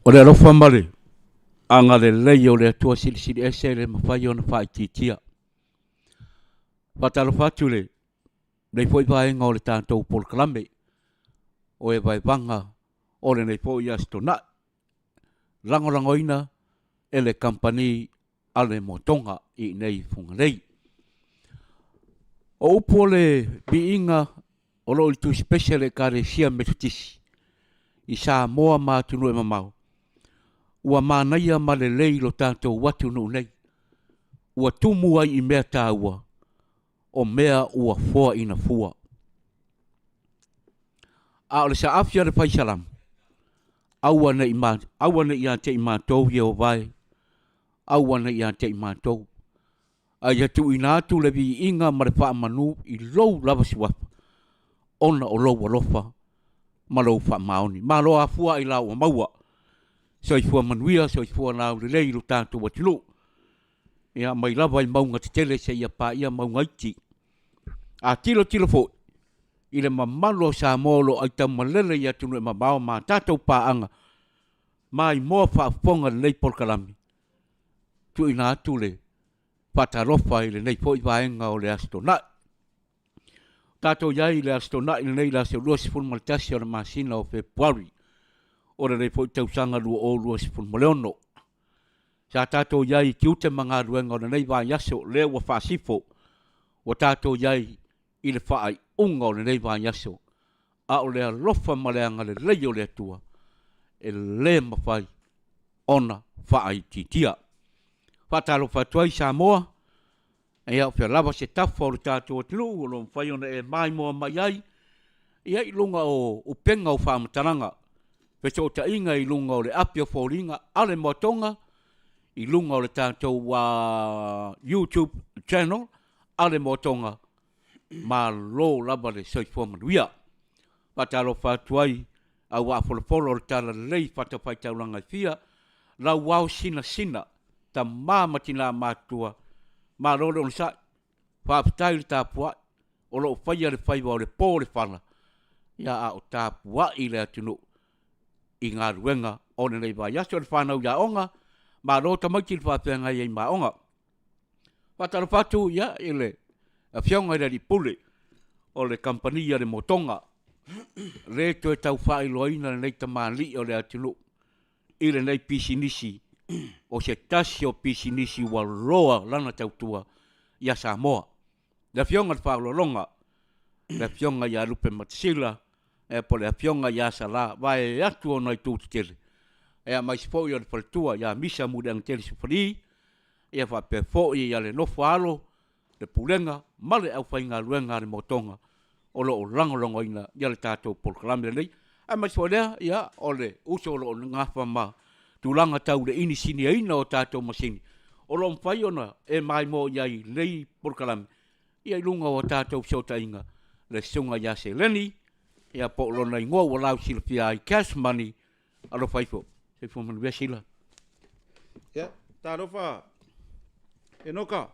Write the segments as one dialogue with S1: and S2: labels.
S1: O le alofa ma le agalelei o le Atua Silisili Ese e le mafai ona faaitiitia. Faatalofa atu i lenei foi vaega o le tatou polokalame o e vaevaga o lenei foi Aso Toonai, lagolagoina e le kamupani a le Motoga i inei i Fugalei. O upu o le viiga o lo o i le Tusi Pese a le Ekalesia Metotisi i Samoa ma atunuu e mamao, ua manaia ma lelei lo tatou atunuu nei, ua tumu ai i mea taua o mea ua foaina fua. A o le saafi a le fai salamo, aua ne i, aua ne i ia te i matou Ieova e, aua ne i ia te i matou, a ia tuuina atu le viiga ma le faamanu i lou lava suafa, ona o lou alofa ma lou faamaoni. Malo afua i la ua maua. Soifua manuia, soifua laulelei i lo tatou atunuu. Ia, mai lava i mauga tetele seia paia mauga iti. A tilotilo foi i le mamalu o Samoa o lo o aitaumalele i atunuu e mamao ma a tatou paaga maimoa faafofoga i lenei polokalame, tuuina atu le faatalofa i lenei foi vaega o le Aso Toonai. O tatou i ai i le Aso Toonai lenei i le aso 21 o le masina o Fepuari o lenei foi tausaga 2026. Sa tatou i ai i tiute ma galuega o lenei vaiaso, lea ua faasifo, ua tatou i ai i le faaiuga o lenei vaiaso, a o le alofa ma le agalelei o le Atua e le mafai ona faaitiitia. Faatalofa atu ai Samoa, ia o fea lava se tafa o le tatou atunuu o lo o mafai ona e maimoa mai ai, ia i luga o upega o faamatalaga, fesootaiga i luga o le api o foliga a le Moatoga, i luga o le tatou YouTube channel a le Moatoga, malo lava le soifua manuia. Faatalofa atu ai au vaafolofolo o le Talalelei i fatafaitaulaga e fia, lau ao sinasina, tama ma tina matutua, malo le onosai, faafetai le tapuai, o lo o faia le faiva o le po o le fala, ia a o tapuai le atunuu i galuega o lenei vaiaso. Le fanau i aoga, malo tamaiti le faafeagai ai ma aoga. Faatalofa atu ia i le Afioga i le Alii Pule o le Kamupani a le Motoga, le toe tau faailoaina lenei tamalii o le atunuu i lenei pisinisi o se tasi o pisinisi ua loa lana tautua ia Samoa. Le Afioga i le Faaaloaloga, le Afioga ia Lupematasila, po o le Afioga ia Sala, vaeatu ona itu tetele, aemaise foi o le faletua ia Misa Muliagatele Sufali, ia faapea foi ia le nofo a alo, le Pulega ma le aufaigaluega a le Motoga o lo o lagolagoina ia le tatou polokalame lenei. Aemaise foi lea, ia, o le uso o lo o nafa ma tulaga tau le inisiniaina o tatou masini, o lo o mafai ona e maimoa i ai i lenei polokalame, ia i luga o a tatou fesootaiga, le Susuga ia Seleni, ia po o lona igoa ua lausilafia ai, Cash Money, Alofa ifo. Soifua manuia Sila.
S2: Ia, talofa Enoka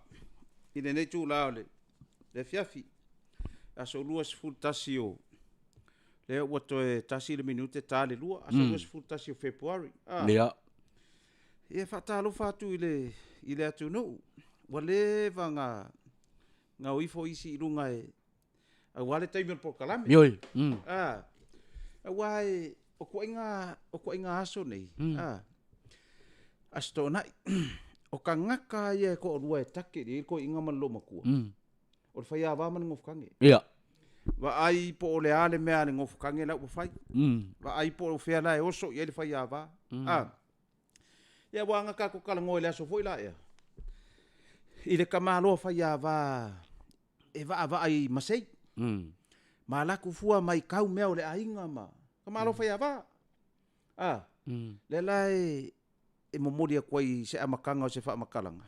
S2: i lenei itula o le afiafi, aso 21 o, lea ua toe tasi le minute ta le lua, aso 21 o Fepuari.
S1: Ia.
S2: Ia, faatalofa atu i le, i le atunuu, ua leva na, na o ifo isi i luga e, aua le taimi o le polokalame.
S1: Ioe.
S2: A, aua e, o ituaiga, o ituaiga aso nei, a, Aso Toonai, o tagata lava ia e toalua e take i ai le toeaina ma le loomatua, o le faiava ma le nofokage.
S1: Ia.
S2: Vaai po o le a le mea a le nofokage la ua fai. Vaai po o fea la e oso i ai le faiava. A. Ia aua na tatou talanoa i le aso foi la ea, i le tamaloa faiava e vaavaai i masei. Ma alu atu fua matau mea o le aiga ma tamaloa faiava. A, lea la e e momoli atu ai se amataga o se faamatalaga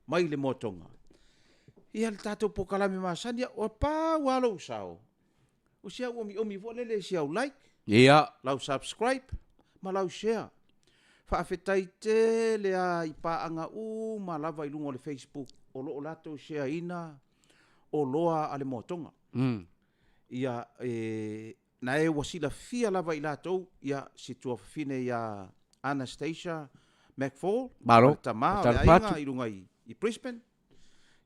S2: mai le moatoga. Ia le tatou polokalame masani, ua pau lava lou sao, o si au omiomi foi lele i si au like, lau subscribe ma lau share. Faafetai tele lava i paaga uma lava i luga o le Facebook o lo o latou share ina oloa a le moatoga. Ia, e, na e ua silafia lava i latou, ia, si tuafafine ia. Anastasia McFall,
S1: Malo,
S2: o le tama o le
S1: talofa
S2: aiga
S1: atu.
S2: i luga i, i Brisbane.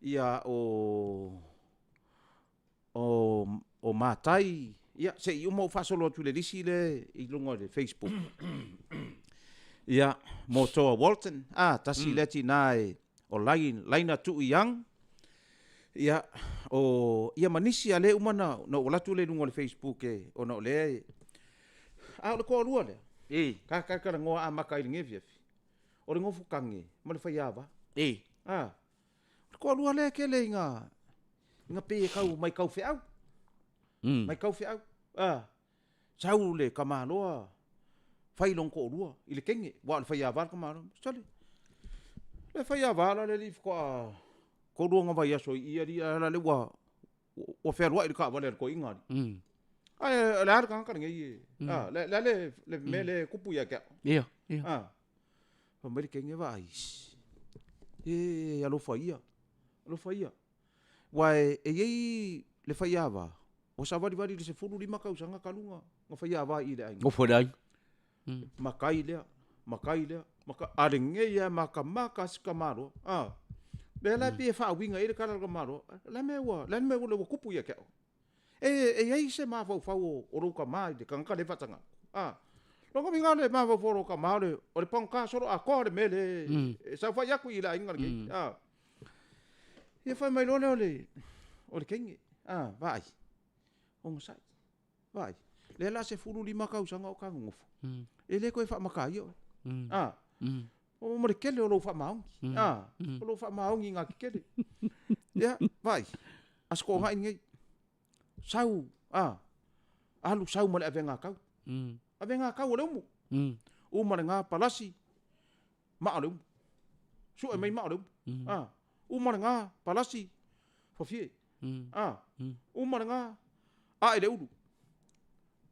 S2: Ia, o, o, o Matai, ia, se i uma ou faasolo atu i le lisi lea i luga o le Facebook. Ia, Motoa Walton, ah, tasi lea tina e, o Laina Tui Young, ia, o, ia ma nisi a lea uma na, na ou alu atu lea i luga o le Facebook e, ona o lea e, a o le toalua lea,
S1: E.
S2: ka talatalanoa amata ai i lenei afiafi, o le nofokage ma le faiava.
S1: E.
S2: Ah, o le toalua lea e tele ina, ina pei e tau mai feau. Mai tau feau. Ah, sau le tamaloa fai lona toalua i le teine, aua o le faiava le tamaloa. Sole, le faiava la le alii faatoa tolu ona vaiaso i i alii, ae la le ua, ua fealuai i le taavale a le toeaina alii. Ae o le a le tagata lenei e, a, le, le a le, le mea lea e tupu ia te au.
S1: Ia, ia.
S2: A, fai mai le teine vaai, e alofa ia, alofa ia. Aua e i ai le faiava, ua savalivali i le 15 tausaga talu ona faiava i i le aiga.
S1: Nofo i le aiga.
S2: Matai lea, matai lea, matai, a lenei lava e matamata lava si tamaloa. A, lea la e pei e faauiga i ai le tala a le tamaloa, o le a le mea ua, le a le mea ua tupu ia te au? E, e i ai se mafaufau o lou tama i le tagata lea e faataga atu? A, lona uiga o le mafaufau o lou tama o le, o le pagota soloatoa le mea lea e saofai atu i le aiga lenei. A, ia fai mai loa lea o le, o le teine, a, vaai, onosai, vaai, lea la 15 tausaga o ta nonofo, e le toe faamataia oe. A, o ma le tele o lou faamaoni. A, o lou faamaoni i gatetele. Ia, vaai, Aso Toonai lenei, sau, a, alu sau ma le avega tau. Avega tau o le umu. Uma lena palasi, maa o le umu. Sue mai maa o le umu. A, uma lena palasi, fafie. A, uma lena, ae le ulu,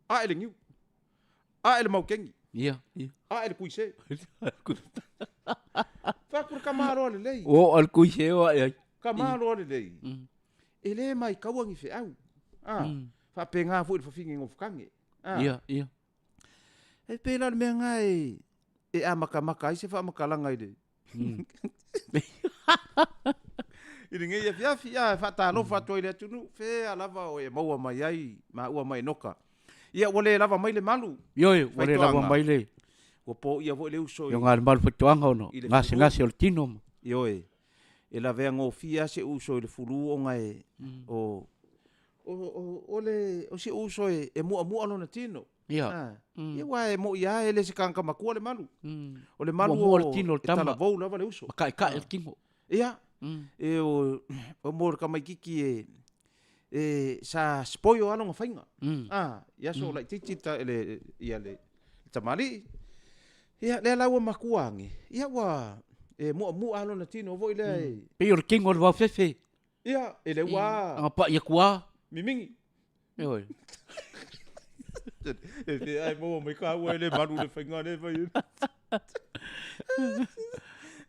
S2: ae le niu, ae le maukeni.
S1: Ia, ia.
S2: Ae le kuise. Fai atu le tamaloa lelei.
S1: O, o le kuise o ae ai.
S2: Tamaloa lelei. E le maitaua ni feau. A, faapena foi i le fafine nofokage. A.
S1: Ia, ia.
S2: E pei la o le mea lena e, e amatamata ai se faamatalaga i le i lenei afiafi, a, e faatalofa atu ai i le atunuu, fea lava o e maua mai ai maua ma Enoka. Ia, ua le lava mai le malu.
S1: Ioe, ua le lava mai le.
S2: Ua poia foi le uso
S1: i. Ioga le malu faitoaga ona gasegase o le tino.
S2: Ioe, e lavea gofie lava si ou uso i le fulu ona e, o, o, o, o le, o si ou uso e, e muamua lona tino.
S1: Ia.
S2: Ah. Ia aua e moi lava e le se tagata matua le malu. O le malu
S1: Muamua le tino o le
S2: e
S1: tama.
S2: talavou lava le uso.
S1: Ma kaekae le tino.
S2: Ia. E o, o mo le tamaititi e, e sa spoil lava lona faiga. Ah, i aso laitiiti ta, le, ia le, le tamalii. Ia, lea la ua matua age, ia ua, e muamua lava lona tino foi lea e.
S1: Pei o le tino o le vaofefe.
S2: Ia, e le ua.
S1: Agapai atu lava.
S2: Mimigi.
S1: Ioe.
S2: E fea e maua mai kāua e le malu le faiga lea e fai ai.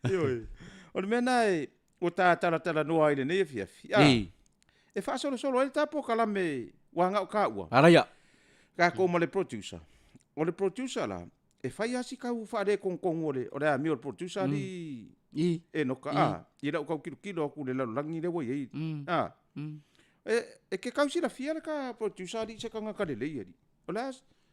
S2: Ioe. O le mea lena e, ua ta talatalanoa ai i lenei afiafi. A,
S1: Ei.
S2: e faasolosolo ai le ta polokalame ua agao kāua.
S1: Alaia.
S2: Kākou ma le producer. O le producer la, e fai lava si tau faaletogotonu o le, o le amio o le producer alii
S1: I.
S2: Enoka, a, i lau tau tilotilo atu i le lalolagi lea ua i ai. A, e, e ke kau silafia le ka producer alii se tagata lelei alii. O le a,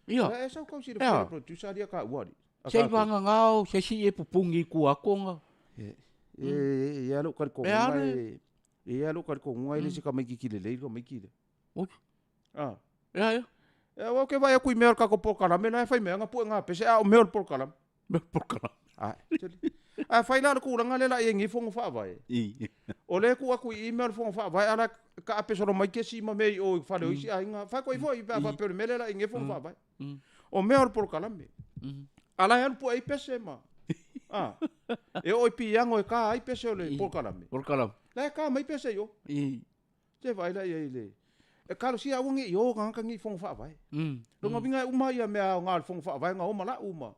S1: Ia.
S2: o le a e sau kau silafia
S1: Ea.
S2: le producer alii a kāua alii. A
S1: Se i
S2: kātou.
S1: vagagao se isi e pupungi i tua atu ona.
S2: E, e, e i ai lou
S1: E
S2: talitonuga
S1: a le-
S2: e, e i ai lou talitonuga e le se tamaititi lelei le tamaiti lea.
S1: Oi.
S2: A.
S1: Ea, ea.
S2: E aua ou te vaai atu i mea o le tatou polokalame la e fai mai ana puega pese, a o mea o le polokalame.
S1: Mea o le polokalame.
S2: Ae, tele. Ae fai la o le tulaga lea la i ai nei fono faavae.
S1: I.
S2: O lea e tuu atu i i mea o le fono faavae, a la e taape solo mai kesi ma mea i o i fale o isi aiga. Fai koe foi pe a faapea o le mea lea la i ai nei fono faavae. O mea o le polokalame. A la e alu pue ai pese ma. A. E oo i piano e ka ai pese o le polokalame.
S1: Polokalame.
S2: La e ka mai pese i o.
S1: I.
S2: Te vaai la i ai le e kalosia aua ne i o tagata nei i fono faavae. Lona uiga e uma ia mea aoga o le fono faavae na o ma lau ma.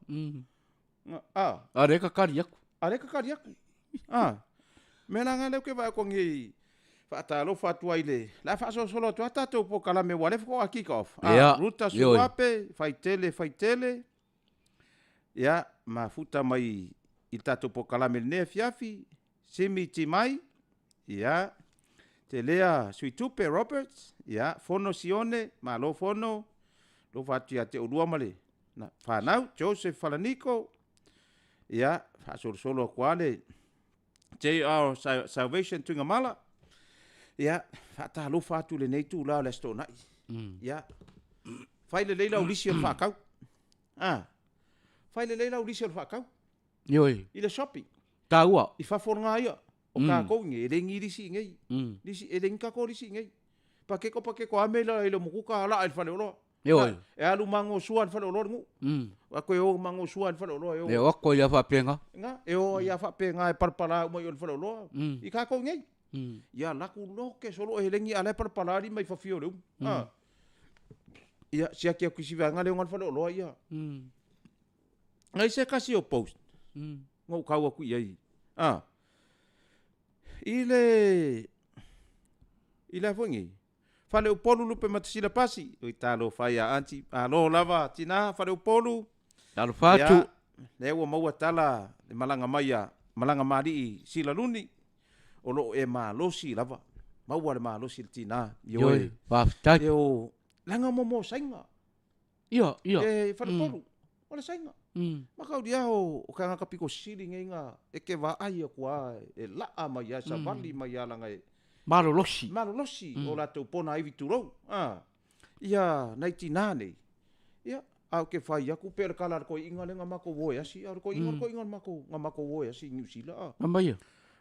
S2: A.
S1: A lea e kakali atu.
S2: A lea e kakali atu. A. Mea la na lea ou te vaai atu nei faatalofa atu ai le le a faasolosolo atu lava tatou polokalame aua o lea faatoa kick off. A,
S1: Ia,
S2: Ruta
S1: ioe.
S2: Suape, Faitele Faitele. Ia. mafuta mai i le tatou polokalame i lenei afiafi, Simi Timai, ia, Telea Suitupe Roberts, ia, Fono Sione, malo Fono, alofa atu ia te oulua ma le fanau, Joseph Falaniko, ia, faasolosolo atu lava le JR Salvation Tuigamala, ia, faatalofa atu i lenei itula o le Aso Toonai. Ia, fai lelei lau lisi o le faatau. A, fai lelei lau lisi o le faatau.
S1: Ioe.
S2: I le shopping.
S1: Taua.
S2: I fafo lena ia. O tatou i nei, e le ni lisi i nei. Lisi, e le ni tatou lisi i nei. Pakeko pakeko ame la i le mokuka laa i le faleoloa.
S1: Ioe.
S2: E alu magosua i le faleoloa le nuu. Ako e o magosua i le faleoloa e o.
S1: E o ako ia faapena.
S2: Nga, e o ia faapena e palapala uma i o le faleoloa. I tatou i nei. Ia laku loke solo e lengi ala e palapala lima i fafio le umu. Ia, siaki aku i si vaega lea o le faleoloa ia. Ngai se kasi o post. Na ou kau aku i ai. I le, i le a foi nei? Faleupolu Lupematasila Pasi. Oi talofa ia aunty. Malo lava tina Faleupolu.
S1: Talofa atu.
S2: Ia, lea ua maua tala le malaga mai a malaga malii Silaluni. O lo o e malosi lava. Maua le malosi i le tina.
S1: Ioe, faafetai.
S2: E o, leaga mo saiga.
S1: Ia, ia.
S2: E Falepolu, o le saiga. Makaulia o tagata pito sili nei na e te vaai atu lava e laa mai lava, e savali mai lava leaga e
S1: Malolosi.
S2: Malolosi o latou pona ivi tulou. Ia nai tina nei, ia, a ou te fai atu pe o le kala a le toeaina lea na matou o e asi, a o le toeaina, o le toeaina na matou o e asi i Niu Sila.
S1: Na mai ia?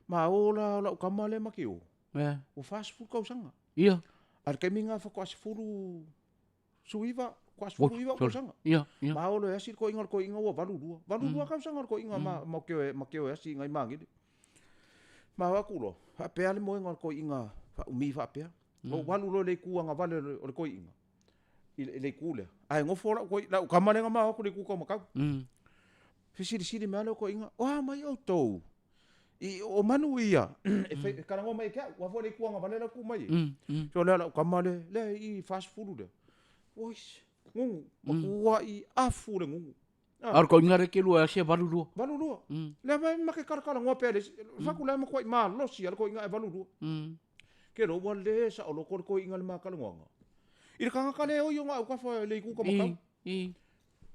S2: Ma o la o lau tama lea ma te o, ua 40 tausaga.
S1: Ia.
S2: A o le taimi lena faatoa 19 19 tausaga.
S1: Ia, ia.
S2: Ma olo e asi le toeaina, o le toeaina ua 82. 82 tausaga o le toeaina ma ke o e asi i nai Magele. Ma o atu loa, faapea le moega o le toeaina faaumi faapea. Ou alu loa i le itu agavale o le toeaina, i le itu lea, ae nofo lau lau tama lea na ma o atu i le itu taumatau. Fesilisili mai lava lea o toeaina, o a mai outou? I, o manu ia, e fai, e talanoa mai ia te au, aua foi le itu agavale la e tu mai ai. So lea lau tama lea, lea i 40 lea. Oi, gugu, matuai afu le gugu.
S1: A o le toeaina lea e te lua e asi e 82.
S2: 82. Lea mai ma ke kalakalanoa pea le isi, fatu lea matuai malosi lava le toeaina ae 82. Ke loa ua le saoloto le toeaina i le ma talanoaga. I le tagata le oi ona autafa i le itu taumatau.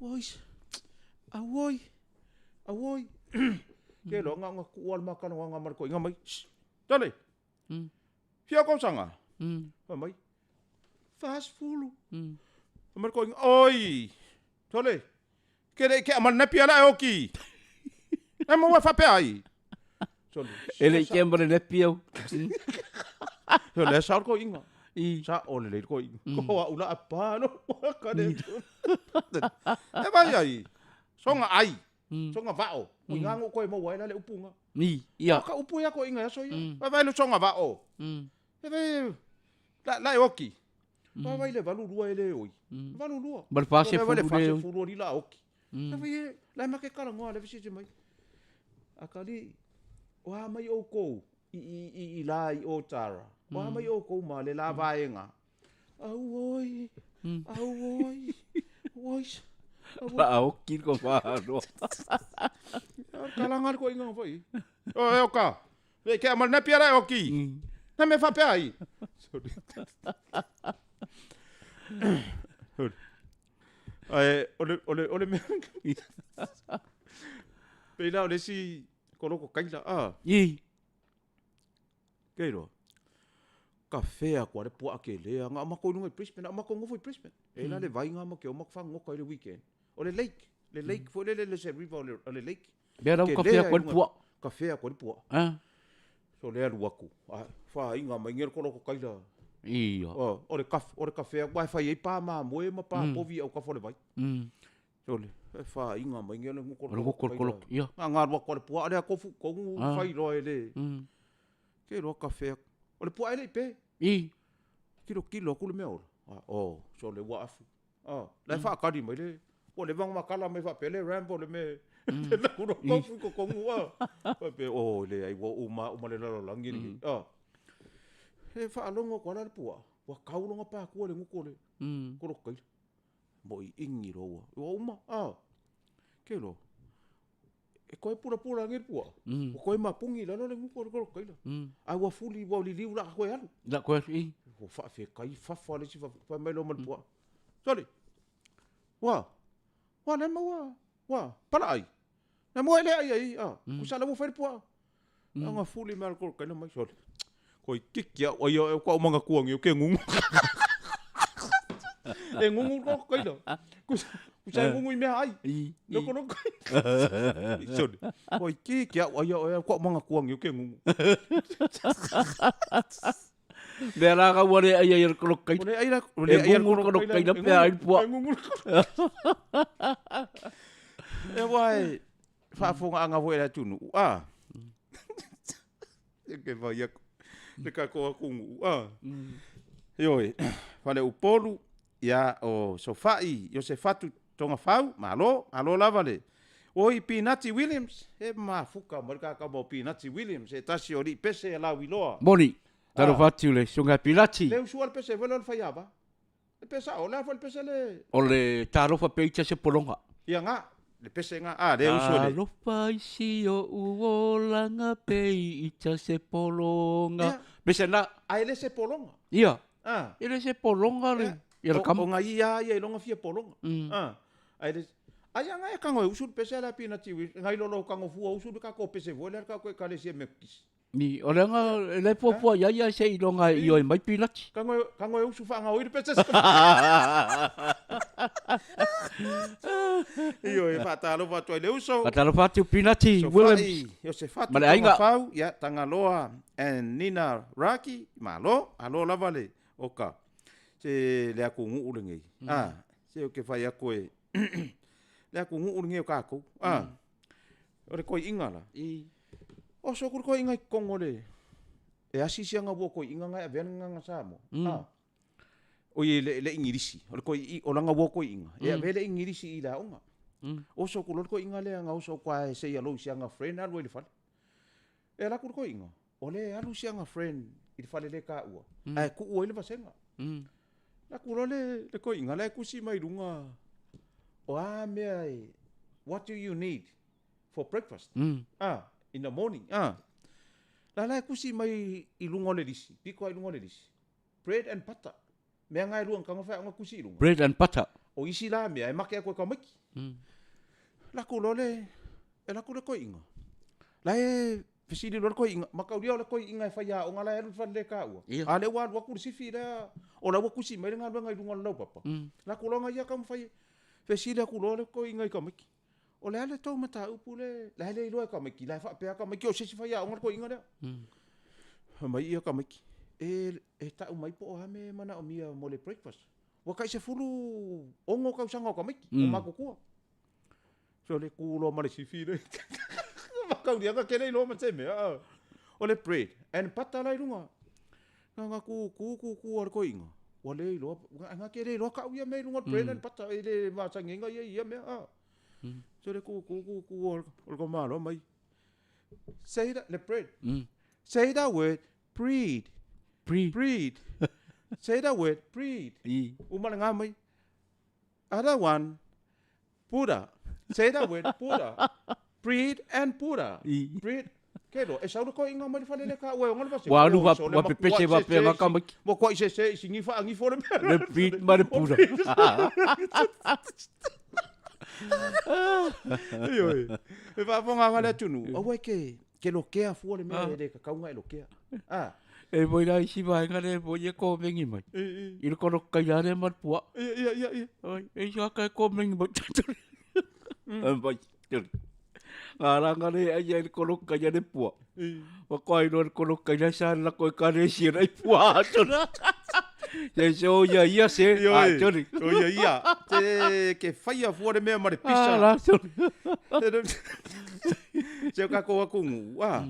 S2: Oi, auoi, auoi. Ke loa na ona tuu lava le ma talanoaga ma le toeaina mai. Shh, tole. Fia o tausaga? Fai mai, 40. Fai mai le toeaina, oi, tole, ke le i kea ma le nepi ala e oki. E maua e faapea ai. Sole,
S1: E le i kea ma le nepi au.
S2: Sole, e sao le toeaina. Sao lelei le toeaina. Ko au la a pa no. Ka le. E vai ai. Soga ai. Soga vao. Ui ngā ngō koe maua ai la le upu ngā.
S1: Ni, ia.
S2: Ka upu ia koe inga aso ia. Vai vai le soga vao. E vai la la e oki. Vai vai le 82 e le oi. 82.
S1: Ma le fase
S2: Vai vai le
S1: fulu le
S2: fase
S1: oi.
S2: fulu ali la oki. La vai e la e make kala ngoa le fisisi mai. Akali o a mai oukou i i i i la i o tara. O a mai oukou ma le la vaenga. Auoi, auoi, auoi.
S1: La oki ko whānoa.
S2: Kalanga le koinga foi. O e oka. Le ke amal nepia la oki. Na me faapea ai. Sorry. Sorry. Ai ole ole ole me. Pei la o le isi koloko kaila a.
S1: I.
S2: Kei roa. Ka whea koa le puaa ke lea, nga mako i lunga i Brisbane, a mako ngofo i Brisbane. E la le vai nga ma ke o mako whangoka i le weekend. O le lake, le lake, foi le le le se river o le, o le lake.
S1: Mea rau
S2: Ke
S1: ka whea
S2: lea
S1: koa
S2: i
S1: le
S2: lunga-
S1: puaa.
S2: Ka whea koa le puaa. So lea luaku. A, whainga mai ngero koloko kaila.
S1: Ia.
S2: O, o le kaf, o le ka whea, wai whai ei pā mā moe ma pā povi au ka whole vai. So le, e whainga mai ngero ngoko
S1: O le ngoko koloko, ia.
S2: Nga ngā rua koa le puaa lea kofu, kongu whai roa e le. Ke roa ka whea. O le puaa e le i pē.
S1: I.
S2: Kilo kilo aku le mea ora. A, o, so le ua afu. A, la e whaakari mai le. Ua le vanga makala mai whapea le Rambo le me. Te la kuro kofu ko kongu a. Whapea, o, le ai ua uma, uma le lalolangi ni. A. He whaalongo koa la le puaa. Ua kaulonga pākua le nguko le. Koro kaila. Mo i ingi roa. Ua uma. A. Ke roa. E koe pulapula ngi le puaa, ua koe mapugi i lalo le gugu o le kolokaila. Ae ua fuli ua liliu la koe alu.
S1: La koe alu i.
S2: Ua faafekai fafa le isi fafa, fai mai loa ma le puaa. Sole, ua, ua le maua, ua, palaai. Na mua e le ai ai, a, kusa la ua fai le puaa. Anga fuli mai le kolokaila mai, sole. Koi kiki au ai au kau manga kua ngi ke ngungu. E ngungu ko kaila. Kusa kusa e ngungu i mea ai. No kono kai. Sole. Koi kiki au ai au kau manga kua ngi ke ngungu.
S1: Mea la ka ua le ai ai le kolokaila.
S2: Le ai la le
S1: ai le kolokaila pe ai pua.
S2: E ngungu. E wai faafogaaga foi le atunuu a. E ke vai aku. Le ka ko aku ngu a. Ioe, fale Upolu, ia o Sofai, Iosefatu Togafau, malo, malo lava le. Oi Pinati Williams, e mafuka mai le kakama o Pinati Williams, e tasi o alii pese a Lauiloa.
S1: Moni, talofa atu le susuga ia Pinati.
S2: Le usua le pese foi lea o le faiava. Le pesa o le a foi le pese le.
S1: O le talofa peita se pologa.
S2: Ia nga, le pese nga, a le usu le.
S1: Talofa i si o'u olaga peita se pologa. Pese na.
S2: A e le se pologa.
S1: Ia. A. E le se pologa le. Ia le kama.
S2: O nga ia ia i longa fia pologa. A. A e le. Ai anga e kango e usu le pese la pina tiwi, ngai lolo kango fua usu le kako pese fua le kako e kalesia Mepkisi.
S1: Ni, o le anga e le puapua ia ia se i longa i oi mai pilati.
S2: Kango e usu whaanga oi le pese. Io e whaatalofa atu ai le uso.
S1: Whaatalofa atu Pilati Williams.
S2: Iosefatu Ma le aiga. Togafau, ia, Tagaloa and Nina Raki, malo, alo lava le oka. Se le aku nguu le ngei. Ah, se o ke whai aku e le aku nguu le ngei o kākou. Ah, o le koi inga la.
S1: I.
S2: O so kuri koi inga i kongo le. E asi si anga wo koi inga ngai avea nganga Samoa. Ah. O i le, le Ingilisi, o le koi i, o langa wo koi inga. E avea le Ingilisi i la onga. O so kuri koi inga le anga o so kwa e se ia lo si anga friend alu i le fale. E la kuri koi inga. O le alu si anga friend i le fale le ka ua. Ae ku ua i le vasenga. La kuro le, le koi inga le kusi mai runga. O a mea e, what do you need for breakfast? Ah, in the morning. Ah. La la kusi mai i lunga o le lisi. Piko ai lunga o le lisi. Bread and butter. Mea ngai luang kanga whai onga kusi i lunga.
S1: Bread and butter.
S2: O isi la mea e make a koe ka maiki. La kulo le, e la kulo koi inga. La e fesili lo le koi inga. Makauria o le koi inga e whai a onga la e alu whale le ka ua. A le ua alu aku le sifi lea, o la ua kusi mai le ngā luenga i lunga o le lau papa. La kulo nga ia ka mwhai, fesili aku lo le koi inga i ka maiki. O le ale tau mata upu le, la hele iloa e ka maiki, la e whaapea ka maiki, o sesi whai a onga le koi inga lea. Mai ia ka maiki. E, e tau mai po o hame mana o mia mo le breakfast. Ua kai se fulu ongo kausanga o ka maiki, o makukua. So le kulo ma le sifi le. Makauria ka kele iloa ma te mea. O le bread and butter la i lunga. Nga nga ku ku ku ku ar koi inga. Ua le iloa, nga kele iloa ka uia me i lunga bread and butter e le masangi inga ia ia mea. So le ku ku ku ku o le ko malo mai. Say that, le bread. Say that word, breed.
S1: Breed.
S2: Breed. Say that word, breed.
S1: I.
S2: Uma le ngā mai. Other one, Buddha. Say that word, Buddha. Breed and Buddha.
S1: I.
S2: Breed. Ke lo, e saura koe inga mai le whale le ka ua o ngale wase.
S1: Wa alu wa, wa pepese wa pe ngā kamaki.
S2: Wa kwa i se se, i si ngifa a ngifo le mea.
S1: Le breed ma le Buddha.
S2: Ioe. E whaafonga ngā le atunu. Aua e ke, ke lo kea fua le mea e le kakaunga e lo kea. Ah.
S1: E moi la isi vaenga le moi e kōmengi mai. I le kono kai la le ma le pua.
S2: Ia, ia, ia, ia.
S1: Oi, e isa ka e kōmengi mai. E mai, tuli. Ngā ranga le ai ai le kono kai le pua. Wa koa i le kono kai la sa la koe ka le si rai pua atona. Se so ia ia se.
S2: Ioe.
S1: Ah, tuli.
S2: O ia ia. Te ke whaia fua le mea ma le pisa.
S1: Ah, la tuli.
S2: Se o kako aku ngu. Ah.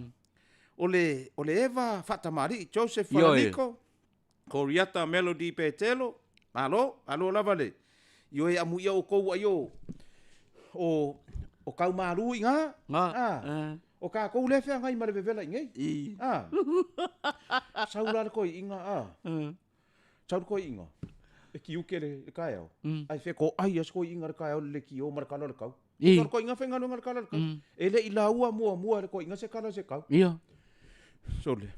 S2: O le, o le Eva Whaatamari, Joseph
S1: Ioe.
S2: Falaniko, Coriata Melody Petelo, alo, alo lava le. Ioe amu ia o kou ai o, o, o kau maru i ngā.
S1: Ngā.
S2: Ah. O kā kou le whea ngai ma le vevela i ngei.
S1: I.
S2: Ah. Saura le koi inga, ah. Saura koi inga. E ki uke le, le kaeo. Ai whea ko ai as koi inga le kaeo le ki o ma le kalo le kau.
S1: I.
S2: O le koiga faigaluega le kala le kau. E le i laua muamua e le koiga se kala se kau.
S1: Ia.
S2: Sole.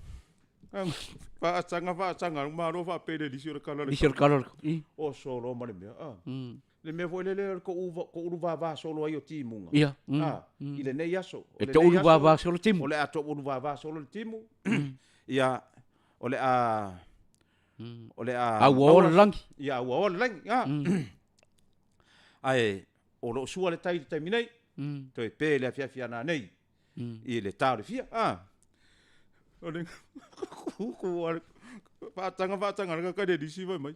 S2: Faasaga faasaga le malo faapea le lisi o le kala le
S1: Lisi o le kala le kau. I.
S2: Oso loa ma le mea. Ah. Le mea foi lele o le toulu vava solo ai o timuga.
S1: Ia.
S2: Ah, i lenei aso.
S1: E toulu vava solo timu.
S2: O le a toulu vava solo le timu. Ia, o le a o le a
S1: A ua ola lagi.
S2: Ia, ua ola lagi. Ah. Ae o lo o sua le tai i le taimi nei. Toe pe le afiafi ana nei. I le ta o le fia. Ah. O le kuku a le faataga faataga le kaka le lisi fai mai.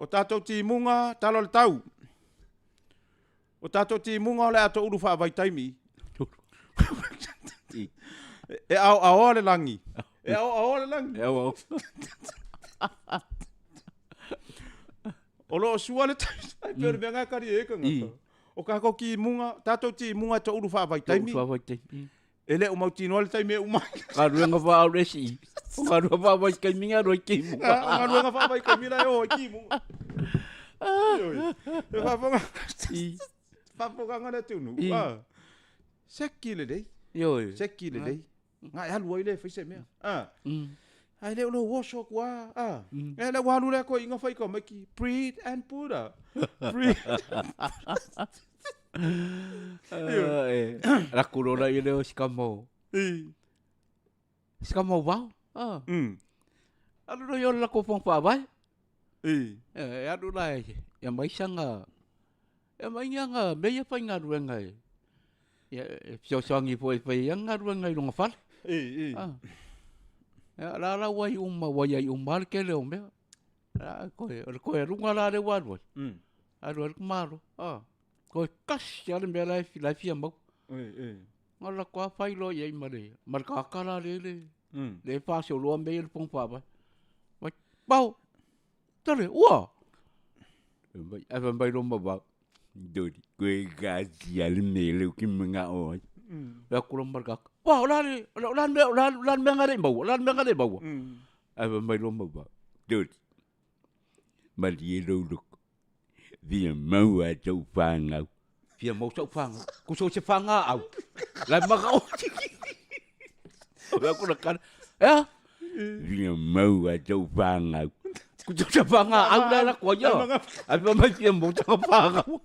S2: O tatou timuga tala o le tau. O tatou timuga o le a toulu faavaitaimi. E aoaoa le lagi. E aoaoa le lagi.
S1: E aoaoa.
S2: O lo o sua le tai, ai pei o le mea nga e kari e kangata. O kakou timuga, tatou timuga e toulu faavaitaimi.
S1: Toulu faavaitaimi.
S2: E le o mautinoa le taimi e uma ai.
S1: Galuega faauresi. O galuega faavaitaimi nga roi timuga.
S2: O galuega faavaitaimi la e o ai timuga. Ioe. E faafofoga. Faafofogaaga le atunuu. Ah. Seki lelei.
S1: Ioe.
S2: Seki lelei. Nga e alu ai le fai se mea. Ah. Ae le o lou oso atu a. Ah. E le ua alu lea koiga fai ka mai ki breed and Buddha. Breed.
S1: E, raku rora i leo sikamo.
S2: I.
S1: Sikamo wao. Ah. Alu roi o lako fong whaawai.
S2: I.
S1: E, alu la e, ia mai sanga, e mai nganga, me ia whai ngā ruenga e. Ia, e whiosoangi fo e whai ia ngā ruenga i runga whale.
S2: I, i.
S1: Ah. Ia, la la wai uma, wai ai uma le kele o mea. La, koe, o le koe runga la le waru ai. Alu ai le kumalo. Ah. Koe kasi a le mea la e, la e fia mau.
S2: I, i.
S1: Nga la koa whai loa i ai ma le, ma le kakala le le, le whasi o loa mea i le pong whawai. Mai, pau, tale, ua! Mai, ai whai mai roma wau. Dori, koe kasi a le mea leu ki mga o ai. Lea kura ma le kaka, wā, o la le, o la le mea, o la le mea ngare maua, o la le mea ngare maua. Ai whai mai roma wau. Dori, malie lou loko. Fia maua sou whāngau. Fia mau sou whāngau. Ko so se whāngā au. Lai maka o. O mea kura kana. Ea? Fia maua sou whāngau. Ko so se whāngā au lai la koa ia. Ai pa mai fia mau tanga whāngau.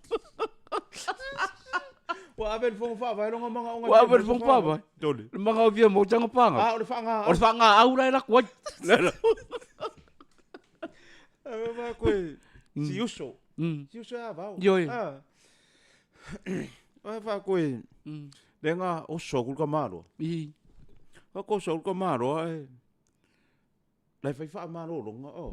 S2: Ua ave le fofoga faavae longa manga onga.
S1: Ua ave le fofoga faavae.
S2: Tole.
S1: Le manga o fia mau tanga whāngau.
S2: Ah, o le whāngā
S1: au. O le whāngā au lai la koa.
S2: Ae ma koe, si uso. Si uso e a vao.
S1: Ioi.
S2: Ah. Ae fa koe, le nga oso kul ka maloa.
S1: I.
S2: Fa ko oso kul ka maloa e. Lai fai wha malolonga o.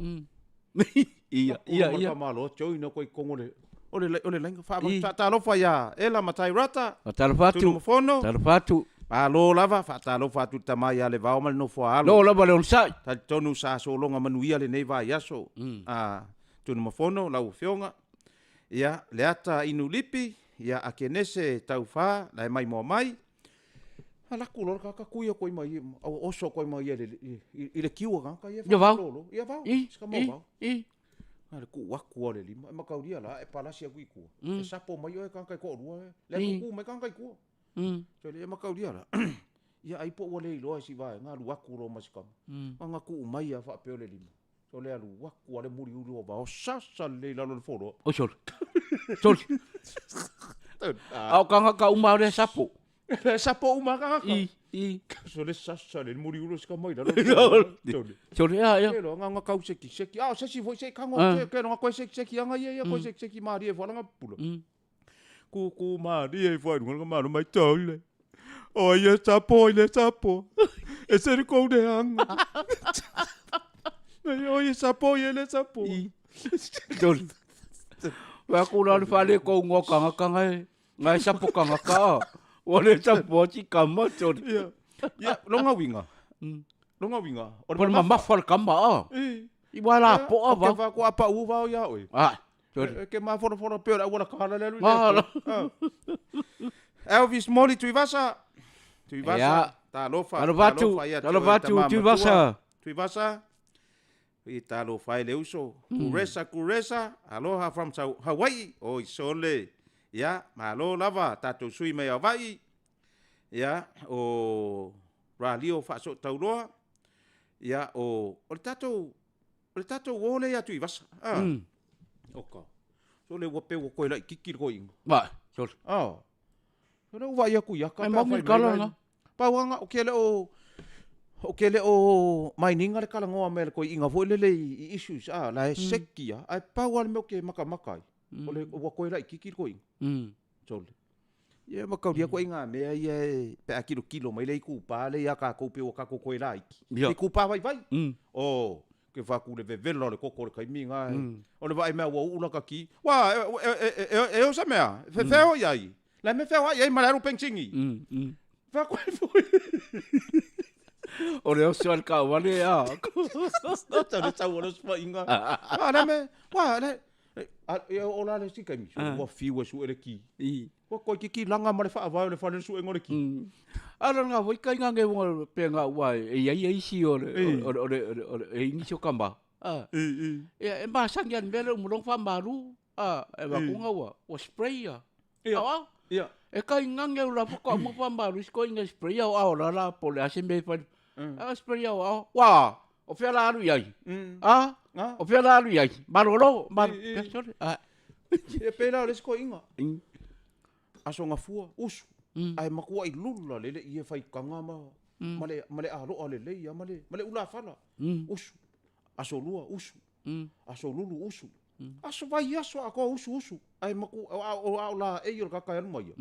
S1: Ia, ia, ia.
S2: Ka maloa, join o koe kongo le. O le, o le lainga wha, mm. Talofa ia, ela matai rata.
S1: Talofa atu.
S2: Tunumafono.
S1: Talofa atu.
S2: Malo lava, faatalofa atu i le tama ia Levao ma le nofo a alo.
S1: Lo lava le onosai.
S2: Talitonu sa sologa manuia lenei vaiaso. A Tunumafono, lau afioga. Ia, Leata Inulipi, ia Akenese Taufa, la e maimoa mai. A laku loa le kaka kui a koi mai, oso koi mai i le, i le kiu a kaka ia
S1: Ia vao.
S2: whaamalolo. Ia vao,
S1: I,
S2: sika mo
S1: i,
S2: vao.
S1: i.
S2: A le kuu aku a le lima, e makaulia la, e palasi aku i kua. E sapo mai oe kaka i ko'olua, e. Le kuku mai kaka i kua. So le makaulia la. Ia ai po ua le iloa i si vaega, alu aku loa ma si kama. Aga kuu mai a faapea o le lima. So le alu aku a le muli ulu o vao, sasa lelei i lalo o le foloa.
S1: Oi sole. Sole. A o kangaka uma o le sapo.
S2: Le sapo uma kangaka.
S1: I, i.
S2: So le sasa le muli ulu o si kama i lalo o le foloa. Sole.
S1: Sole, a, ia.
S2: Ke loa, nga kau seki seki. A o sesi foi se kango, ke loa koe seki seki anga ia, ia koe seki seki marie fo alanga pula. Kūkū mārie i whai runga malo mai taule. O ia sapo, i le sapo. E se le kou le anga. Nei, o ia sapo, ia le sapo.
S1: I. Tolu. Wea ku la le whale kou ngō kanga kanga e. Ngai sapo kanga ka. Wa le sapo ati kama tolu.
S2: Ia. Ia, longa winga. Longa winga.
S1: O le mamafa le kama a.
S2: I.
S1: I wā la poa
S2: vau.
S1: vau.
S2: Ke wha kua pa u vau ia oe.
S1: Ah.
S2: E ke maforoforo pea o le auala kala le alu i le
S1: Ngā la.
S2: Ah. Elvis Moli Tuivasa. Tuivasa.
S1: Ia.
S2: Talofa.
S1: Talofa atu.
S2: Talofa ia te
S1: Talofa
S2: oe
S1: atu,
S2: tama matua.
S1: Tuivasa.
S2: Tuivasa. I talofa e le uso. Kuresa, Kuresa. Aloha from Hawaii. Oi sole. Ia, malo lava tatou sui mai Havaii, ia, o Ralio Faasootauloa, ia, o, o le tatou, o le tatou uo lea ia Tuivasa. Ah. Oka. Sole ua pe ua koe laititi le toeaina.
S1: Vai, sole.
S2: Ah. Sole ua vaai atu ia ka.
S1: E mauni le kala lena.
S2: Pau lava ou te le o ou te le o mainina le talanoa mai a le toeaina foi lele i issues a la e seki a ae pau lava le mea ou te matamata ai o le ua toe laititi le toeaina. Sole. Ia ma taulia atu ai ngā mea ia e pe a tilotilo mai le itupa lea ia tatou pei ua tatou toe laiti.
S1: Ia.
S2: Itupa vaivai. Oh, ke fai atu le vevela o le toto o le taimi na e. O le vaai mea ua uu lata ki. Ua e o se mea, e fefeo i ai. La me feo ai ma le alu penisini. Fai atu ai foi.
S1: O le oso a le taavale a.
S2: Tau le sau o le osofaiga. A la me, ua le, e oo la le isi taimi, ua fiu e sue le ki. Ua toeitiiti laga ma le faavae o le fale le suega o le ki.
S1: A o lena foi kai ngā ngeunga pe ngā ua e iai e isi o le o le o le o le e inisi o kama. A. Ia e masani a le mea lea umulongo faamalu. A e vakunga ua ua spray ia.
S2: Ia.
S1: Ao.
S2: Ia.
S1: E kai ngangeu la fo mo faamalu isi ko inga spray ao ao la la po le ase me fai. A spray ao ao. Wa, o fea la alu iai. A, o fea la alu iai. Malolo, mal. Sorry. A.
S2: E pēlā o le isi toeaina. Aso Gafua, usu, ae matuai lula le lei e faitaga ma, ma le, ma le aloa lelei a ma le, ma le ulafala. Usu. Aso lua, usu. Aso lulu, usu. Aso vaiaso atoa usu, usu. Ae maku, a o, a o laei o le tagata e alu mai ia.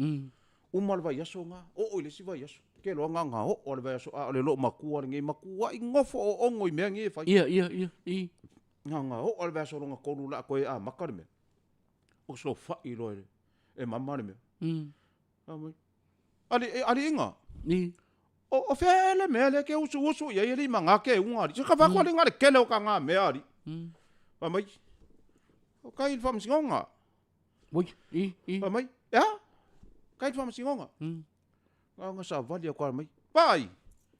S2: Uma le vaiaso na, oo i le isi vaiaso. Ke loa na na oo le vaiaso, a o le loomatua lenei, matuai nofo oogo i mea nei e fai.
S1: Ia, ia, ia, i.
S2: Na na oo le vaiaso lona tolu la toe amata le mea. Osofai loa e, e mama le mea. Fai mai, Ali, e, aliiga.
S1: I.
S2: O, o fea le mea lea ke usuusu i ai e le i maga ke uga ali. Se ka fai atu ali nga le kele o ka ngā mea ali. Fai mai, o kai i le faamasinoga.
S1: Ui, i, i.
S2: Fai mai, e a? Kai i le faamasinoga. Na ona savali atu lava mai, Vaai!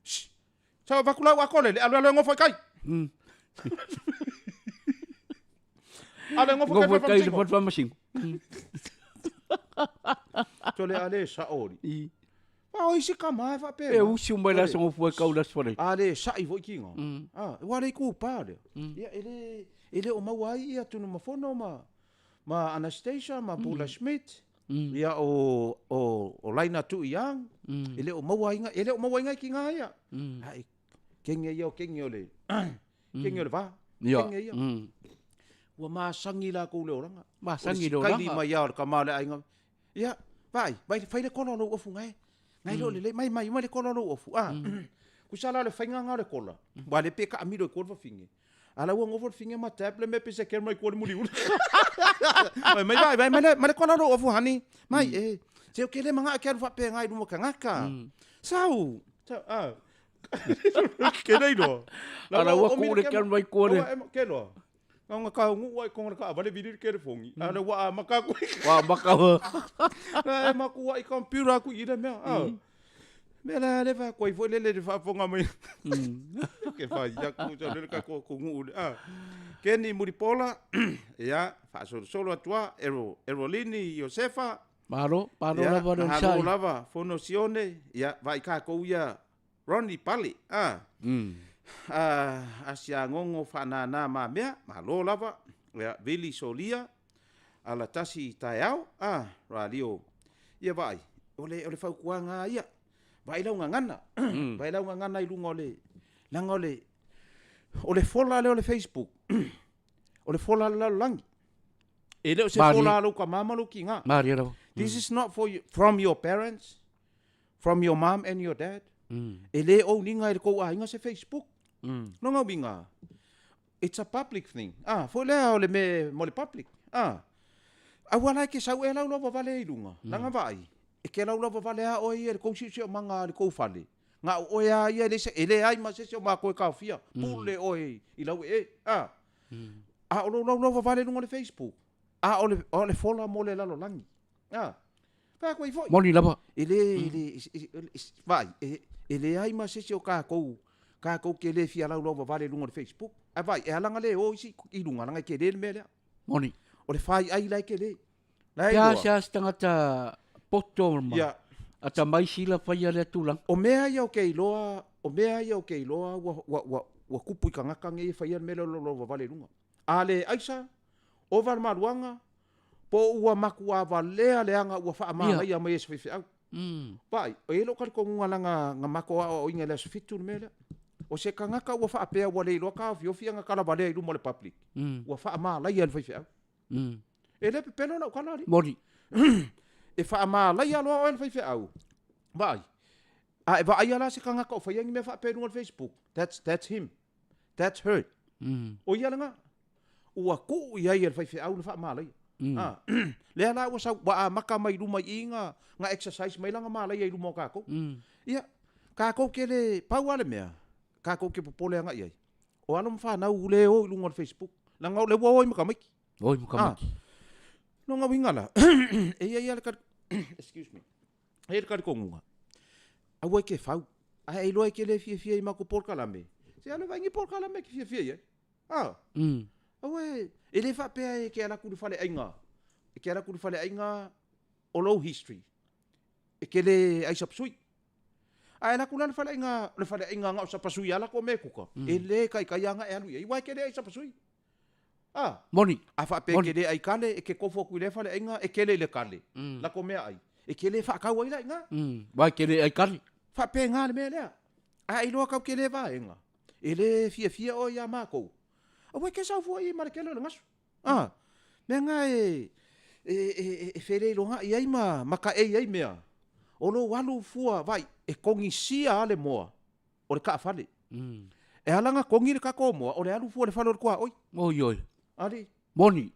S2: Shh! Sa avatu lau akole, le alualu e gofo i kai. Ale gofo i kai
S1: Gofo i kai le
S2: fale
S1: faamasino.
S2: Sole a le sao ali.
S1: I.
S2: A o isi kama e faapena.
S1: E usu mai le aso gofo e kau le aso fale.
S2: A le sa'i foi kiga. A, ua le itupa lea. Ia, e le, e le o maua ai ia Tunumafono ma, ma Anastasia ma Paula Schmidt, ia o, o, o Laina Tui Young, e le o maua ai, e le o maua ai ngai kiga ia. Ai, kenge ia o kenge o le, kenge o le va, kenge ia. Ua masani lakou le olaga.
S1: Masani le olaga.
S2: O le sikaili mai lava o le tama o le aiga. Ia, vaai, vai, fai le kola o lou ofu ngai. Ngai leo lelei, mai, mai, mai le kola o lou ofu. Ah, kusa la o le faiga nga o le kola. Ua le pe taamilo i tua le fafine. A la ua nofo le fafine ma tap le mea pe se camera i tua le muliuli. Mai, mai, vai, vai, mai le, mai le kola o lou ofu, honey. Mai, e, se o ke le mangaʻo e ke alu faapena i luma o tagata. Sau, sau, ah. Ke nei loa.
S1: A la ua kuu le camera i tua le.
S2: Ke loa. Na ona kaunuu ai konga le kaavale vili le kelefogi. A le ua amata aku.
S1: Ua amata.
S2: Na e makuai computer aku i le mea. Ah. Mea la le fa koi foi le le faafofoga mai. Ke fai aku sa le ka ko nuu le. Ah. Keni Mulipola, ia, faasolosolo atu lava, Ero, Erolini Iosefa.
S1: Malo, malo lava le
S2: onosai. Malo lava, Fono Sione, ia, vaai tatou ia Ronnie Pale, a. A, Asiagogo Faanana Mamea, malo lava, ia, Vili Solia, Alatasi Taeao, a, Ralio, ia vaai, o le, o le fautuaga lava ia, vaai lau gagana, vaai lau gagana i luga o le, leaga o le, o le fola lea o le Facebook, o le fola a le lalolagi. E le o se fola a lou tama ma lou tiga.
S1: Malie lava.
S2: This is not for you, from your parents, from your mom and your dad. E le ouniga e le tou aiga se Facebook. Lona uiga, it's a public thing. Ah, foi lea o le mea mo le public. Ah, aua la e ke sau ea lau vavale i luga. Leaga vaai, e ke lau vavale a oe ia i le tou siosiomaga a le tou fale. Na o oe a ia e le se, e leai ma se isi o matou e taofia. Pule oe i lau ee. Ah, a o lou laulau vavale i luga o le Facebook, a o le, o le fola mo le lalolagi. A, fai atu ai foi.
S1: Moni lava.
S2: E le, e le, vaai, e, e leai ma se isi o tatou, tatou te le fia laulau vavale i luga o le Facebook. Ae vaai, e ala ona le o isi i luga, leaga e tele le mea lea.
S1: Moni.
S2: O le faiai la e tele. La e
S1: Pe a
S2: iloa.
S1: se a se tagata poto ma
S2: Ia.
S1: atamai sila faia lea tulaga.
S2: O mea ia ou te iloa, o mea ia ou te iloa ua, ua, ua, ua tupu i tagata nei e faia le mea lea o le laulauva vale i luga. A le aisa, ova le maluaga, po o ua matuā valea leaga ua faamanaia mai e se faifeau. Vaai, e i ai lou talitonuga leaga na matou aoaoina i le aso Fitu le mea lea. O se tagata ua faapea ua le iloa taofiofi ana talavalea i luma o le public, ua faamalaia e le faifeau. E le pepelo lau tala alii.
S1: Moni.
S2: E faamalaia loa oe e le faifeau. Vaai, a e vaaia la se tagata o faia ni mea faapea i luga o le Facebook, that's, that's him. That's her. O ia lena. Ua tuu i ai e le faifeau le faamalaia. A, lea la ua sau, ua amata mai luma i i na, na exercise mai lana malaia i luma o tatou. Ia, tatou te le, pau lava le mea, tatou te popole agai i ai, o alo ma fanau le o i luga o le Facebook, leaga o lea ua o ai ma tamaiti.
S1: O ai ma tamaiti.
S2: A, lona uiga la, e i ai lava le tali, excuse me, E i ai le talitonuga, aua e te fau, ae e iloa e te le fiafia i matou polokalame, se alu e vaai ni polokalame e te fiafia i ai. A, aua e, e le faapea e te alu atu i le faleaiga, e te alu atu i le faleaiga o lou history, e te le ai sapasui. A e alu atu la i le faleaiga, o le faleaiga na o sapasui lava latou mea e kuka, e le taitai lava ona e alu i ai, aua e te le ai sapasui. A.
S1: Moni.
S2: A faapea e te le ai kale, e te kofo atu i lea faleaiga, e kele i le kale, lako meaai, e te le faatau ai la i ina.
S1: Aua e te le ai kale.
S2: Faapena le mea lea. A e iloa kau te le vaega, e le fiafia oe ia makou, aua e te sau fua i i ma le kele o le gasu. A. Mea na e, e, e, e feleilogaʻi ai ma, ma taei ai mea, o lou alu fua, vaai, e kogisia lava le moa o le taafale. E ala ona togi le tatou moa, o le alu fua i le fale o le tuaoi.
S1: Oi oi.
S2: Alii.
S1: Moni.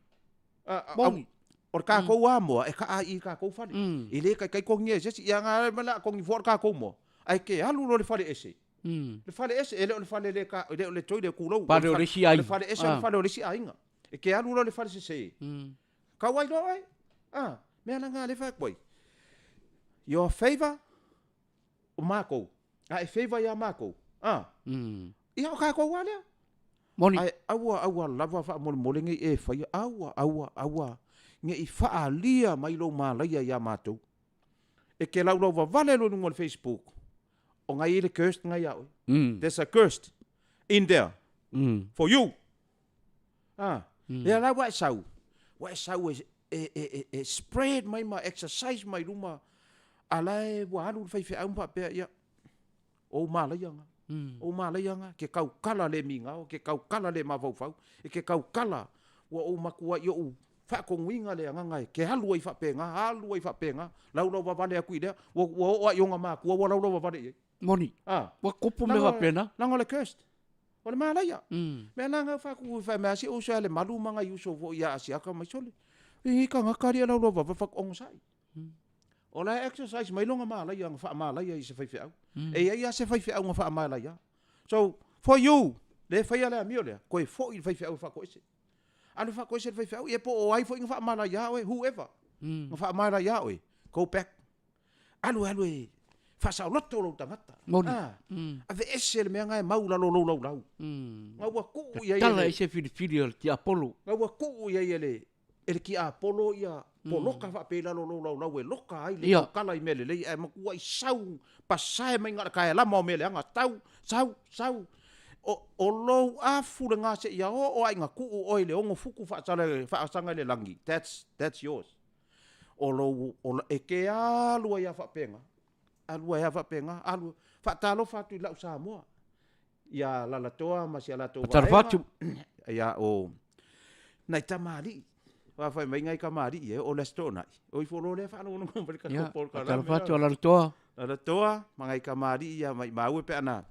S1: Moni.
S2: O le tatou lava moa, e kaa i i tatou fale. E le taitai togia e se isi. Ia na o le a togi fua le tatou moa, ae te alu loa i le fale ese. Le fale ese, e le o le fale le ka, e le o le toilet tulou.
S1: Fale o le isi aiga.
S2: O le fale ese o le fale o le isi aiga. E te alu loa i le fale sese. Kau ai loa oe. A, mea la na lea e fai atu ai. Your favor o makou, a e favor ia makou, a, ia o kakou lava lea.
S1: Moni.
S2: Ae aua, aua lava faamolemole ne i e faia, aua, aua, aua ne i faaalia mai lou malaia ia matou. E te laulau vavale loa i luga o le Facebook, o na e i ai le curse na ia oe. There's a curse in there for you. A, lea la ua e sau, ua e sau e, e, e, e, e spread mai ma exercise mai luma, a la e ua alu le faifeau ma faapea, ia, o ou malaia na, o ou malaia na, ke taukala le migao, ke taukala le mafaufau, e ke taukala, ua ou matua i ou faatonuina le agaga e ke alu ai faapena, alu ai faapena, laulau vavale atu i lea, ua, ua oo lava i ona matua ua laulau vavale i ai.
S1: Moni.
S2: A.
S1: Ua tupu mea faapena.
S2: Leaga o le cursed. O le malaia. Mea la na fai atu fai mai a si ou uso ia Lemalu ma nai uso foi ia Asiata mai, sole, e i ai tagata alii e laulau vava fai atu onosai. O la e exercise mai lona malaia na faamalaia i se faifeau. E i ai lava se faifeau na faamalaia. So, for you, le faia le amio lea, toe foi i le faifeau e faatoese. Alu e faatoese i le faifeau, ia po o ai foi na faamalaia oe, whoever na faamalaia oe, go back. Alu alu e faasaoloto lou tagata.
S1: Moni.
S2: Ah, aveese le mea na e mau i lalo o lou laulau. Na ua tuu i ai e
S1: Tatala
S2: le,
S1: ai se filifili a le tiapolo.
S2: na ua tuu i ai e le, e le tiapolo ia poloka faapea i lalo o lou laulau e loka ai le tautala i mea lelei ae matuai sau pasae mai na o le taelama o mea leaga. Sau, sau, sau. O, o lou afu lena seia oo lava ina tuu oe i le 6 futu faasala, faasaga i le lagi. That's, that's yours. O lou, o, e te alu ai lava faapena, alu ai lava faapena, alu, faatalofa atu i lau Samoa, ia Lalatoa ma si a latou
S1: Faatalofa atu.
S2: Ia, o nai tamalii, aua fai mai nai tamalii e oo i le Aso Toonai, o ifo loa lea faalogologo mai le tatou
S1: Ia,
S2: polokalame.
S1: faatalofa atu a Lalatoa.
S2: Lalatoa ma nai tamalii ia maimau e pe ana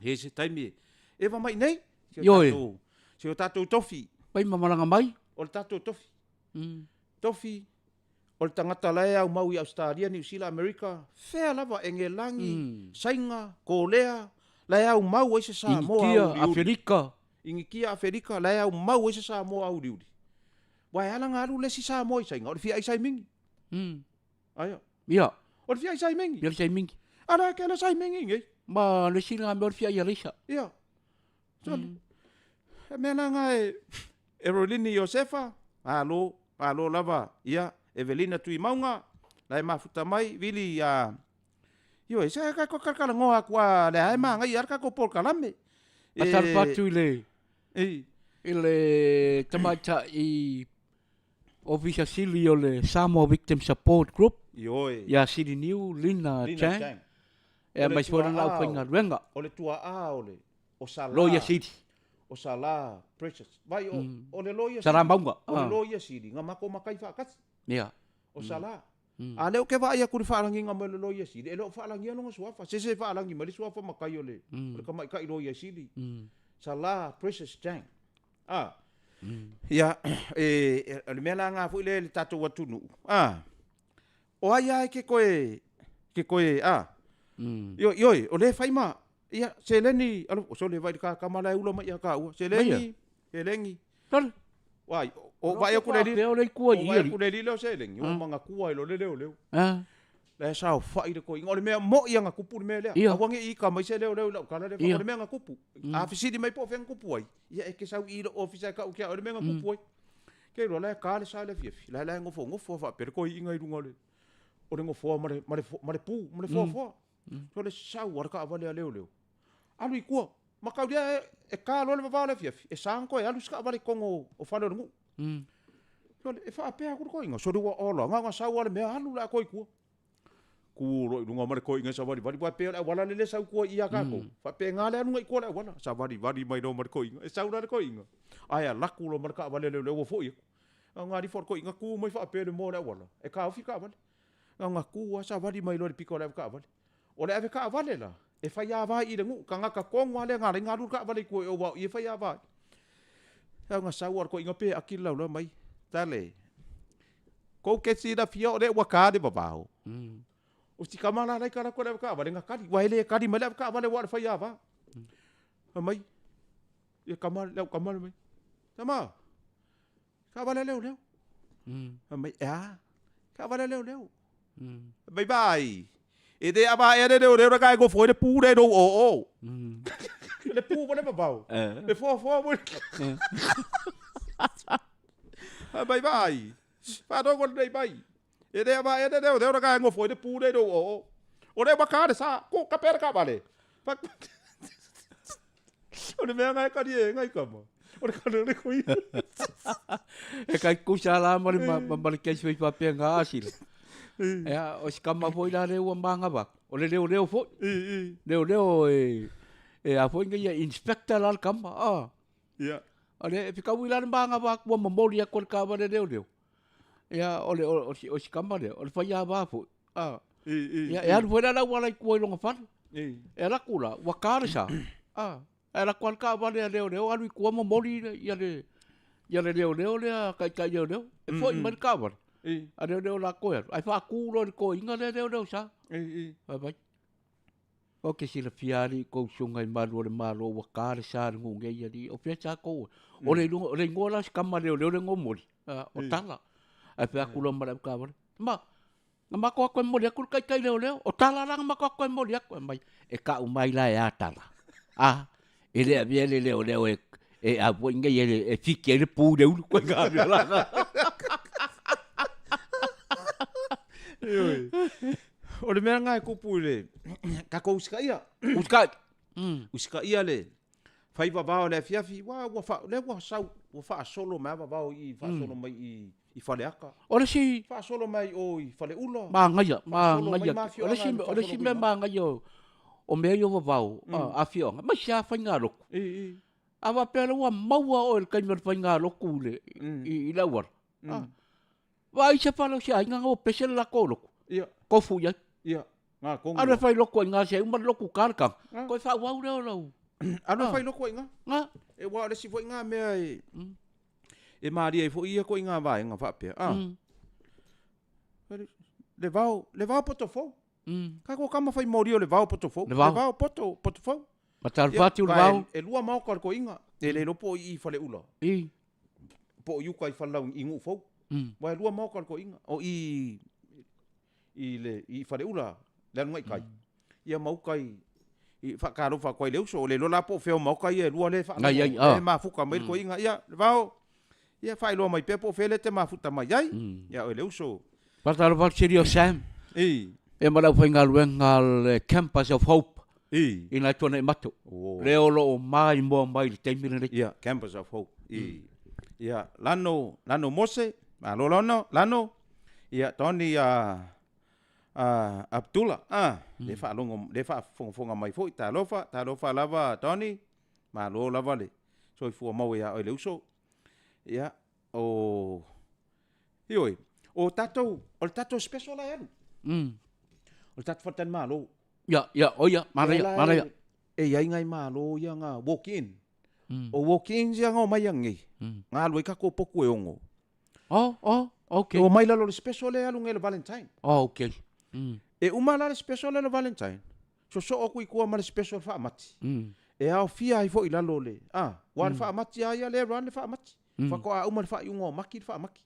S2: i ai se taimi e eva mai nei, si o
S1: Ioe.
S2: tatou, si o tatou tofi.
S1: Pai ma malaga mai.
S2: O le tatou tofi. Tofi, o le tagata la e aumau i Ausetalia, Niu Sila, Amerika, fea lava, Engelagi, Saina, Kolea, la e aumau ai se Samoa
S1: Initia,
S2: auliuli.
S1: Afelika.
S2: Initia, Afelika, la e aumau ai se Samoa auliuli. Aua e ala ona alu le isi Samoa i Saina, o le fia ai saimingi. Aia.
S1: Ia.
S2: O le fia ai saimingi.
S1: Fia saimingi.
S2: A la ke le saimingi nei.
S1: Ma le isi lena mea o le fia ai alaisa.
S2: Ia. Sole. E mea la na e, e Rolini Iosefa, malo, malo lava, ia, Evelina Tuimauga, la e mafuta mai, Vili ia Ioe, se ka ko kalakalagoa atu a le ae magaia le tatou polokalame.
S1: Faatalofa atu i le i le tamaitai Ofisa Sili o le Samoa Victim Support Group.
S2: Ioe.
S1: Ia Siliniu Lina Chang. E aemaise foi lana aufaigaluega.
S2: O le tuaa o le o Sala.
S1: Loia Sili.
S2: O Sala Precious. Vai o, o le Loia
S1: Sili. Sala Mauga.
S2: O le Loia Sili, na matou matai faatasi.
S1: Ia.
S2: O Sala. A lea ou te vaai atu i le faalagiga mai o le Loia Sili, e le o faalagia lona suafa. Se se faalagi mai le suafa matai o le, o le tamaitai Loia Sili. Sala Precious Chang. A. Ia, e, o le mea la lena foi lea i le tatou atunuu, a, o ai lava e te toe, te toe, a, ioe, ioe, o lea e fai ma, ia, seleni, alo, sole, vaai i le ta tama la e ula mai ia taua, seleni, seleni.
S1: Sole.
S2: Uai, o vaai atu le
S1: lilo, o le itua i
S2: vaai atu le lilo o seleni, ua manatua ai loa le leoleo. La e saofai le toeaina, o le mea moi lava na tupu le mea lea. Aua ne i ika mai se leoleo i lau tala lea, o le mea na tupu. A fesili mai po o fea na tupu ai, ia e te sau i i lou ofisa e tau ia te au le mea na tupu ai. Ke iloa la e ta le sa i le afiafi, la e nofonofo lava faapea le toeaina i luga o le o le nofoa ma le ma le ma le pu ma le foafoa. O le sau a le taavale a leoleo, alu i tua. Mataulia e ta loa le vavao o le afiafi, e sa ona toe alu se taavale i totonu o fale o le nuu. Sole, e faapea atu le toeaina, sole ua ola, na ona sau lava le mea alu le atoa i tua. Tu loa i luga ma le toeaina e savalivali, aua e pei o le auala lea e sau i tua i i a tatou. Faapena le aluga i tua o le auala, savalivali mai loa ma le toeaina. E sau la le toeaina, ae alu atu loa ma le taavale a leoleo ua foi atu. Na ona alu ifo o le toeaina tu mai faapea i le moa o le auala, e taofi le taavale. Na ona tu lava savali mai loa i le pito o le avetaavale. O le avetaavale la, e faiava ai i le nuu, tagata tonu lava lea na ala ai ona alu le taavale i tua i o aua o i e faiava ai. Na ona sau lava o le toeaina pe aki le laulau mai, Tale, kou ke silafia o lea ua ta le vavao. O si tama la la e tala atu i le avetaavale na kali, aua e le kali mai le avetaavale aua o le faiava. Fai mai, ia tama, le au tama le mai, Tama, Taavale a leoleo. Fai mai, e a? Taavale a leoleo. Fai mai, vaai, e le avaea le leoleo lena e nofo ai le pu lea i lou oo. Le pu ma le vavao. Le foafoa mo Fai mai, vaai, faalogo lelei mai. E le avaea le leoleo lena e nofo ai le pu lea i lou oo. O lea ua ta le sa, ku, kapea le taavale. O le mea lena e kali e nai tama. O le kali o le kui.
S1: E kai kusa la ma le ma le kesi foi faapea nga asila. Ea, o si kama foi la le ua mangawa. O le leoleo foi. Leoleo e e a foi ngai inspector la le kama. Ah.
S2: Ia.
S1: O le e fikaui la le mangawa ua momoli atu le kava le leoleo. Ia o le o si o si kama lea, o le faiava foi. Ah. Ia e alu foi la le auala i tua i lona fale. E alu atu la, ua ta le sa. Ah. Ae alu atu lava le taavale a leoleo alu i tua momoli ia le ia le leoleo lea taitai leoleo. E foi mai le taavale. A leoleo latou e alu, ae faatu loa i le toeaina lea leoleo sa. Fai mai, Ou te silafia alii kou susuga i malu o le Malo ua ta le sa i le nuu nei alii. O fea sa kou ai? O le iloa, o le igoa la o si tama leoleo lea na momoli, o Tala. Ae fai atu loa ma le avetaavale, Ma, na matou atu e momoli atu le taitai leoleo. O Tala la na matou atu e momoli atu. Fai mai, e tau mai la e a Tala? A, e le avea le leoleo e e a foi nei e fiki ai le pu i le ulu. Koe ngā mea la.
S2: Ioe. O le mea lena e tupu i le tatou usitaia.
S1: Usitai.
S2: Usitaia le fai vavao i le afiafi, ua ua fa, lea ua sau, ua faasolo mai lava vavao i i, faasolo mai i i Faleata.
S1: O le isi
S2: Faasolo mai o i Faleula.
S1: Manaia, manaia. O le isi, o le isi mea manaia o, o mea ia o vavao, afioaga, aemaise lava faigalotu. A faapea la ua maua oe i le taimi o le faigalotu i le, i le auala, vaai se fale o se aiga na ua pese le latou lotu, tofu i ai. Alu e fai lotu ai i ina se i uma le lotu ta le taga, toe faaauau lea o lau.
S2: Alu e fai lotu ai i ina. Aua o le isi foi lena mea e, e malie ai foi ia ituaiga vaega faapea, le vao, le vao poto fou. Tatou tama fai moli o le vao poto fou.
S1: Le vao.
S2: Le vao poto, poto fou.
S1: Matalofa atu le vao.
S2: E lua maota o le toeaina. E le iloa po o i i Faleula.
S1: I.
S2: Po o i uka i Falelau i Nuufou. Aua e lua maota o le toeaina. O i i le i Faleula, le aluga i tai. Ia ma uka i i faatalofa atu ai i le uso. O le iloa la po o fea o maota ia e lua lea e faalogo, lea e mafuta mai le toeaina. Ia, le vao. Ia faailoa mai pea po o fea lea e te mafuta mai ai. Ia oe le uso.
S1: Faatalofa atu Sili o Sam. Ia ma le aufaigaluega a le Campus of Hope i nai Tuanaimato. Lea o lo o maimoa mai i le taimi lenei.
S2: Ia, Campus of Hope. Ia, Lano, Lano Mose, malo Lano, Lano. Ia, Tony Abdullah, lea faalogo, lea faafogafoga mai foi, talofa, talofa lava Tony, malo lava le soifua maua ia oe le uso. Ia, o, ioe, o tatou, o le tatou special la e alu. O le tatou faletalimalo.
S1: Ia, ia, o ia, manaia, manaia.
S2: E i ai nai malo ia na walk in. O walk ins ia na omai anei, na alu ai tatou potu e 6.
S1: Oh, oh, okay.
S2: E omai lalo o le special lea e alu nei le Valentine.
S1: Oh, okay.
S2: E uma la le special lea le Valentine, sosoo atu i tua ma le special faamati. E aofia ai foi i lalo o le, a, ua le faamati lava ia lea e run le faamati. Faatoa uma le faaiuga o Maki le faamati.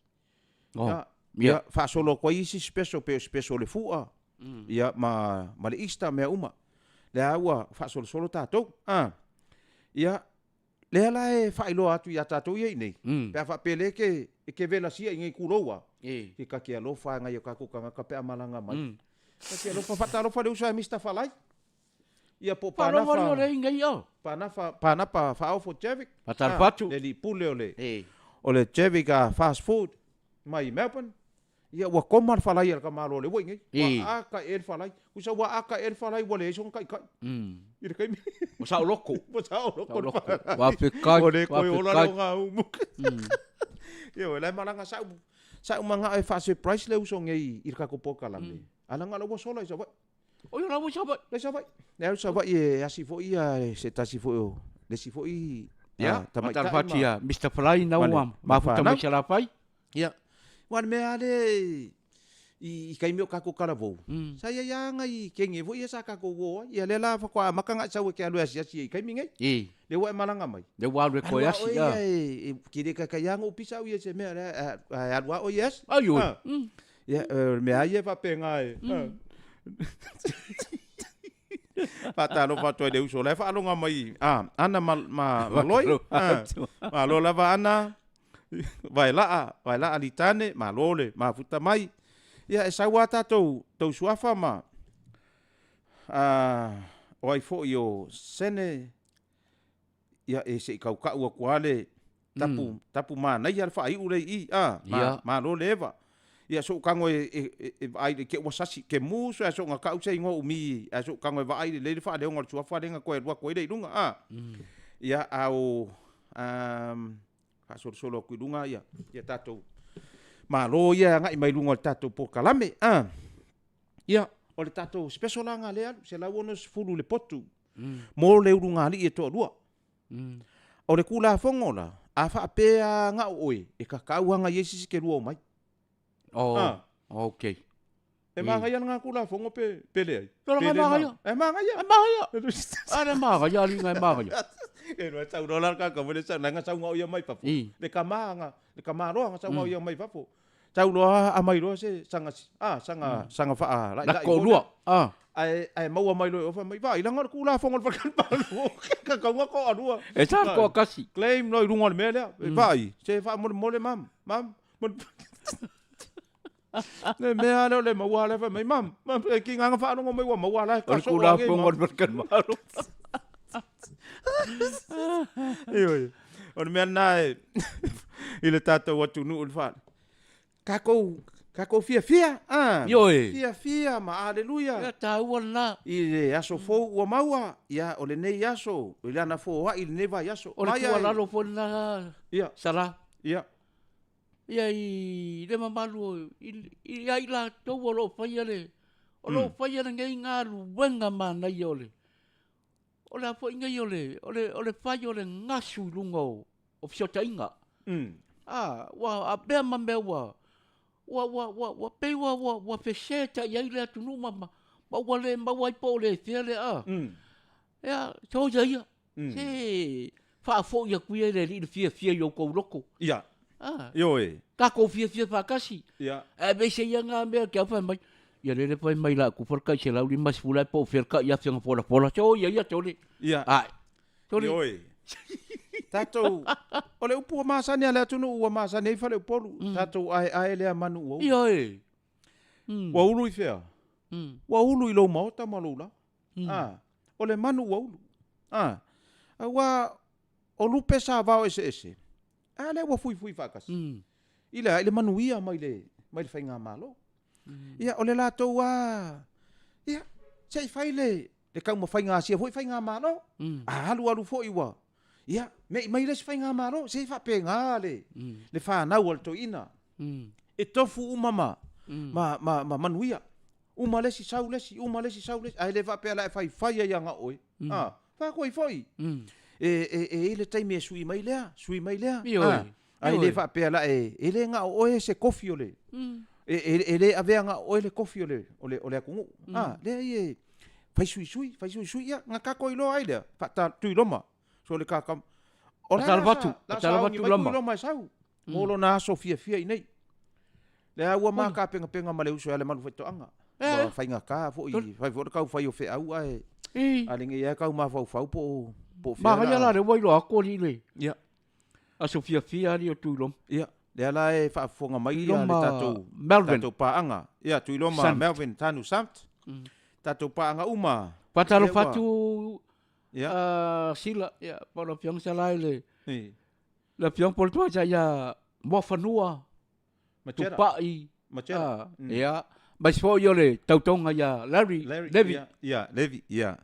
S1: Oh.
S2: Ia, ia, faasolo atu ai isi special pei o special o le fua, ia, ma le Easter mea uma. Lea ua faasolosolo tatou. A, ia, lea la e faailoa atu ia tatou ia i inei, pe a faapea lea e te velasia i inei tulou a, ke ta te alofa nai o tatou tagata pe a malaga mai. Ta te alofa, faatalofa le uso a Mister Falai. Ia po o
S1: Panafa. Faalogo le inei o.
S2: Panafa, Panapa Faaofo Javic.
S1: Faatalofa atu.
S2: Le alii pule o le, o le Javic Fast Food mai Melbourne. Ia ua koma le falai a le tamaloa lea ua i nei. Ua aka ea le falai. Tusa ua aka ea le falai ua leai sona taitai. I le taimi.
S1: Ua saoloko.
S2: Ua saoloko le falai.
S1: Faafetai.
S2: Ua le toe ola le ogaumu. Ioe, la e malaga sa ou, sa ou manao e faa-surprise le uso nei i le tatou polokalame. A leaga o la ua sola i Savaii.
S1: O ia la ua i Savaii.
S2: La i Savaii. La i Savaii e asi foi ia se tasi foi o le isi foi
S1: Ia, tamaitai ma. Faatalofa atu ia Mister Falai na ua mafuta mai Salafai.
S2: Ia, aua o le mea lava lea i taimi o tatou talavou, sa i ai lava nai kene foi ia sa tatou o ai. Ia lea la faatoa amata ona e sau e te alu e asiasi ai i taimi nei. Lea ua e malaga mai.
S1: Lea ua alu e toe asi.
S2: Alu lava oe ia e te le taitai lava ona ou pisa au ia i se mea lea, ae alu lava oe e asi.
S1: Ai oi.
S2: Ia, o le mea lava ia e faapena e. Faatalofa atu ai i le uso o la e faaloga mai, Ana ma Loi. Malo lava Ana. Vaelaa, Vaelaa Litane, malo le mafuta mai. Ia, e sau lava tatou tou suafa ma o ai foi o Sene, ia, e se i tautau atu lava le tapu, tapu manaia le faaiu lea i i, a, ma, malo le eva. Ia, so'u tago e vaai i ke ua sasi, ke musu ae so'u na tau se igoa umi, ae so'u tago e vaai lelei le faaleoga o le suafa lea na toe alu atu ai lea i luga, a. Ia, a o, faasolosolo atu i luga ia, ia tatou malo ia e agai mai luga o le tatou polokalame. A, ia, o le tatou special la na lea alu, 160 le potu, mo le ulugalii e toalua. O le Tulafono la, a faapea na o oe, e tatau lava ona i ai se isi ke lua omai.
S1: Oh, okay.
S2: E manaia lena Tulafono pe, pe leai?
S1: Pe le manaia.
S2: E manaia.
S1: E manaia. A le manaia, alii e manaia.
S2: E no e sau loa la le tagata foi lea sau, leaga sau na o ia mai fafo. Le kama na, le kama loa na sau na o ia mai fafo. Sau loa aumai loa se saga, a, saga, saga faala'ilai
S1: foi lea. A.
S2: Ae, ae maua mai loa e fai mai, vaai, leaga o le Tulafono a le Faletalimalo, e tatau ona toalua.
S1: E sa le toatasi.
S2: Claim loa i luga o le mea lea. Vaai, se faamolemole mam, mam. Le mea lea o le maua lea fai mai, mam, mam, e ki nganga faalogo mai ua maua la e
S1: O le Tulafono a le Faletalimalo.
S2: Ioe. O le mea lena e i le tatou atunuu le fale. Tatou, tatou fiafia, a.
S1: Ioe.
S2: Fiafia ma aleluia.
S1: Ia taua lena.
S2: I le aso fou ua maua, ia o lenei aso, i lana foai i lenei vaiaso.
S1: O le tuualalo foi lena,
S2: Ia.
S1: Sala.
S2: Ia.
S1: Ia i le mamalu ia i latou o lo o faia le, o lo o faia lenei galuega manaia o le, o le a foi nei o le, o le, o le fai o le gasu i luga o, o fesootaiga. A, ua a mea ma mea ua, ua, ua, ua, ua pei ua, ua, ua feseta'i ai le atunuu ma, ma, ma ua le maua ai po o le fea le a. Ia, soia ia. Se faafoi atu ia i le Alii le fiafia i outou loto.
S2: Ia.
S1: A.
S2: Ioe.
S1: Tatou fiafia faatasi.
S2: Ia.
S1: Ae aveese ia na mea ke au fai mai. Ia lele fai mai la ku fale tai 150 la po o fea le tai afe na folafola. Soia ia tole.
S2: Ia.
S1: Ae. Tole.
S2: Ioe. Tatou, o le upu ua masani a le atunuu ua masani ai faleupolu, tatou aeae lea manu ua ulu.
S1: Ioe.
S2: Ua ulu i fea? Ua ulu i lou maota ma lou laoa. A, o le manu ua ulu. A, aua o lupe sa vao eseese, a lea ua fuifui faatasi. I le a? I le manuia mai le, mai le faigamalo. Ia, o le latou lava, ia, se i fai le, le taumafaiga a sia foi faigamalo. A alu alu foi ua, ia, me'i mai le isi faigamalo, se i faapena le, le fanau a le toeaina. E tofu uma ma, ma, ma, ma manuia. Uma le isi sau le isi, uma le isi sau le isi, ae le faapea la e faifai ai ia oe. A, faatoa foi. E, e, e i ai le taimi e sui mai lea, sui mai lea.
S1: Ioe.
S2: A, ae le faapea la e, e le na o oe se kofi o le, e, e, e le avea na o oe le kofi o le, o le, o le atunuu. A, leai e fai suisui, fai suisui, ia, na tatou iloa ai lea, faata, Tuiloma, so le kaka, o la
S1: la sa,
S2: la sauni mai Tuiloma e sau, mo lona aso fiafia i nei. Lea ua ma tapenapena ma le uso ia Lemalu Faitoaga. Ua faigata foi, fai foi le tau fai o feau ae a lenei lava tau mafaufau po o po o
S1: fea. Manaia la lea ua iloa atu alii le
S2: Ia.
S1: aso fiafia alii o Tuiloma.
S2: Ia, lea la e faafofoga mai ia le tatou
S1: Melvin.
S2: tatou paaga. Ia, Tuiloma
S1: Sant.
S2: Melvin Tanu Sant. Tatou paaga uma.
S1: Faatalofa
S2: Lea ua-
S1: atu
S2: Ia.
S1: Sila, ia, po o le Afioga Sala i le
S2: I.
S1: le Afioga po o le Tuaisa ia Muafanua.
S2: Matera.
S1: Tupai.
S2: Matera.
S1: Ia. Ma isi foi o le tautoga ia Larry,
S2: Larry
S1: Levy.
S2: Ia, ia, Levy, ia.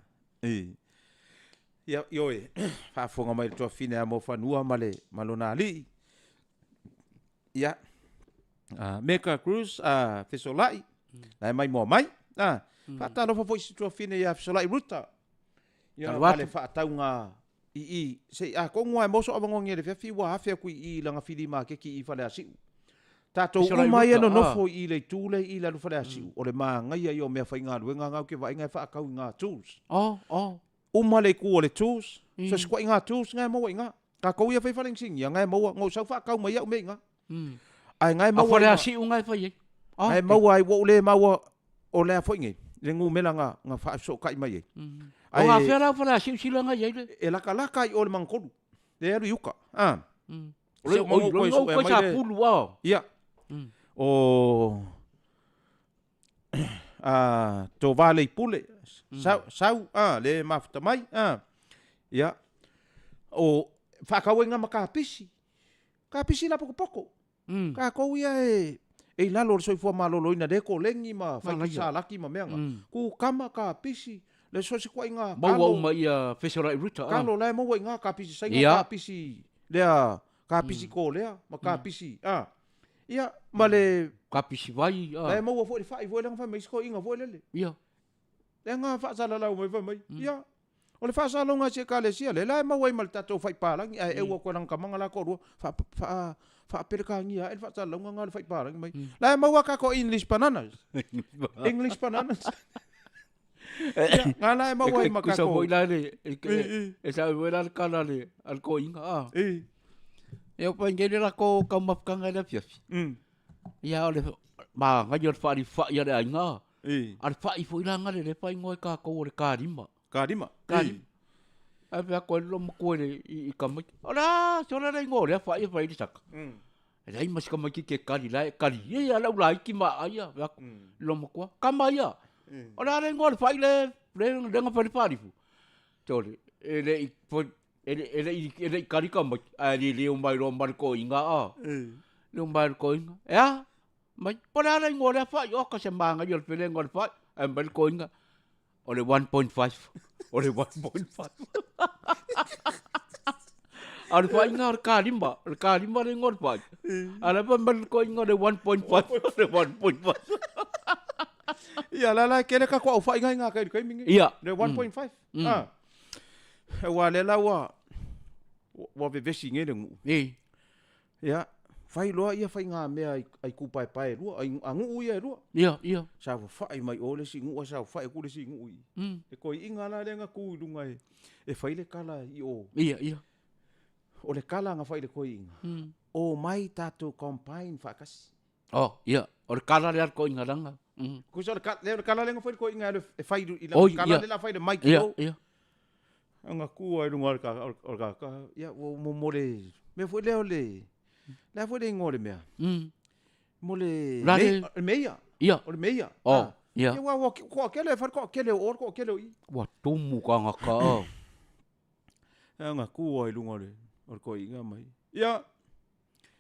S2: I. Ia, ioe, faafofoga mai le tuafafine ia Moafanua ma le, ma lona alii. Ia, Meka Cruz, Fesolai, la e maimoa mai. Faatalofa foi i si tuafafine ia Fesolai Ruta. Ia, ma le faatauga i i, se i atonu lava e maua sou avanoa nei i le afiafi ua afe atu i i i lana fili maketi i Faleasiu. Tatou uma ia e nonofo i i le itu lea i i le alu Faleasiu, o le manaia ia o meafaigaluega na ou te vaai na e faatau i na tools. Uma le itu o le tools, so se ituaiga tools na e maua i ina. Tatou ia e fai fale inisinia, na e maua, na ou sau faatau mai au mea i ina. Ae na e
S1: maua. A Faleasiu na e fai ai.
S2: Na e maua ai, ua ou le maua o le a foi nei, le numera na, na faafesootai mai ai.
S1: Ae, o gafea la Faleasiu sila na i ai le?
S2: E latalata i o i le Magatolu, lea e alu i uka. A.
S1: O le oi, o le oi sa pulu a.
S2: Ia. O a Tovale Pule, sau, sau, a, le mafuta mai, a. Ia. O faatau ai na ma kapisi. Kapisi lapotopoto. Tatou ia e i lalo o le soifua maloloina lea e koleni ma fai salaki ma mea na. Kukama, kapisi, le so o se ituaiga
S1: kalo. Maua uma ia Fesolai Ruta.
S2: Kalo la e maua i ina, kapisi Saina, kapisi lea, kapisi Kolea ma kapisi, a. Ia, ma le
S1: Kapisi vai,
S2: a. La e maua foi le fai foi lea na fai mai isi toeaiina foi lele.
S1: Ia.
S2: Lea na faasalalau mai fai mai, ia, o le faasalalauga a si Ekalesia, lea la e maua ai ma le tatou fai palagi, ae eu atu e lana tamaga la toalua, faapeletania ae le faasalalauga na o le fai palagi mai. La e maua a tatou English bananas. English bananas. Ia, na la e maua ai ma
S1: tatou. Kusa foi la le, e sa foi la le kala le, a le toeaina, a. Ia, o pai nei le latou taumafataga i le afiafi. Ia, o le manaia o le faalifai a le aiga, a. A le fai foi la gale lea faaigoa e tatou o le kalima.
S2: Kalima.
S1: Kalima. Ae fai atu ai le loomatua i le i tamaiti, o le a sole le igoa o lea fai e fai ai le saka. E leai ma si tamaititi e kali la e kali ia ia lau laiti ma aai ia. Fai atu i le loomatua, kama ia, o le a le igoa o le fai le le le na fai le faalifu. Sole, e le i e le e le i e le i kali tamaiti, ae liliu mai loa ma le toeaina a. Liliu mai le toeaina, e a? Mai, po o le a le igoa o lea fai, oka se manaia o le felega o le fai, ae mai le toeaina, o le 1.5, o le 1.5. A o le faiga o le kalima, o le kalima le igoa o le fai. A o la e fai mai le toeaina o le 1.5, o le 1.5.
S2: Ia, la la e tele tatou aufai ngai ngā kai le taimi nei.
S1: Ia.
S2: Le 1.5. Ah. Aua lea la ua ua vevesi nei le nuu.
S1: I.
S2: Ia, fai loa ia faigamea a itupaepae e lua, a nuu ia e lua.
S1: Ia, ia.
S2: Saofafai mai o le isi nuu ae saofafai atu le isi nuu i i. Le toeaina la lea na tu i luga e fai le tala i o.
S1: Ia, ia.
S2: O le tala na fai i le toeaina, omai tatou combine faatasi.
S1: Oh, ia, o le tala lea a le toeaina leaga.
S2: Tusa o le tala lea na fai i le toeaina e fai i lana tala lea la fai i le mic i o.
S1: Ia, ia.
S2: Aga ku ai lunga o le ka o le ka ia ua mo mo le mea foi lea o le le a foi le igoa o le mea. Mo le le meia.
S1: Ia.
S2: O le meia.
S1: Oh, ia.
S2: Ia ua ua toatele e fai le toatele o o le toatele o i.
S1: Ua tumu tagata.
S2: Aga ku ai luga o le o le toeaina mai. Ia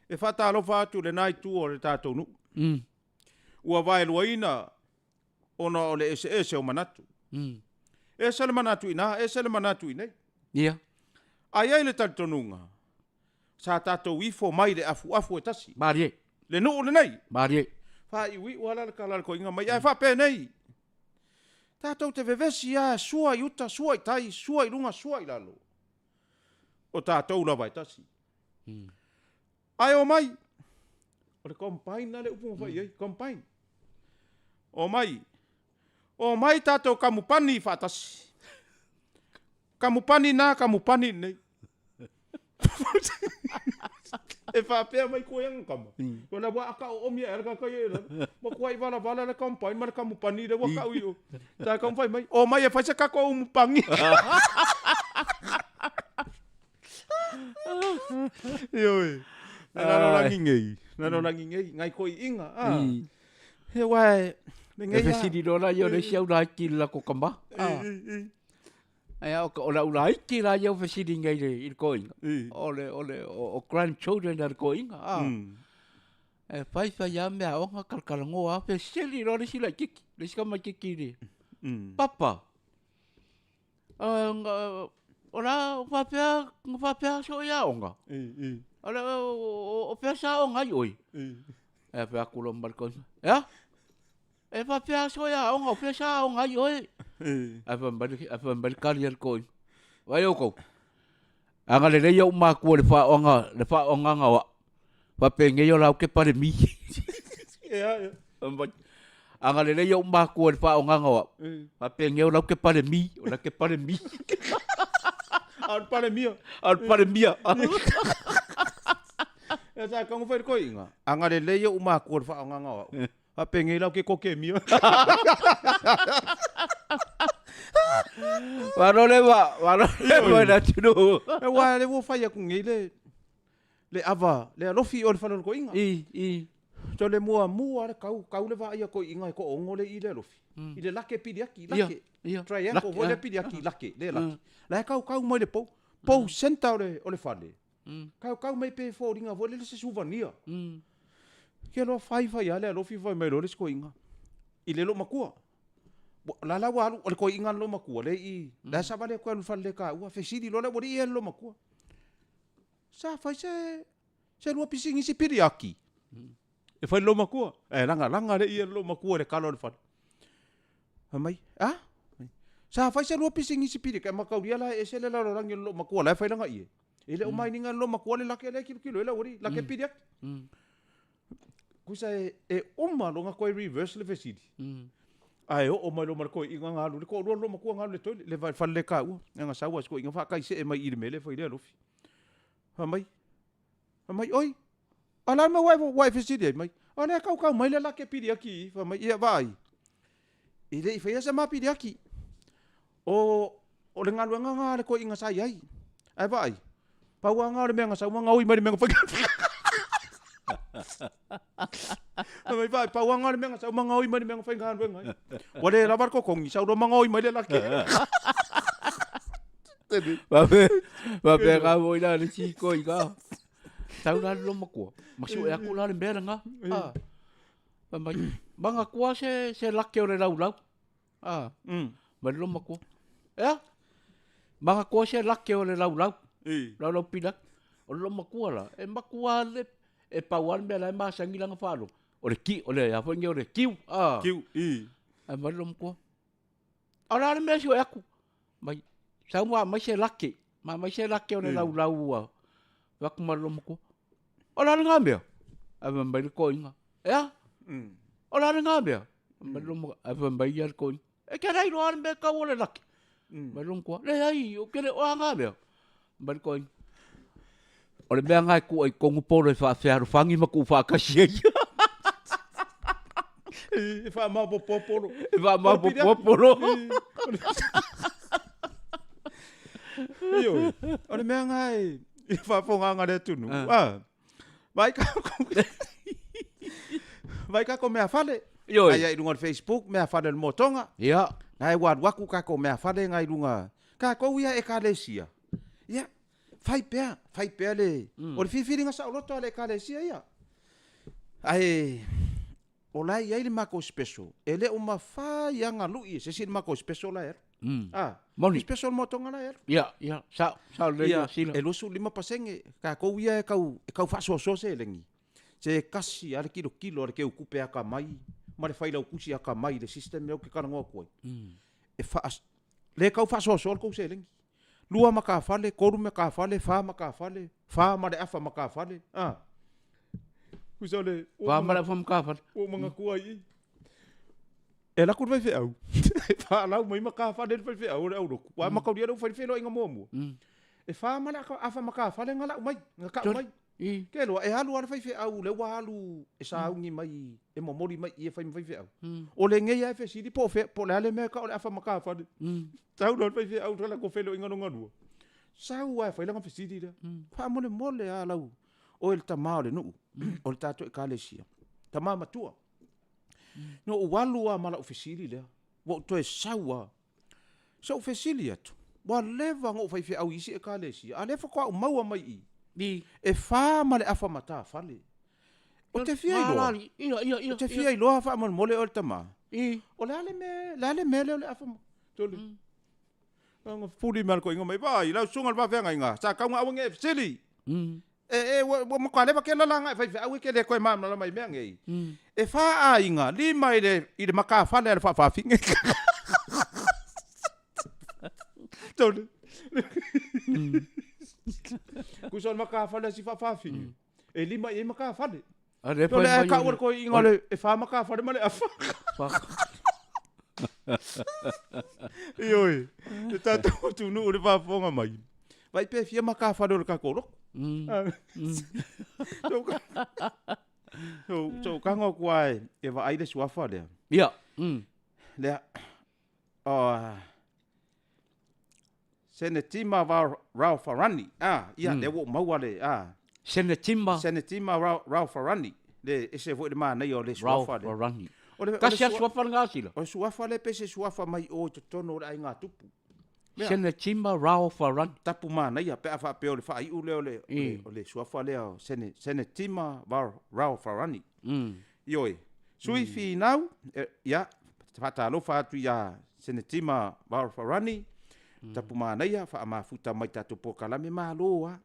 S2: e faatalofa atu i lena itu o le tatou nuu. Ua vaeluaina ona o le eseese o manatu. Ese le manatu i ina, ese le manatu i inei.
S1: Ia.
S2: Ae i ai le talitonuga, sa tatou ifo mai le afuafu e tasi.
S1: Malie.
S2: Le nuu lenei.
S1: Malie.
S2: Faaiuiu lava la le tala a le toeaina mai, ae faapenei, tatou te vevesi lava, sua i uta, sua i tai, sua i luga, sua i lalo. O tatou lava e tasi. Ae omai, o le combine la le upu na fai i ai, combine. Omai, omai tatou kamupani faatasi. Kamupani na, kamupani nei. E faapea mai koe aga kama. O la ua aka o omi e ka kai e la. Ma kuai vala vala le combine ma le kamupani le ua kau i o. Ta ka fai mai. Omai e fai se kako umupangi. Ioe. Na lalolagi nei. Lalolagi nei. Ngai koi inga. Ah. He wae.
S1: Le ngai. E fesili loa la ia o le isi au laiti i le latou tama. Ae o o lau laiti la ia o fesili nei i le toeaina. O le o le o grandchildren a le toeaina. E fai fai lava meaaoga talatalanoa lava fesili loa le isi laitiiti, le isi tamaitiiti i le Papa, O la faapea, na faapea aso i aoga. O le o fea sa aoga ai oe? E fai atu loa ma le toeaina, ea? E faapea aso i aoga, o fea sa aoga ai oe? Ae fai mai ae fai mai le tali a le toeaina, vaai outou, agalelei ou matua i le faaoga, le faaogaga o au, faapenei o la ou te palemi. Agalelei ou matua i le faaaogaga o au, faapenei o la ou te palemi, o la te palemi.
S2: A o le palemia.
S1: A o le palemia.
S2: Ia sa kaunga fai le toeaina, agalelei ou matua i le faaaogaga o au, faapenei la ou te kokemia.
S1: Malo le va, malo le va le atunuu.
S2: Aua o lea ua fai atu nei le le ava, le alofi o le fale o le toeaina.
S1: I, i.
S2: So le muamua le kau, kau le vaai a toeaina e toaono le i le alofi. I le lake piliaki, lake.
S1: Ia,
S2: Triangle foi lea piliaki, lake, le lake. La e kaukau mai le pou, pou centre o le, o le fale. Kaukau mai pe foliga foi lele se souvenir. Ke loa fai fai lava le alofi fai mai loa le isi toeaina i le loomatua. La la ua alu, o le toeaina le loomatua le i, la e savali atu e alu i le fale le taua, fesili loa le aualii ia i le loomatua. Sa fai se se lua pisinisi piliaki e fai i le loomatua. Ae lagalaga alii ia le loomatua i le kala o le fale. Fai mai, a? Sa fai se lua pisinisi piliaki, ae mataulia la e ese le lalolagi o le loomatua la e fai lana ie. E le o mainiga e le loomatua le lake lea e kilokilo ai le aualii, lake piliaki. Tusa e, e uma loa ona toe reverse le fesili. Ae oo mai loa ma le toeaina na alu, le toalua o le loomatua na alu i le toilet, le fale le taua. Na sau lava si toeaina faataisee mai i i le mea lea e fai ai le alofi. Fai mai, fai mai, oi, a o le a le mea ua e, ua e fesili ai mai? O lea e kaukau mai le lake piliaki i i. Fai mai, ia vaai, e le i faia se ma piliaki. O, o le galuega lena a le toeaina sa i ai. Ae vaai, pau lava lena o le mea na sau ma gaoi mai le mea na fai. Fai mai, vaai, pau lava lena o le mea na sau ma gaoi mai le mea na faigaluega ai. Ua le lava le totogi, sau loa ma gaoi mai le lake.
S1: Faapea foi la le isi toeaina. Sau la le loomatua, ma sue atu la le mea lena. Fai mai, manatua se, se lake o le laulau. Ah. Mai le loomatua. Ea? Manatua se lake o le laulau. Laulau pilaki. O le loomatua la, e matua le, e pau lava le mea la e masani lana faalogo. O le ki, o le a foi nei o le kiu.
S2: Ah. Kiu, i.
S1: Ae mai le loomatua. A o le a le mea e sue atu? Mai, sau ma aumai se lake, ma aumai se lake o le laulau ua fai atu ma le loomatua. O le a lena mea? Ae fai mai le toeaina, ea? O le a lena mea? Fai mai le loomatua, ae fai mai ia le toeaina, e te le iloa le mea e tau o le lake. Mai le loomatua, leai, ou te le, o a na mea? Fai mai le toeaina, o le mea lena e tuu ai i totonu polo e faafealofani ma tuufaatasi ai.
S2: E faamaopoopo polo.
S1: E faamaopoopo polo.
S2: Ioe, o le mea lena e i faafofogaaga a le atunuu, a, vaai tatou, vaai tatou meafale.
S1: Ioe.
S2: Aia i luga o le Facebook meafale o le motoga.
S1: Ia.
S2: Na e ua alu atu tatou meafale na i luga, tatou ia Ekalesia, ia, fai pea, fai pea le, o le filifiliga saoloto a le Ekalesia ia. Ae o la e i ai le matou special, e le o mafai lava ona lui e se isi le matou special la e alu.
S1: Ah, Moni.
S2: Special motoga la e alu.
S1: Ia, ia, sao, sao lelei
S2: Ia,
S1: Sila.
S2: e 25% tatou ia e tau, e tau faasoasoa seleni. Se tasi lava le tilotilo a le teutupe atamai ma le failautusi atamai i le system lea ou te talanoa atu ai. E faa, le tau faasoasoa le tou seleni. Lua matafale, tolu matafale, fa matafale, fa ma le afa matafale. Ah. Tusa o le...
S1: Fa ma le afa matafale.
S2: Ua ou manatua ai i i. E alu atu le faifeau, e faalau mai matafale le faifeau o le aulotu. Ua amatalia lea ua fai le feiloaiga muamua. E fa ma le afa matafale na lau mai, na tau mai. Ke loa, e alu lava le faifeau lea ua alu e sauni mai, e momoli mai i i e fai ma faifeau. O lenei lava e fesili po o fea, po o le a le mea e tau o le afa matafale. Sau loa le faifeau i le latou feiloaiga lona lua, sau lava e fai lana fesili lea. Faamolemole lava lau, oe le tama o le nuu, o le tatou ekalesia, tama matua. Na ou alu lava ma lau fesili lea, ua ou toe sau lava. Se ou fesili atu, ua leva ona ou faifeau i isi ekalesia, a o lea faatoa ou maua mai i i, e fa ma le afa matafale. Ou te fia iloa, ou te fia iloa faamolemole oe le tama, o le a le mea, le a le mea lea o le afa tole. Ona fuli mai le toeaina mai, vaai, lau susuga i le faafeagaiga, sa tatau ona aua ne i e fesili. E, e, ua, ua matua leva tele la na e faifeau e te le toe malamalama i mea nei. E fa aiga, lima i le, i le matafale a le faafafine. Tole. Tusa o le matafale a si faafafine, e lima i ai matafale.
S1: A le
S2: Tole,
S1: fai
S2: ae
S1: mai
S2: kau
S1: o
S2: le toeaina o le, e fa matafale ma le afa. Ioe, le tatou atunuu i le faafofoga mai. Vaai pe fia matafale o le tatou lotu. So, kago atu lava e vaai le suafa lea.
S1: Ia.
S2: Lea. Senetima Rauwharani. Ah, ia, lea ua ou maua le, ah.
S1: Senetima.
S2: Senetima Rauwharani. Le ese foi le manaia o le suafa lea.
S1: Rauwharani.
S2: O le,
S1: Tasi lava suafa lena Sila.
S2: O le suafa lea pe se suafa mai o i totonu o le aiga tupu.
S1: Mea. Senetima Rauwharani.
S2: Tapu manaia pe a faapea o le faaiu lea o le, o le suafa lea o Senetima Rauwharani. Ioe. Sui Finau, ia, faatalofa atu ia Senetima Rauwharani, tapu manaia, faamafuta mai tatou polokalame, malo lava.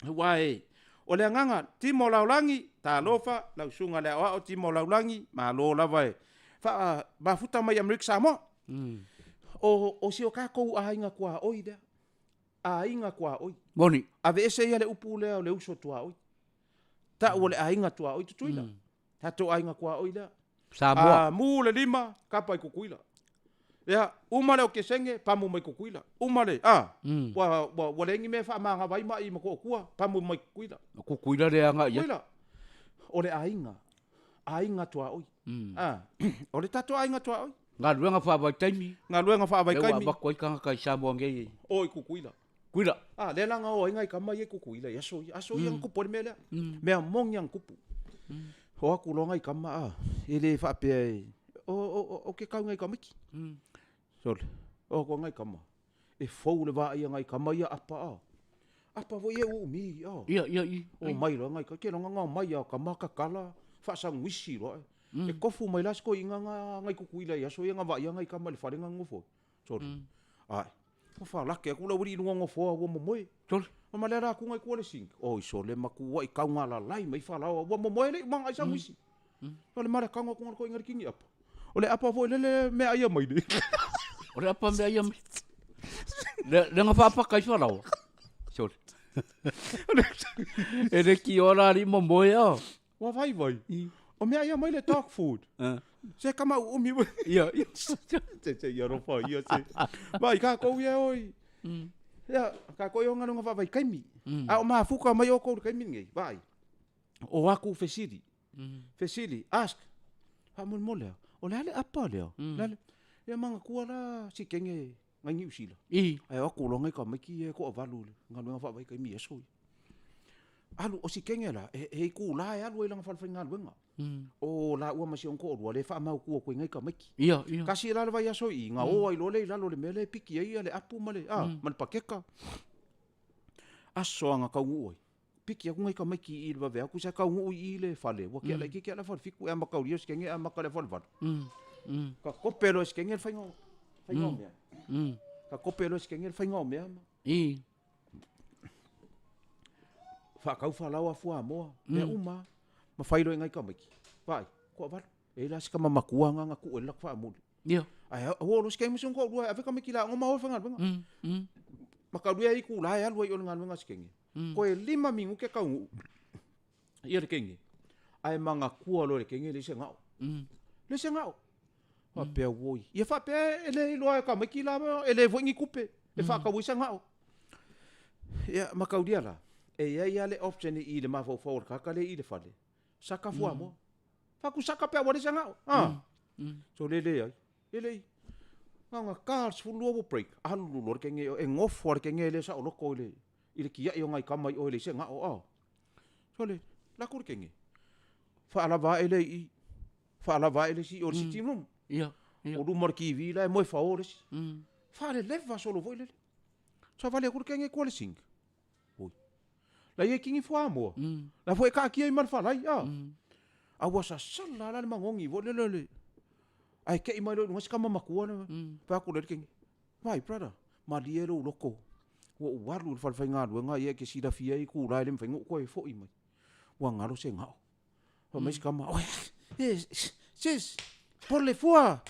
S2: Aua e, o le agaga, Timo Laulagi, talofa, lau susuga i le aoao Timo Laulagi, malo lava e faamafuta mai Amerika Samoa. O si o tatou aiga tuaoi lea, aiga tuaoi.
S1: Moni.
S2: Aveese ia le upu lea o le uso tuaoi. Tau o le aiga tuaoi Tutuila. Tatou aiga tuaoi lea.
S1: Samoa.
S2: A mu le lima, kapa i Tutuila. Ia, uma le okesenge, pamu mai Tutuila. Uma le, a, ua, ua, ua leai ni mea e faamagava ai mai ma Toatua, pamu mai Tutuila.
S1: O Tutuila le agai i ai.
S2: Tutuila. O le aiga, aiga tuaoi. A, o le tatou aiga tuaoi.
S1: Galuega faavaitaimi.
S2: Galuega faavaitaimi.
S1: Lea ua avatu ai tagata i Samoa nei.
S2: O i Tutuila.
S1: Tutuila.
S2: A, lea la na o ai nai tama ia i Tutuila i aso ia. Aso ia na tupu ai le mea lea. Mea moni lava na tupu. O atu loa nai tama, a, e le faapea e, o, o, ou te tau i nai tamaiti. Sole, o atu nai tama, e fou le vaai a nai tama ia apa, a. Apa foi ia uumi, a.
S1: Ia, ia, ia.
S2: O mai loa nai tama, ke loa na mai a tama kakala, faasaguisi loa e. E kofu mai la si toeaina na nai Tutuila i aso ia na vaai a nai tama i le fale na nonofo ai. Sole, ae, ua falake atu le aualii i luga o nofoa ua momoe.
S1: Sole.
S2: Ua ma lea la atu nai tua le sink. Oi sole matua i kaugalalai mai falaoa ua momoe le iumaga ai saguisi. Sole ma le kago atu le toeaina i le kini apa. O le apa foi lele mea ai mai le.
S1: O le apa mea ai mai. Le le nga faapaka i falaoa. Sole. E le ki ora ali momoe a.
S2: Ua vaivai. O mea ia mai le dog food. Se kama uumi.
S1: Ia, ia.
S2: Se se ia rofa ia se. Vai kākou ia oi. Ia, kākou ia o galuega faavaikaimi. A o mafuka mai oukou i le taimi lenei, vaai. O aku fesili. Fesili, ask. Faamolemole lava, o le a le apa lea? O le a le Ia manatua la si kenge. Ngai Niu Sila.
S1: I.
S2: Ae o atu loa ngai tamaiti ia e toavalu i le galuega faavaitaimi i aso ia. Alu, o si kenge la, e, e itulā e alu ai i lana falefaigaluega. O laua ma si ona toalua lea e faamautu atu ai ngai tamaiti.
S1: Ia, ia.
S2: Tasi la le vaiaso i i, na o ai loa lea i lalo i le mea lea e piki ai le apu ma le, a, ma le pakeka. Aso lava na taunuu ai, piki atu nai tamaiti i i le vave atu, sa taunuu i i le fale, ua tea laitiiti lava le afa i le 7, e amata aulia si kenge amata i le afa i le 8. Ka kope loa e si kenge le faiga o, faiga o mea. Ka kope loa e si kenge le faiga o mea ma.
S1: I.
S2: Faatau falaoa fuamoa, mea uma lava. Ma fai loa i nai tamaiti, vaai, toavalu. E i ai la si tama matua lena na tuu ai le latou faamuli.
S1: Ia.
S2: Ae ua oo loa si kenge ma si ona toalua e ave tamaiti i le aoga ma o i le faigaluega. Ma taulia ai itula e alu ai i o i le galuega a si kenge. Toe 5 minute taunuu ia le kenge, ae manatua loa e le kenge leai se gao. Leai se gao. Faapea, oi. Ia faapea e le iloa e tamaiti la, e leai foi ni tupe e faatau ai se gao. Ia, ma taulia la, e i ai lava le option i i le mafaufau o le tagata lea i i le fale, saka fuamoa. Fatu saka pe a ua leai se gao. So le leai. E lei, na ona ta le 12 ua break, alu loa le kenge e nofo lava le kenge lea saoloto i le i le tiai o nai tama i o e leai se gao a. Sole, alu atu le kenge, faalava ae lea i i, faalava ae le isi i o i le sitting room.
S1: Ia, ia.
S2: O luma o le TV la e moe fao le isi. Faaleleva solo foi lele. Savali atu le kenge i tua i le sink. Oi. La i ai kini fuamoa. La foi e taatia ai ma le falai, a. A ua sasala la le magogi foi lele o le ae tei mai loa i luga si tama matua lea. Fai atu loa i le kenge, Vai brother, malie lou loto, ua ou alu i le falefaigaluega ia e te silafia ai itula e le mafai ona ou toe foi mai. Ua galo se gao. Fai mai si tama, Oi, e, sis, pole fua,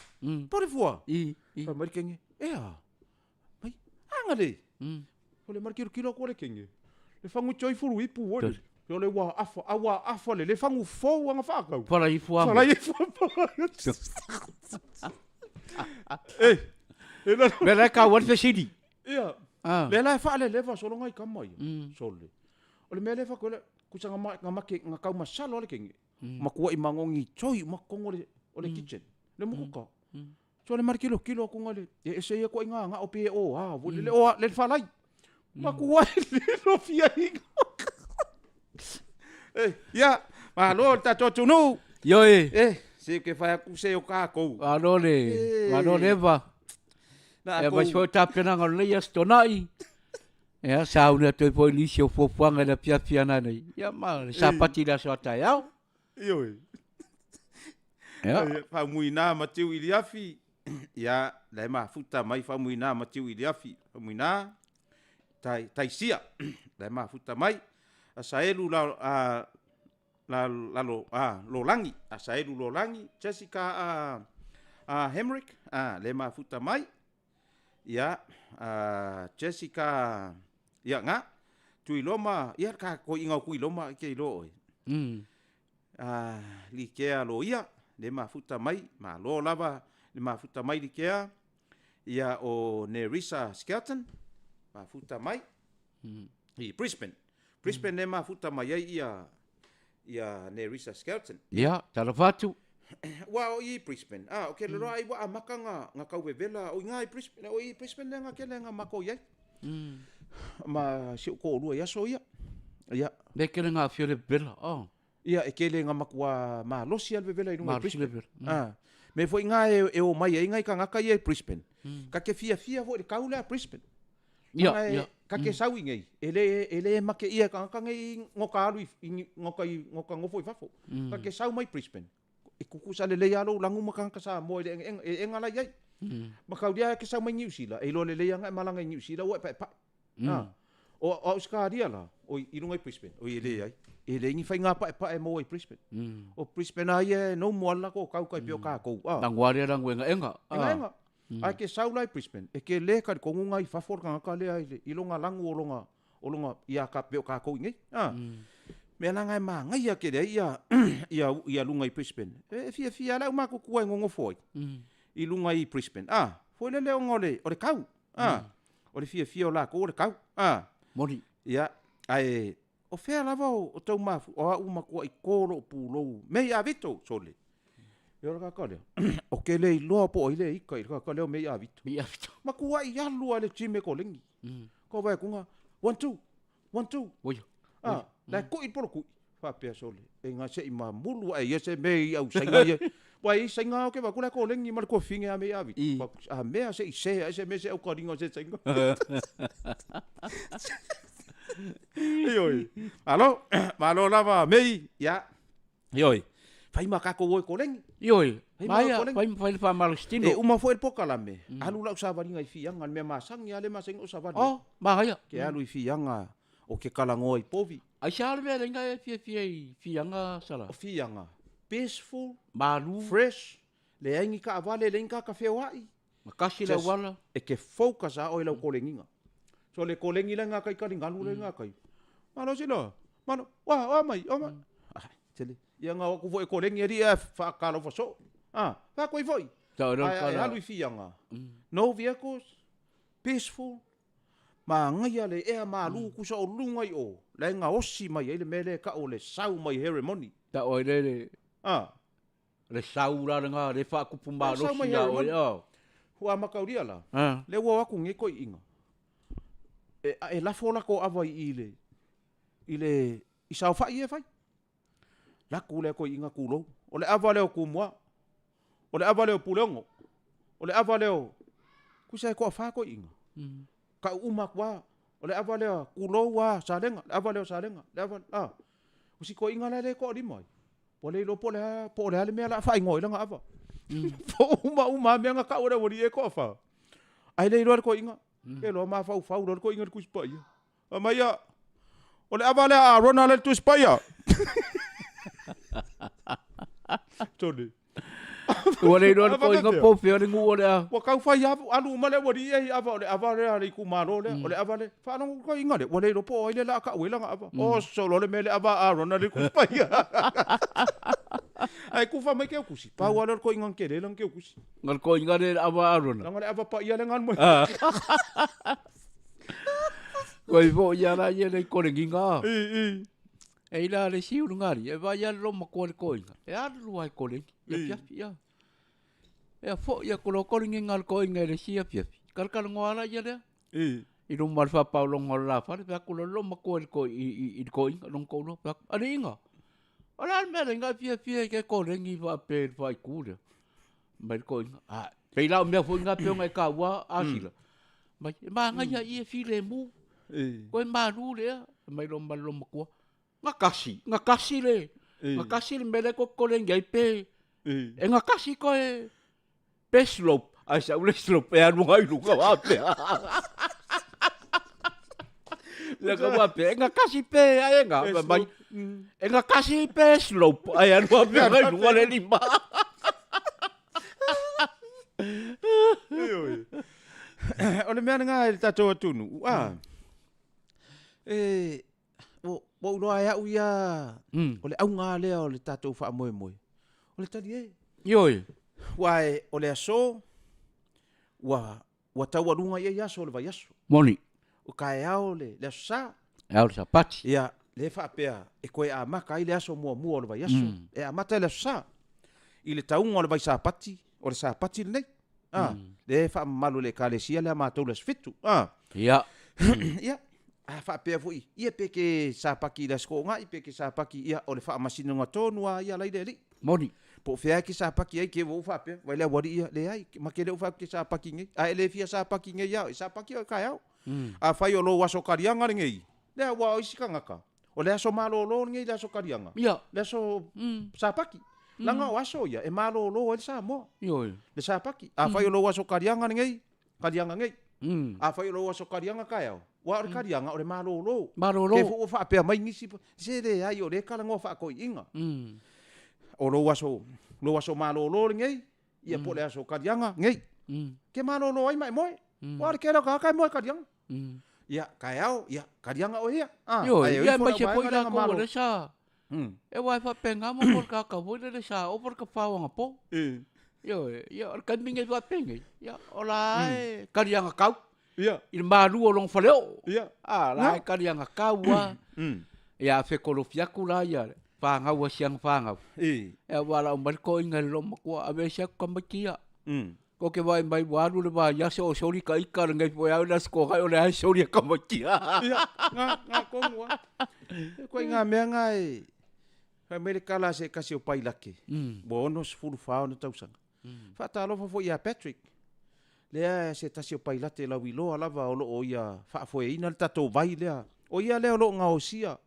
S2: pole fua. Fai mai le kenge, E a? Mai, aga le. O le malokilokilo atu o le kenge. Le fagu toi fulu ipu o le. O le ua afa, a ua afa le le fagu fou anga whaakau.
S1: Whala ifu amo.
S2: Whala ifu amo. E, e la.
S1: Me la ka wale fesili.
S2: Ia.
S1: Ah.
S2: Le la e whaale leva solo ngai kama ia. Sole. O le mea le whakoe le, kusa nga ma, nga make, nga kau masalo ale kenge. Makua i mangongi toi, makongo le, o le kitchen. Le mukuka. So le mare kilokilo aku nga le e ese ia koe nga nga o pe o a wo le o le falai. Ma ku ai le no fia i. Eh ia malo le tatou atunuu.
S1: Ioe.
S2: Eh se ke fai aku se o kākou.
S1: Malo le, malo le Eva.
S2: Na
S1: Ia mai foi tapenaga o lenei aso Toonai. Ia sauni atu ai foi nisi o fuafuaga i le afiafi ana nei. Ia ma le Sapati i le aso a taeao.
S2: Ioe.
S1: Ia.
S2: Faamuina ma tiu i le afi. Ia, la e mafuta mai Faamuina ma tiu i le afi. Faamuina, tai, taisia. La e mafuta mai. Asaelu la, a, la, lalo, a, Lolangi. Asaelu Lolangi. Jessica a, a Hemrick. A, le mafuta mai. Ia, a, Jessica, ia, nga. Tuiloma, ia, ka koiga o Tuiloma ke iloa oe. A, Likea Loia, le mafuta mai, malo lava le mafuta mai Likea. Ia o Nerissa Skelton, mafuta mai i Brisbane. Brisbane le mafuta mai ai ia ia Nerissa Skelton.
S1: Ia, talofa atu.
S2: Ua o i Brisbane. A, o ke loloa ai ua amata nga nga kauvevela o inga i Brisbane, o i Brisbane lea nga kele nga mako i ai. Ma si ou toalua i aso ia. Ia.
S1: Me kele nga afio le vevela. Oh.
S2: Ia, e kele nga matua malosi a le vevela i lunga i
S1: Malosi le
S2: Brisbane.
S1: vevela.
S2: Ah. Me foi nga e, e o mai ai ngai kangaka ia i Brisbane. Ka ke fiafia foi le kau lea Brisbane.
S1: Ia,
S2: Nga e,
S1: ia.
S2: ka ke sau i nei, e le, e le make ia e kangaka nei ngoka alu i, i ngoka i, ngoka ngofo i fafo. Ka ke sau mai Brisbane. E kukusa lelei a lou lagu ma kangaka Samoa i le engaenga, e enga lai ai. Ma kaulia e ke sau mai Niu Sila, e iloa lelei anga e malaga i Niu Sila ua e paepae. Ah. O, o Ausekaria la, o i lunga i Brisbane, oi e leai. E leai ni faiga paepae e maua i Brisbane. O Brisbane a ia e no mo ala ko kau kai pe o kākou. Ah.
S1: Langoa lea lango engaenga. Ah.
S2: Engaenga. Ae ke sau la i Brisbane, e ke le talitonu nga i fafo le tagata lea i le, i longa lagu o longa, o longa ia ka pe o kākou i nei. Ah. Mea la nga e māngaia tele ai ia, ia, ia lunga i Brisbane. E fiafia lea au matutua e nonofo ai i lunga i Brisbane. Ah, foi lele ona o le, o le kau. Ah. O le fiafia o lakou o le kau. Ah.
S1: Moni.
S2: Ia, ae o fea lava o, o tou mafu, o au matuai ko lou pulou, mei a Vito, sole. Ia o le kaka lea, o ke le iloa po o ai le ika i le kaka lea o mea i Avito.
S1: I Avito.
S2: Matuai alu lava i le gym e kolegi. Ko vai atu one two, one two.
S1: Oia.
S2: Ah, la e kui le polokui. Faapea sole, e nga se i mamulu ae ia se mea i au sainga ia. Ua i sainga o ke va kula kolegi ma le tuafine a mea i Avito. A mea se i se ae se mea se au kalinga o se sainga. Ioe. Malo, malo lava mei, ia. Ioe, fai ma tatou o e kolegi.
S1: Ioe, maia, fai ma fai le faamalositino.
S2: E uma foi le polokalame, alu lau savaliga i Fiaga, le mea masani lava lea e masani ona ou savali
S1: ai. Oh, manaia.
S2: Ke alu i Fiaga ou te talanoa i povi.
S1: Aisea le mea lea e fiafia i Fiaga, Sala?
S2: O Fiaga, peaceful,
S1: malu,
S2: fresh, leai ni taavale, leai ni tagata feoai.
S1: Ma kasi le auala.
S2: E te focus lava oe i lau kolegiga. So le kolegi la i gakai taligalu la i gakai, malosi loa, malo, oa, oa mai, oa mai. Ah, tele. Ia na o atu foi e kolegi alii ae faatalofa soo. Ah, fai atu ai foi. Ae alu i Fiaga, no vehicles, peaceful, manaia le ea malu tusa o luga i o, la e gaosi mai ai le mea lea e tau o le sau mai Heremoni.
S1: Tau ai le.
S2: Ah.
S1: Le sau la lena le faatupu malosi ia oe a.
S2: Ua mataulia la, lea ua o atu nei toeaiina, e lafo latou ava i le, i le, i saofai ia e fai. Laku lea toeaiina tulou, o le ava lea o Tumua, o le ava lea o Puleono, o le ava lea o, tusa e toafa toeaiina, tau uma atu lava, o le ava lea, tulou a Salega, le ava lea o Salega, le ava, a. O si toeaina la lea e toalima ai, ua le iloa po o le a, po o le a le mea o le a faaigoa ai lana ava. Po o uma uma lava mea na tau e le aualii e toafa, ae le iloa e le toeaina. Ke loa mafaufau loa le toeaina i le Tusi Paia. Fai mai ia, o le ava lea a Arona lea i le Tusi Paia. Tole.
S1: Ua le iloa le toeaina po o fea le nuu o le a.
S2: Ua tau fai alu uma le aualii ia i ava, o le ava lea a le itumalo lea, o le ava lea. Faalogo le toeaina lea, ua le iloa po o ai lea o le a tau ai lana ava. Oso loa le mea le ava a Arona lea i le Tusi Paia. Ae tufa mai ke tusi, pau lava lea o le toeaina na tele lana keu tusi.
S1: Na le toeaina lea i le ava a Arona.
S2: Leaga le ava paia lea na alu mai.
S1: Koe foi ia la ia le kolegiga.
S2: I, i.
S1: E i la le isi ulugalii, e vaai lava le loomatua i le toeaina, e alu lava e kolegi i afiafi, ia. Ia foi atu loa kolegiga a le toeaina i le isi afiafi, talatalanoa lava ia lea. I luma o le faapaologa o le lafale, fai atu loa le loomatua i le toeaina, lona toalua, fai atu, Aliiga, o le a le mea lea e fiafia ai e kolegi faapea i le faaitu lea? Mai le toeaina, a, pei la o mea foi na pei ona e taua Asila, mai, e manaia ia e filemu, Koe malu le ea, mai loa ma le loomatua, gatasi, gatasi le, gatasi le mea lea e kolegi ai pe, e gatasi koe pe slope, ae sau le slope e alu ai i luga faapea. Lea ka faapea, e gatasi pe ae ga, mai, e gatasi pe slope, ae alu faapea ai i luga le lima.
S2: O le mea lena i le tatou atunuu, a, e, ua ou iloa e au ia, o le auga lea o le tatou faamoemoe, o le talie.
S1: Ioe.
S2: Aua o le aso, ua, ua taualuga i ai aso o le vaiaso.
S1: Moni.
S2: O taeao le, le aso Sa.
S1: E ao le Sapati.
S2: Ia, lea faapea e toe amata ai le aso muamua o le vaiaso. E amata i le aso Sa. I le tauga o le vai Sapati, o le Sapati lenei. A, lea e faamamalu e le Ekalesia le a matou le aso Fitu. A.
S1: Ia.
S2: Ia, a faapea foi, ia pe ke Sapati i le aso Toonai, pe ke Sapati, ia, o le faamasinoga tonu lava ia la i le Alii.
S1: Moni.
S2: Po o fea e ke Sapati ai, ke ua ou faapea, vai le aualii ia, leai, ma ke le ou fai atu ke Sapati nei. A e le fia Sapati nei ia oe, Sapati oe taeao. Afai o lou aso kaliaga lenei, lea aua o isi tagata, o le aso malolo lenei le aso kaliaga,
S1: Ia.
S2: le aso Sapati. Leaga o aso ia e malolo ai le Samoa.
S1: Ioe.
S2: Le Sapati. Afai o lou aso kaliaga lenei, kaliaga nei. Afai o lou aso kaliaga taeao, aua o le kaliaga o le malolo.
S1: Malolo.
S2: Ke foi ua faapea mai nisi, se leai o lea e talanoa faatoiiga. O lou aso, lou aso malolo lenei, ia po o le aso kaliaga nei. Ke malolo ai ma e moe. Aua o le tele o tagata e moe kaliaga. Ia, taeao, ia, kaliaga oe ia.
S1: Ah, Ioe, ia aemaise foi latou o lea sa, e aua e faapena mo le tagata foi lele sa ova le tafao anapo. Ioe, ia o le taimi lenei faapenei, ia o la e kaliaga tau.
S2: Ia.
S1: I le malu o lona faleoo.
S2: Ia.
S1: A, la e kaliaga tau lava. Ia a fekolofi atu la ia. Fanau a siaga fanau. Ia ua lau mai le toeaina i le loomatua, aveese atu tamaiti ia. Tou te vaai mai ua alu le vaiaso o soli ta ita lenei foi au i le Aso Toonai o lea lava e soli e tamaiti.
S2: Ia, na, na tonu lava. E ituaiga mea na e fai mai le tala a se tasi o pailate, ua 64 ona tausaga. Faatalofa foi ia Patrick, lea se tasi o pailate lauiloa lava o lo o ia faafoeina le tatou vai lea. O ia lea o lo o gaosia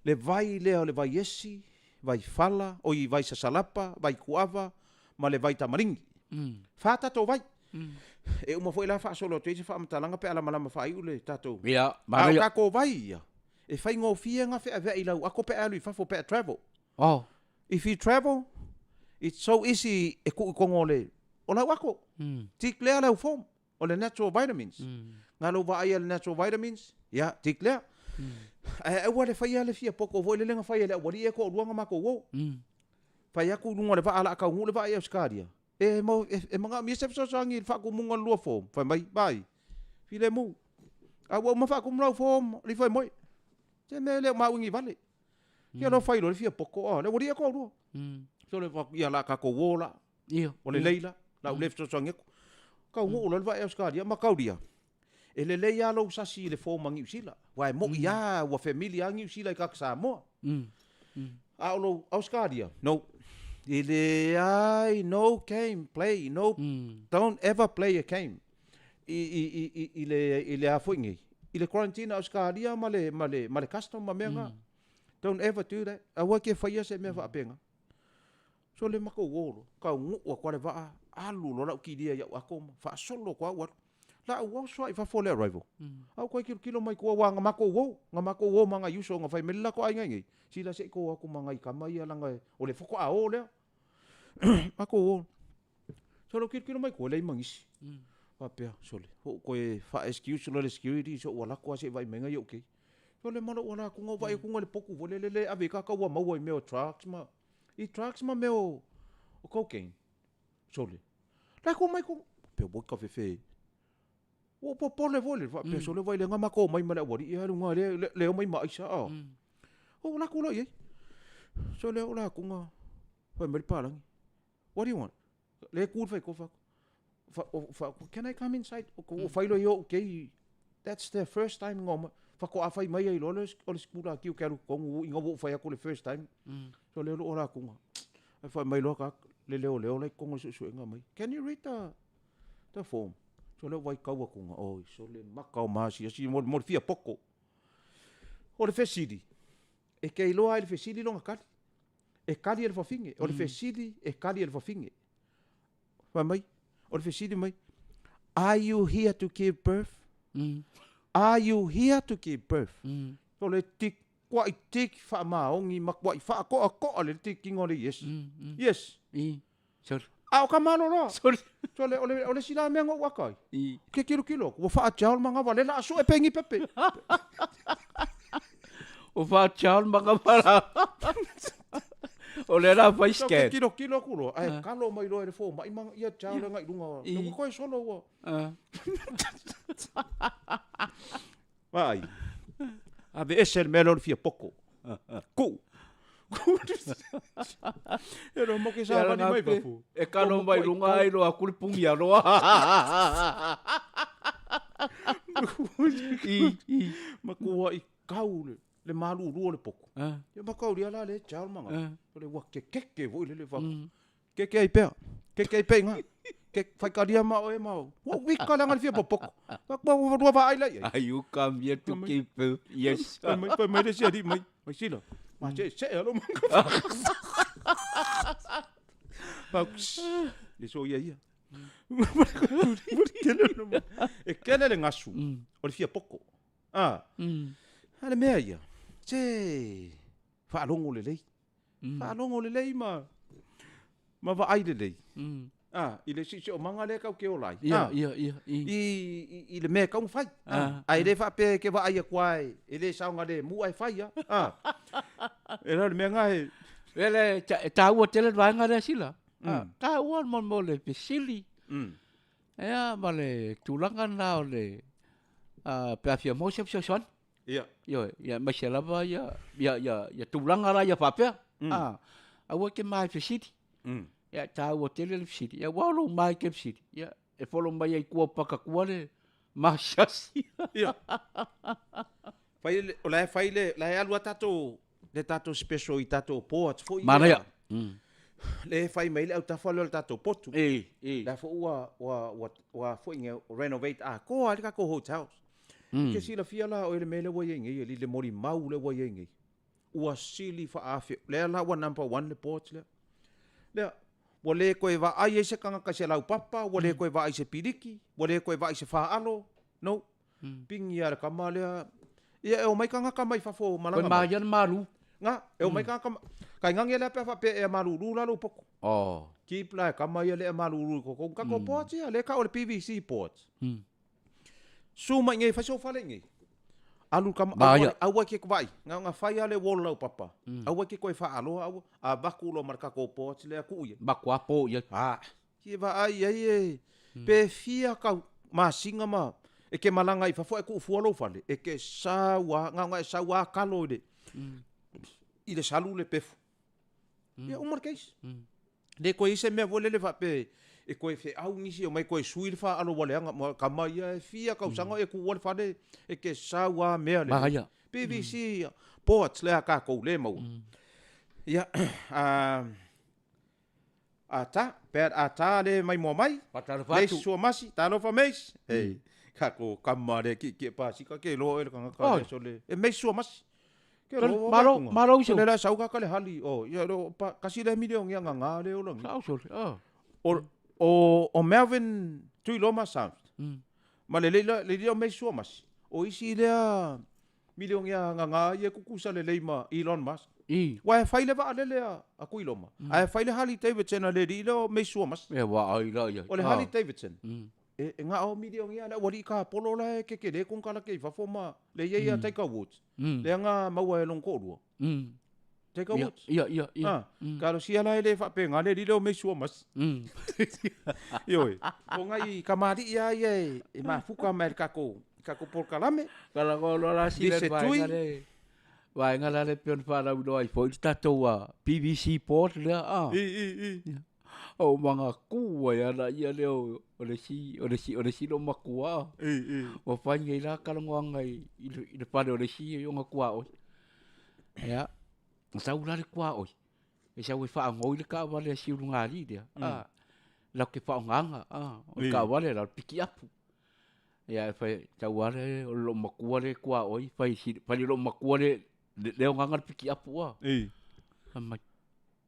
S2: le vai lea o le vaiesi, vaifala, oi vaisasalapa, vaikuava ma le vaitamaligi. Fa tatou vai. E uma foi la faasolo atu ai se faamatalaga pe a lamalama faaiu le tatou.
S1: Ia,
S2: A o
S1: manaia.
S2: tatou vai ia, e faigofie ona feaveai i lau ato pe a alu i fafo pe a travel.
S1: Oh.
S2: If you travel, it's so easy e tuu i totonu o le, o lau ato. Declare lau form o le natural vitamins. Na lou vaaia le natural vitamins, ia, declare. Ae aua le faia le fia poto foi lele na fai e le aualii ia e toalua na matou o. Fai atu i luga o le vaa o le a taunuu le vaa i Ausetalia, e, e, e manaomia se fesoasoani i le faatumuga o le lua form. Fai mai, vaai, filemu. A ua uma faatumu lau form, alii fai moe. Se mea e le o maui ni vale. Ia loa fai loa le fia poto, a, le aualii ia e toalua. Sole fai atu, ia o le a tatou o la. Ua lelei la, o le a ou le fesoasoani atu. Taunuu loa le vaa i Ausetalia, mataulia, e lelei lava lou sasi i le form a Niu Sila, aua e moni lava ua familiar lava Niu Sila i tagata Samoa. A o lou Ausetalia, no. E leai, no game play, no, don't ever play a game i, i, i, i, i le, i le a foi nei, i le quarantine a Ausetalia ma le, ma le, ma le custom ma mea na. Don't ever do that. Aua e te faia se mea faapena. Sole matou o loa, taunuu atu lava le vaa, alu loa lau kilia i au ato ma faasolo atu lava ou alu. La ou oso lava i fafo o le arrival, a ou toe tilotilo mai tua, aua na matou o, na matou o ma nai uso na fai mai le latou aiga i inei, sila se i tou o atu ma nai tama ia leaga o le faatoa o lea. Matou o. Sole ou tilotilo mai tua, e leai ma nisi. Faapea, sole, ua ou toe faa-excuse loa i le security, se ua alu atu lava se i vaai mai nai ou keiki. Sole ma lou ala atu, na ou vaai atu i le potu foi lele e ave ai tagata ua maua i mea o drugs ma, i drugs ma mea o cocaine. Sole, la e tu mai totonu. Faapea, oi ka fefe. Ua ou popole foi lele, faapea, sole vaai lea na matou omai ma le aualii alu i luga lea omai ma aisa, a. Ou alu atu loa i ai. Sole, ou alu atu na fai mai le palagi, what do you want? Lea e tu le faitofa atu. Can I come inside? Ua fai loa ia ou kei. That's the first time na omai. Faatoa fai mai ai loa o le sikulaki ou te alu i totonu ina ua ou fai atu le first time. So lea o la atu Ai fai mai loa ka le leoleo la i totonu o le suesuega mai. Can you read the form? So lea ua vaitau atu oi sole maka o maasiasi mo le fia poto. O le fesili, e te iloa ai le fesili lona tali. E tali e le fafine. O le fesili e tali e le fafine. Fai mai, o le fesili mai, Are you here to give birth? Are you here to give birth? O le tik, kuaʻi tik faamaoni ma kuaʻi faatoatoa le tikiga o le yes. Yes.
S1: Sole.
S2: A o ka maloloa.
S1: Sole.
S2: Sole, o le, o le isi la mea na ou aka ai. Ke kilokilo atu, ua faajao le manava, lea o le a sue pengi pepe.
S1: Ua faajao le manava la. O lea la fai scan.
S2: Ke kilokilo atu loa, ae kalo mai loa e le fomai ma ia jao le agai i luga. Ua toe solo ua. Vaai. Aveese le mea lea o le fia poto. Kuu. E loa mo ke savali mai fafo.
S1: E kalo mai luga ai loa atu le pugia loa.
S2: I, i. Matua i kau le, le malulu o le poto. Ia makaulia la le jao le manga. O le ua kekeke foi le le fa. Keke ai pea. Keke ai pea i ina. Ke, faitalia ma oe ma ua wika leaga le fia popoto. Ua ua lua vaai la i ai.
S1: Are you come here to keep yes.
S2: Fai mai, fai mai le isi alii mai. Mai sila. Ma se se alo manga. Pau, le so ia ia. E kele le gasu o le fia poto. Ah. A le mea ia. Se faalogo lelei. Faalogo lelei ma ma vaai lelei. Ah, i le siosiomaga lea tatou te ola ai.
S1: Ia, ia, ia.
S2: I, i, i le mea e tatau ona fai. Ah. Ae le faapea e te vaai atu lava e le saogalemu ae fai lava. Ah. E le o le mea lena e...
S1: Le le, e taua tele le vaega lea Sila. Mm. Taua mo, mo le fesili. Ea, ma le tulaga lena o le, uh, pe a fia maua se fesoasoani.
S2: Ia.
S1: Ioe, ia aemaise lava ia, ia, ia, ia tulaga la ia faapea. Mm. Aua e te ma e fesili. Mm. Ia, e taua tele le fesili. Ia, aua o lou ma e te fesili. Ia, e folo mai ai tua o pakatua le masiasi.
S2: Ia. Fai le, o la e fai le, la e alu a tatou, le tatou special i tatou boards foi.
S1: Manaia. Mm.
S2: Le fai mai le autafa lea o le tatou potu.
S1: E, e.
S2: La foi ua, ua, ua, ua foi nge renovate atoa le tatou hotels. Mm. Ke silafia la oe le mea lea ua i ai nei, e le molimau lea ua i ai nei. Ua sili faaafe, lea la ua number one le boards lea. Lea, ua le toe vaai ai se tagata i se laupapa, ua le toe vaai i se piliki, ua le toe vaai i se faalo. No. Mm. Pigi lava le kama lea. Ia e omai tagata mai fafo malaga
S1: mai. Koe maia le malu.
S2: Nga, e omai tagata kai ngangi lea pe a faapea e malulu la lou poto.
S1: Oh.
S2: Keep la e kama ia lea malulu i totonu. Tatou boards ia, lea e tau o le PVC boards. Mm. Su mai nei, fai sou fale nei. Alu kama, aua, aua ke vaai. Nga nga fai ale wall lau papa. Mm. Aua ke koe whaaloa, aua. A vaku lo mar kako boards lea ku ia.
S1: Maku apo ia.
S2: Ah, ki vaai ai e. Mm. Pe fia kau masinga ma e ke malanga i fafo e ku fua lou fale. E ke saua, nga nga e saua kalo i le. Mm. I le salu le pefu. Mm. Ia uma le case. Mm. Le koe i se mea foi lele faapea e koe feau nisi e omai koe sui le faalo ua leaga ma kama ia e fia kausaga e kuua le fale e ke sau a mea lelei.
S1: Manaia.
S2: PVC boards lea a kakou le maua. Ia a a ta bad a ta le mai moa mai.
S1: Faatalofa atu.
S2: Meis Suamasi, talofa Meis. Ei, kakou kama le kiekie pasika ke iloa oe le tagata le sole. E Meis Suamasi.
S1: Ke Malo, malo, malo uso.
S2: Le la sau ka le hali o ia lo pa kasi le milioni nga nga le ola.
S1: Sa uso. Oh.
S2: O o o Melvin Tuiloma Sound. Mm. Ma le le le le me sua mas. O isi lea milioni nga nga ia kukusa le lei ma Elon Musk.
S1: I.
S2: Wa e fai le vaa lele a a Tuiloma. Mm. A e fai le Harley Davidson a le li le o me sua mas.
S1: E wa ai la ia.
S2: O le Harley Davidson. Mm. E, e nga o milioni ia le aualii kapolo la e kekele konekarake i fafo ma le ia ia Tiger Woods. Mm. Lea nga maua e lona toalua.
S1: Mm.
S2: Tiger
S1: Ia,
S2: Woods.
S1: ia, ia, ia.
S2: Ah, mm. Kalosia la e le faapena le alii lea o Meisua Masi.
S1: Mm.
S2: Ioe. O ngai kamali'i lava ia e, e mafuka mai le tatou, tatou polokalame.
S1: Kalagoa loa la sila
S2: Lise
S1: le
S2: tui.
S1: vaega le vaega la le pei ona faalauiloa ai foi le tatou PVC board lea a.
S2: I, i, i.
S1: O maga ku ai ana ia lea o le isi o le isi o le isi loomatua.
S2: I, i.
S1: Ua fai nei la talanoaga i i le fale o le isi ona tuaoi. Ia, na sau la le tuaoi, e sau e faanoi le taavale a si ulugalii lea, a, latou te faaaogaina, a, o le taavale la o le pikiapu. Ia e fai, sau lava le o le loomatua le tuaoi, fai fai le loomatua le le ogaga le pikiapu a. Fai mai,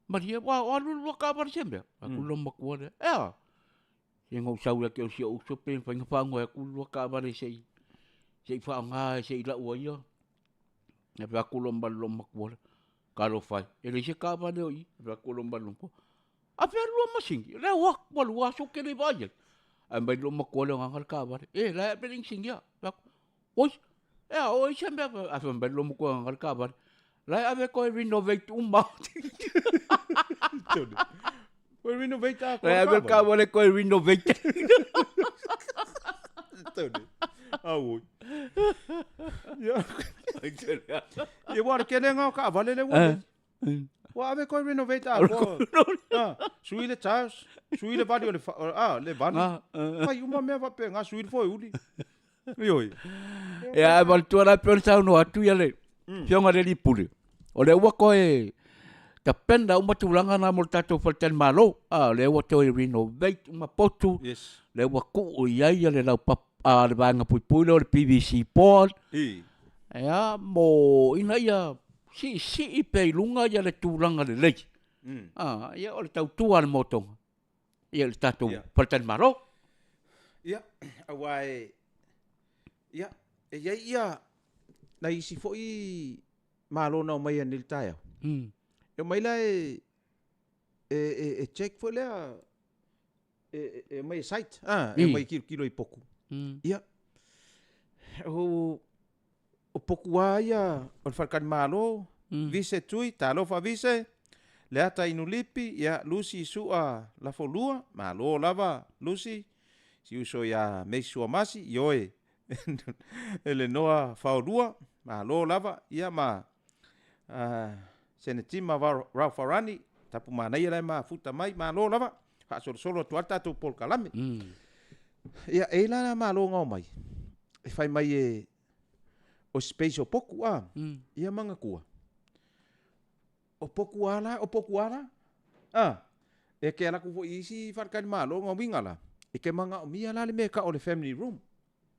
S1: Malie, ua o alu le lua taavale i se mea? Fai atu le loomatua lea, e a? Se na ou sau ia te au si ou uso pe mafai ona faanoi atu le lua taavale se i se i faaaoga se i lau ai ia. Ia fai atu loa ma le loomatua lea, talofa e, e leai se taavale o i i. Fai atu loa ma le loomatua, a fea le lua masini? Lea ua ua lua aso ou te le i vaai ai. Ae mai le loomatua lea o gaga le taavale, e la e ave le inisinia. Fai atu, oi, e a o ai se mea? Ae fai mai le loomatua e gaga le taavale, la e ave toe renovate uma.
S2: Toe renovate a
S1: La e ave le taavale toe renovate.
S2: Tony. Auoi. Ia. Ia ua le kele ngā o kaavale le ua. Ua ave koe renovate a koa. Ah, sui le tiles, sui le vali o le ah, le vali. Fai uma mea faapena, sui le foeuli. Ioe.
S1: Ia, ae manatua la e pei ona saunoa atu ia le Afioga i le Alii Pule, o lea ua toe tapena uma tulaga na mo le tatou faletalimalo. A, o lea ua toe renovate uma potu,
S2: Yes.
S1: lea ua tuu i ai le laupapa, a, le vaega puipui lea o le PVC board.
S2: I.
S1: Ia, mo ina ia siisii pea i luga ia le tulaga lelei. A, ia o le tautua a le motoga ia i le tatou
S2: Ia.
S1: faletalimalo.
S2: Ia, aua e, ia, e i ai ia nai isi foi malo na omai nei i le taeao. E omai la e, e, e, e check foi lea, e, e, e omai e site, ah, e omai e kilokilo i poku. Ia, o, o poku lava ia o le faletalimalo, Vise Tui, talofa Vise, Leata Inulipi, ia, Lucy Sua Lafolua, malo lava Lucy, si uso ia Meisi Suamasi, ioe, Elenoa Faolua, Malo lava, ia ma Senetima Rauwharani, tapu manaia la e mafuta mai, malo lava, faasolosolo atu lava le tatou polokalame. Ia, e i ai la la malo na omai, e fai mai e o space o poku, a, ia manatua, o poku a la, o poku a la, a, e te alu atu foi i isi faletalimalo, lona uiga la, e te manaomia la le mea e tau o le family room.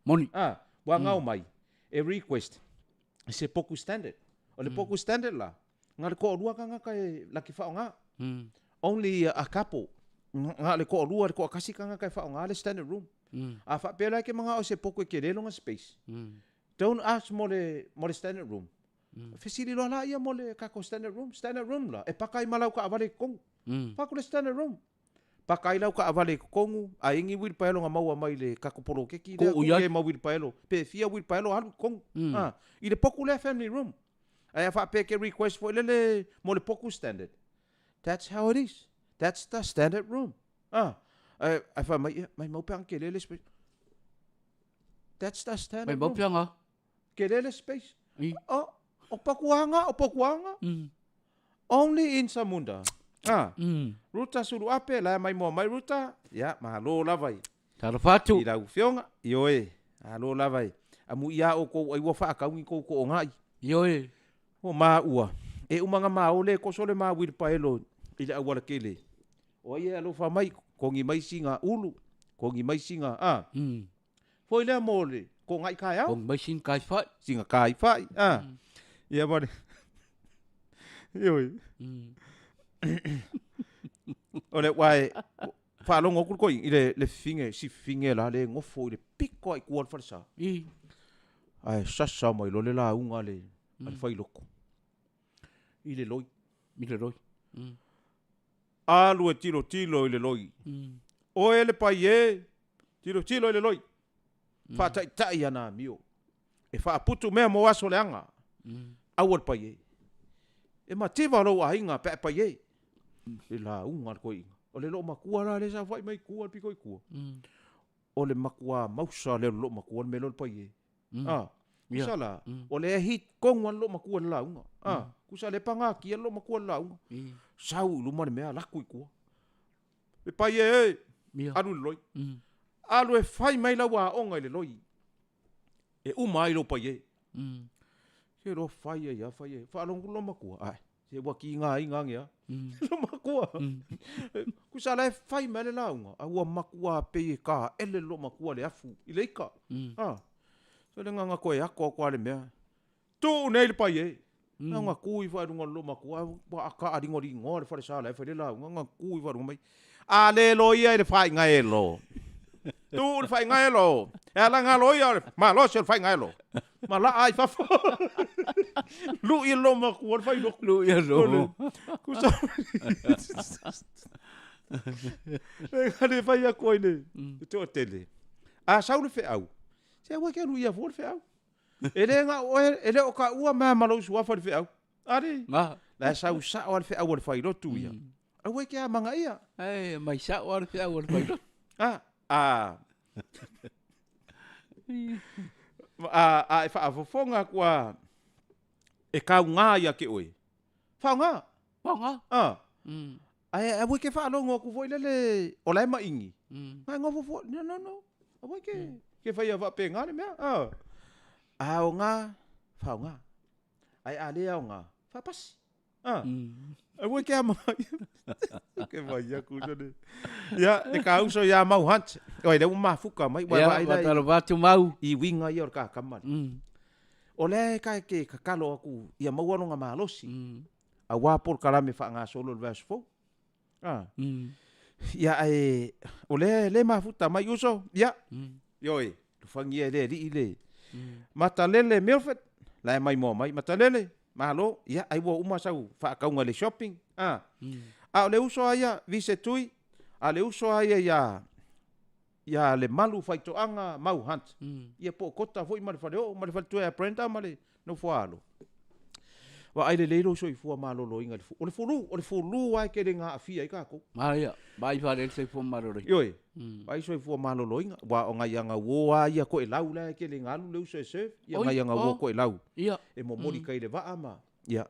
S1: Moni.
S2: A, ua gao mai e request se poku standard. O le poku standard la, na o le toalua tagata e laki faaaoga. Only a couple, na o le toalua, le toatasi tagata e faaaoga le standard room. A faapea la e te manao i se poku e tele lona space, don't ask mo le, mo le standard room. Fesili loa laia mo le tatou standard room. Standard room la, e paka ai ma lau taavale i totonu. Fai atu le standard room. Paka ai lau taavale i totonu, a i ai ni uilipaelo na maua mai le tatou poloketi lea, tuu i ai ma uilipaelo, pe fia uilipaelo alu i totonu. I le poku lea family room. Ae a faapea e te request foi lele mo le poku standard, that's how it is. That's the standard room. Ae fai mai, ia, maimau pe ana tele le space. That's the standard
S1: room. Maimau pe ana.
S2: Tele le space. Oh, o pokuanga, o pokuanga. Only in Samunda. Ah. Ruta Suluape, la mai moa mai Ruta. Ia, malo lava i.
S1: Talofa atu.
S2: I lau afioga. Ioe, malo lava i. Amuia oukou ai ua faakaugi kou toonai.
S1: Ioe.
S2: O maua, e uma na ma o le koso le ma uilipaelo i le auala tele. O ai e alofa mai, kogi mai sina ulu, kogi mai sina, ah. Foi lea mo le kogai taeao.
S1: Kogi mai sina kai fai.
S2: Sina kai fai, ah. Ia ma le Ioe. O le uae faalogo atu le toeaina i le fifine, si fifine la le nofo i le pito lava i tua o le falesa. Ae sasa mai loa le lauga a le failoto i le loi.
S1: I le loi.
S2: Alu e tilotilo i le loi. Oe le pai e, tilotilo i le loi. Faataitai ana amio. E faaputu mea mo aso leaga. Aua le pai e. E mativa lou aiga pe a e pai e. Le lauga a le toeaina. O le loomatua la lea e saofai mai i tua, le pito i tua. O le matua mausa lea o le loomatua le mea lea o le pai e. A, tusa la, o lea e hit tonu lava le loomatua i le lauga. A, tusa lea e pagatia le loomatua i le lauga. Sau i luma le mea, alu atu i tua. Le pai e e, alu i le loi. Alu e fai mai lau aoga i le loi. E uma ai lou pai e. Se iloa fai ai lava, fai ai. Faalogo loomatua, ae, se ua tigaina ane lava. Loomatua. Tusa la e fai mai le lauga, a ua matua pei e taele le loomatua i le afu, i le ika. A, se le agaga toe ato atu lava le mea. Tuu nei le pai e. Na ona tu ifo lava i luga o le loomatua, ua taaligoligoa le falesa la e fai le lauga, na tu ifo lava i luga mai. A le loia i le faaigaelo. Tuu le faaigaelo. E ala galo ia o le malosi o le faaigaelo. Ma laa ai fafo. Lui e le loomatua le failotu.
S1: Lui e lo.
S2: Kusa. E le fai atu ai le toatele. A sau le feau, se aua e te alu ia fua le feau. E le na o oe, e le o taua mea ma lou suafa i le feau. Ali,
S1: Nga.
S2: la e sau sao lava le feau a le failotu ia. Aua e te amanaia.
S1: E, mai sao lava le feau a le failotu.
S2: A, a, a, a e faafofoga atu a, e kauga ia te oe. Faaaoga.
S1: Faaaoga.
S2: A. Ae aua e te faalogo atu foi lele o la e maigi. Ae nofo fua, no, no, no. Aua e te, te faia faapena le mea. A, a aoga, faaaoga. Ae a le aoga, faapasi. A, aua e te amanaia. Ke mai aku sone. Ia, le kauso ia Mau Hunt. Oi, lea ua mafuka mai, ua
S1: Ia,
S2: vaai la i-
S1: matalo atu Mau.
S2: i uiga ia o le kakama. O lea e ka ke kakalo aku ia maua lona malosi. Aua polokalame faagasolo i le vaiaso fou. A. Ia, ae o lea le mafuta mai uso, ia, ioe, alofagia e le Alii le Matalele Milford, la e maimoa mai, Matalele, malo, ia, ai ua uma sau faakauga i le shopping, a. A o le uso lava ia, Vise Tui, a o le uso lava ia ia ia Lemalu Faitoaga Mau Hunt, ia po o Kota foi ma le faleoo ma le faletua ia Brenda ma le nofoaalo. Vaai lelei lou soifua maloloina i le o le fulu, o le fulu lava e tele ina aafia ai tatou.
S1: Maia, vaai faalele soifua maloloina.
S2: Ioe. Vaai soifua maloloina, aua o nai aga uo lava ia toelau la e tele ina alu le uso e serve, ia nai aga uo toelau e momoli tai i le vaa ma, ia,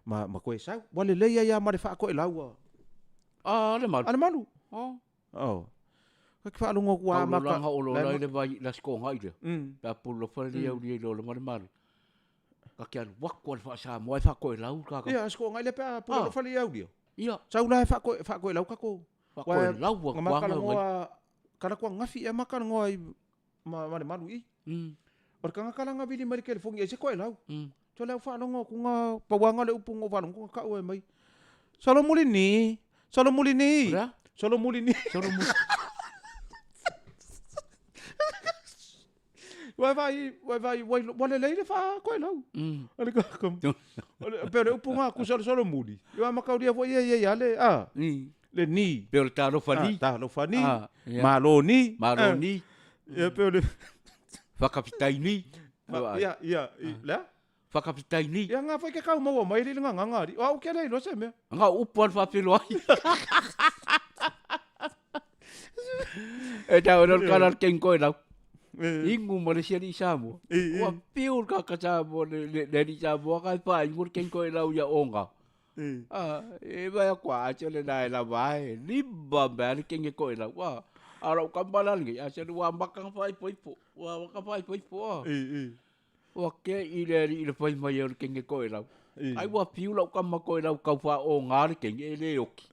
S2: ma, ma toe sau. Ua lelei ai lava ma le faatoelau a.
S1: A le malu.
S2: A le malu. Oh. Oh. Ka te faalogo atu lava
S1: maka. Tau o lola i le vai la sikoga i lea. Pe a pulu lofa le au i lola ma le malu. Ka te alu atu le faa-Samoa e faatoelau
S2: ka. Ia, sikoga i lea pe a pulu lofa le au ia.
S1: Ia.
S2: Sau la e faatoelau kako.
S1: Faatoelau atu
S2: anga. Makalanoa, kala kua ngafi e makalanoa i ma le malu i. O le tagata la na vili mai le telefoni ai se koelau. So le au faalogo atu na pauanga le upu na ou faalogo atu na kau ai mai. Solomuli ni, solomuli ni, solomuli ni. Ua vai, ua vai, ua ua lelei le faakoelau. O le kaka. O le pe o le upu na kusa o le solomuli. Ia makaulia foi ia ia le a. Le ni.
S1: Pe o le talofa ni.
S2: Talofa ni. Malo ni.
S1: Malo ni.
S2: Ia pe o le
S1: Whakawhitai ni.
S2: Ia, ia, lea?
S1: Whakawhitai ni.
S2: Ia ngā whai ke kau maua mai li ngā ngā ri. O au ke lei lo se mea.
S1: Ngā upu an whawhilo ai. E tau e kala king koe lau. Ingu ma le siali Samoa. Ua piu ka ka Samoa le le li Samoa ka pa ingu king koe lau ia onga. Ah, e vai a kwa a le na e la vai. Limba me le king koe lau. Wa. A lau kambala ngi a se wa maka fai poi po. Wa waka fai poi po. Ua ke i le ali i le fai mai o le kenge koe lau. Ai ua fiu lau kama koe lau kau wha o ngā le kenge e le oki.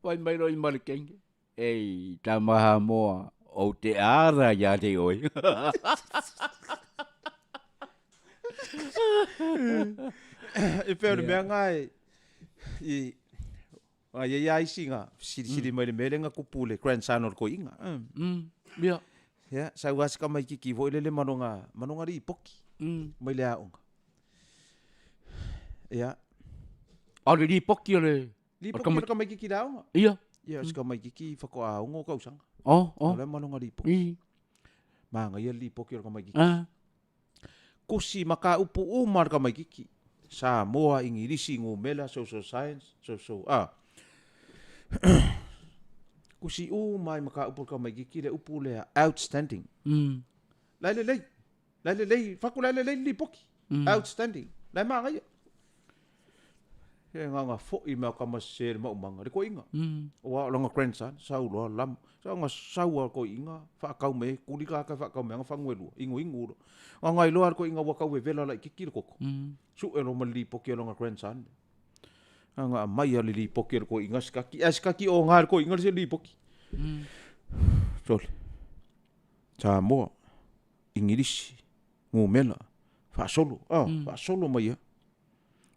S1: Fai mai roi ma le kenge. Ei, tama Hamoa, o te ara ia te oi.
S2: E pei o le mea ngā e, i, a ia ia isi ngā, silisili mai le mea le ngā kupu le grandson o le koiinga.
S1: Ia.
S2: Ia, sau a sika mai kiki foi lele manonga, manonga ripoki. Mai le aoga. Ia.
S1: A le ripoki o le...
S2: Ripoki o le kamaikiki le aoga.
S1: Ia.
S2: Ia, sika mai kiki whakoaongo kausanga.
S1: Oh, oh.
S2: O le manonga ripoki. Māngaia le ripoki o le kamaikiki. Kusi ma ka upu uma le kamaikiki. Samoa, Ingilisi, Ngumela, Social Science, Social, ah. Kusi uma ai ma ka upu le kamaikiki le upu lea, outstanding. Lai lelei, lai lelei, faku lai lelei le lipoki. Outstanding. Lai māngaia. He nganga foʻi mea o kama sese le maumaga, le koiga. Aua o lona grandson, sau loa lam, sau nga sau a le koiga, faakau mai ai, kuli kaka faakau mai aga fagu e lua, iguigu loa. Nganga ai loa le koiga ua kau vevela laitiiti le koko. Sue loa ma le lipoki a lona grandson. Nganga aumai a le lipoki a le koiga sikaki, ae sikaki oga e le koiga le se lipoki. Sole. Samoa, Igilisi, Gomela, faasolo, ah, faasolo mai lava.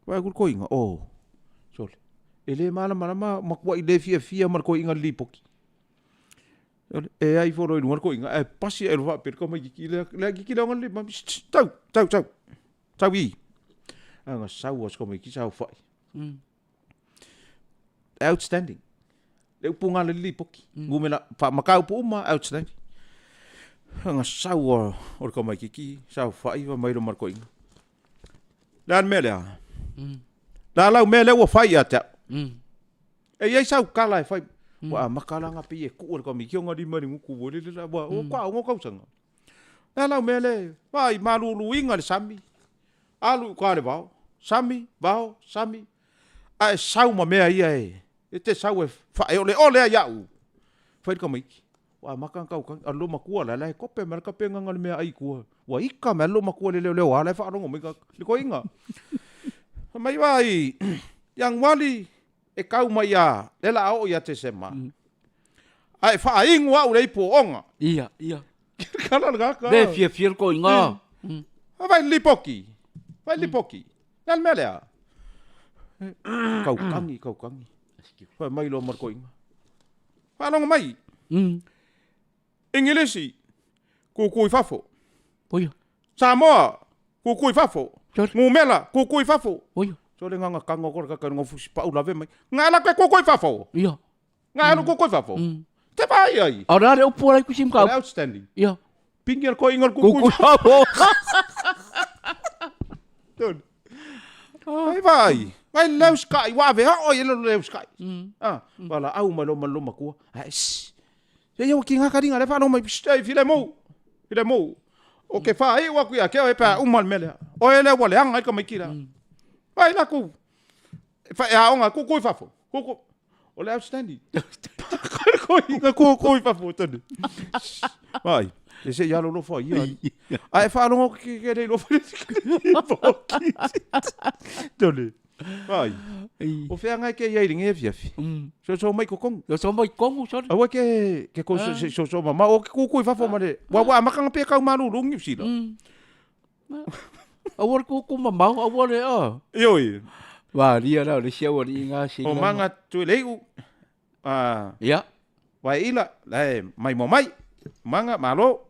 S2: Vaai atu le koiga, oh, sole, e le malamalama matuai le fiafia ma le koiga le lipoki. E ai folo i luga le koiga, ae pasi ae loa faapea le tamaititi lea, le kiki lea o le mami, tau, tau, tau, tau i. Ae na sau a si tamaititi saofai. Outstanding. Le upu ngā le lipoki. Gomela, wha uma, outstanding. Nga sau o le tamaititi, saofai, wa mai lo ma le koiga. Le a le mea lea? Le a lau mea lea ua fai ia te au? E i ai sau kala e fai. Ua amata la nga pei e kuu e le tamaiti ona lima i le gutu foi lele la, ua ua aoga tausaga. Le a lau mea lea, vaai, maluluina le sami, alu i uka le vao, sami, vao, sami, ae sau ma mea ia e, e te sau e faaeoleole ai au. Fai le tamaiti. Ua amata ona tautagi, a lo matua la, la e kope mai le kapegaga o le meaai i tua. Ua ika mai lo matua le leoleo a la e faalogo mai ka le koiga. Fai mai vai, Ianuali e kau mai ia, le la a oo ia Tesema. A e faainu au le ipu o oga.
S1: Ia, ia.
S2: Kala le kaka.
S1: Le fiafia le koiga.
S2: Vai lipoki. Vai lipoki. Le a le mea lea? Kaukagi, kaukagi. Fai mai loa ma le koiga. Faalogo mai. Igilisi, kukui fafo.
S1: Oia.
S2: Samoa, kukui fafo. Gumela, kukui fafo.
S1: Oia.
S2: So le nganga kanga ko ka ka fusi pau lave mai. Nga la ke kukui fafo.
S1: Ia.
S2: Nga alu kukui fafo. Te vai ai.
S1: A o le upu ala kusi mkau.
S2: Outstanding.
S1: Ia.
S2: Pingi al ko ingal kukui
S1: Kukui fafo.
S2: Tonu. Ai vai. Ngai leu sky wa ve o ye leu sky. Ah, wala au mai lo ma lo makua. Ai. Ia ia ua kiga ka liga lea faalogo mai, psst, ei Filemu, Filemu, o ke faaiu aku ia te oe pe a uma le mea lea. Oe lea ua leaga ai le tamaiti lea. Ai latou, e aoga, tutu i fafo, tutu. O le outstanding. Koiga tutu i fafo tane. Vai, e se i alolofa ia. Ae faalogo ke ke le iloa Tole. Vai. O fea ngai ke iai lenei afiafi. Soso mai totonu.
S1: Soso mai totonu sole.
S2: Aua ke ke ko soso ma o ke kuku i fafo ma le. Wa wa makanga pe kau malulu Niu Sila.
S1: Aua le kuku mamao, aua le a.
S2: Ioi.
S1: Valia la o le isi aualii ga sila.
S2: O manga tuelei'u. A.
S1: Ia.
S2: Vaeila, la e mai mo mai. Manga, malo.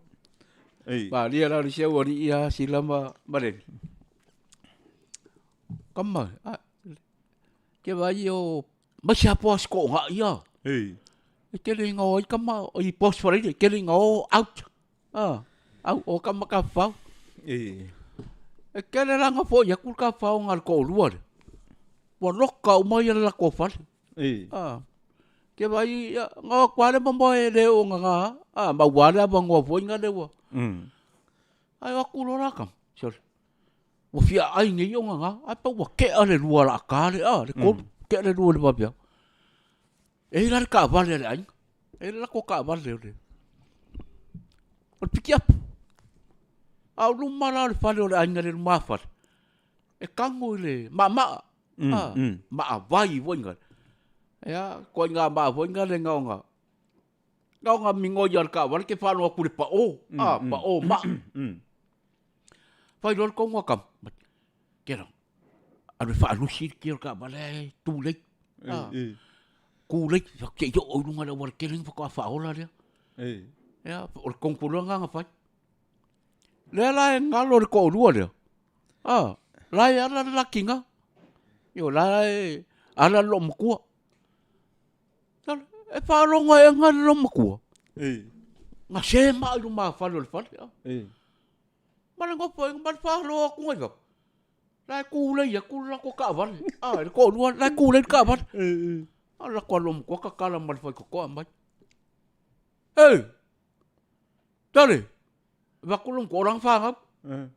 S1: Ei. Valia la o le isi aualii a sila ma Maleni. Kama, a, ke vai o mai se apo as ko nga ia.
S2: Ei.
S1: E tele inga o ai kama o i post for e tele inga o out. Ah, au o kama ka fau.
S2: Ei.
S1: E kele langa fo ia kul ka fau ngal ko lua. Wa loka o mai la ko fale.
S2: Ei.
S1: Ah. Ke vai ia nga kwa le mo e le o nga nga. Ah, ma wala ba ngo fo inga le wa. Ai aku lo la kam. Sorry. Ua fia ai nei o ngā, ai pa ua kea le lua la ka le a, le kolu, kea le lua le vavea. E ila le kaavale a le aiga, e ila lako kaavale o le, o le pikiapu. A o luma la o le fale o le aiga le lumafale, e kago i le maamaa, a, maavai foi ngale. Ia, koe ngā maa foi ngale ngaonga, ngaonga migoi a le kaavale ke whānoa aku le pao, a, pao maa. Fai loa le kongo a kama, ke rā, alu e faalusi le kia o le kaavale ae tū lei. Kū lei, te i oo i lunga le auala tele faatoa faaola lea. Ia, o le kongo loa lena na fai. Lea la e galo le toalua lea, a, la e ala le lakiga. Ioe, la e ala le loomatua. E faalogo ea le loomatua. Na se maa i lumafale o le fale. Ma le nofo ai ma le falo atu ai fafo. La e tu lei atu le latou taavale. A, le toalua la e tu lei le taavale. A o le latou loomatua tatala ma le faitotoa mai. Ei! Tale! Avatu lona o lana fanau.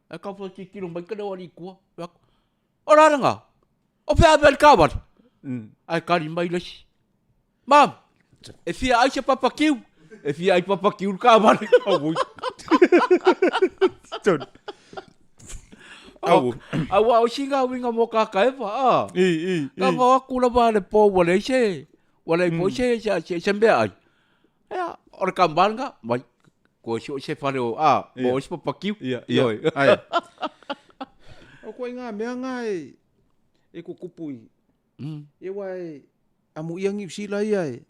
S1: Ae tau fai tilotilo mai ka leo alii tua. O le a lena? O fea ave ai le taavale? Ae tali mai le isi. Mom, e fia ai se papakiu. E fia ai papakiu le taavale.
S2: Auoi. Tonu. Au.
S1: Aua o sina uiga mo kakaeva, a.
S2: I, i, i.
S1: Ka ngao aku lava le po ua leai se, ua leai foi se, se, se, se mea ai. Ia, o le kamba lena, mai, koe sio se fale o, a, mo isi papakiu.
S2: Ia, ia. Ai. O koe ngā mea ngā e, e kukupu i, E wa e amuia Niu Sila ia e,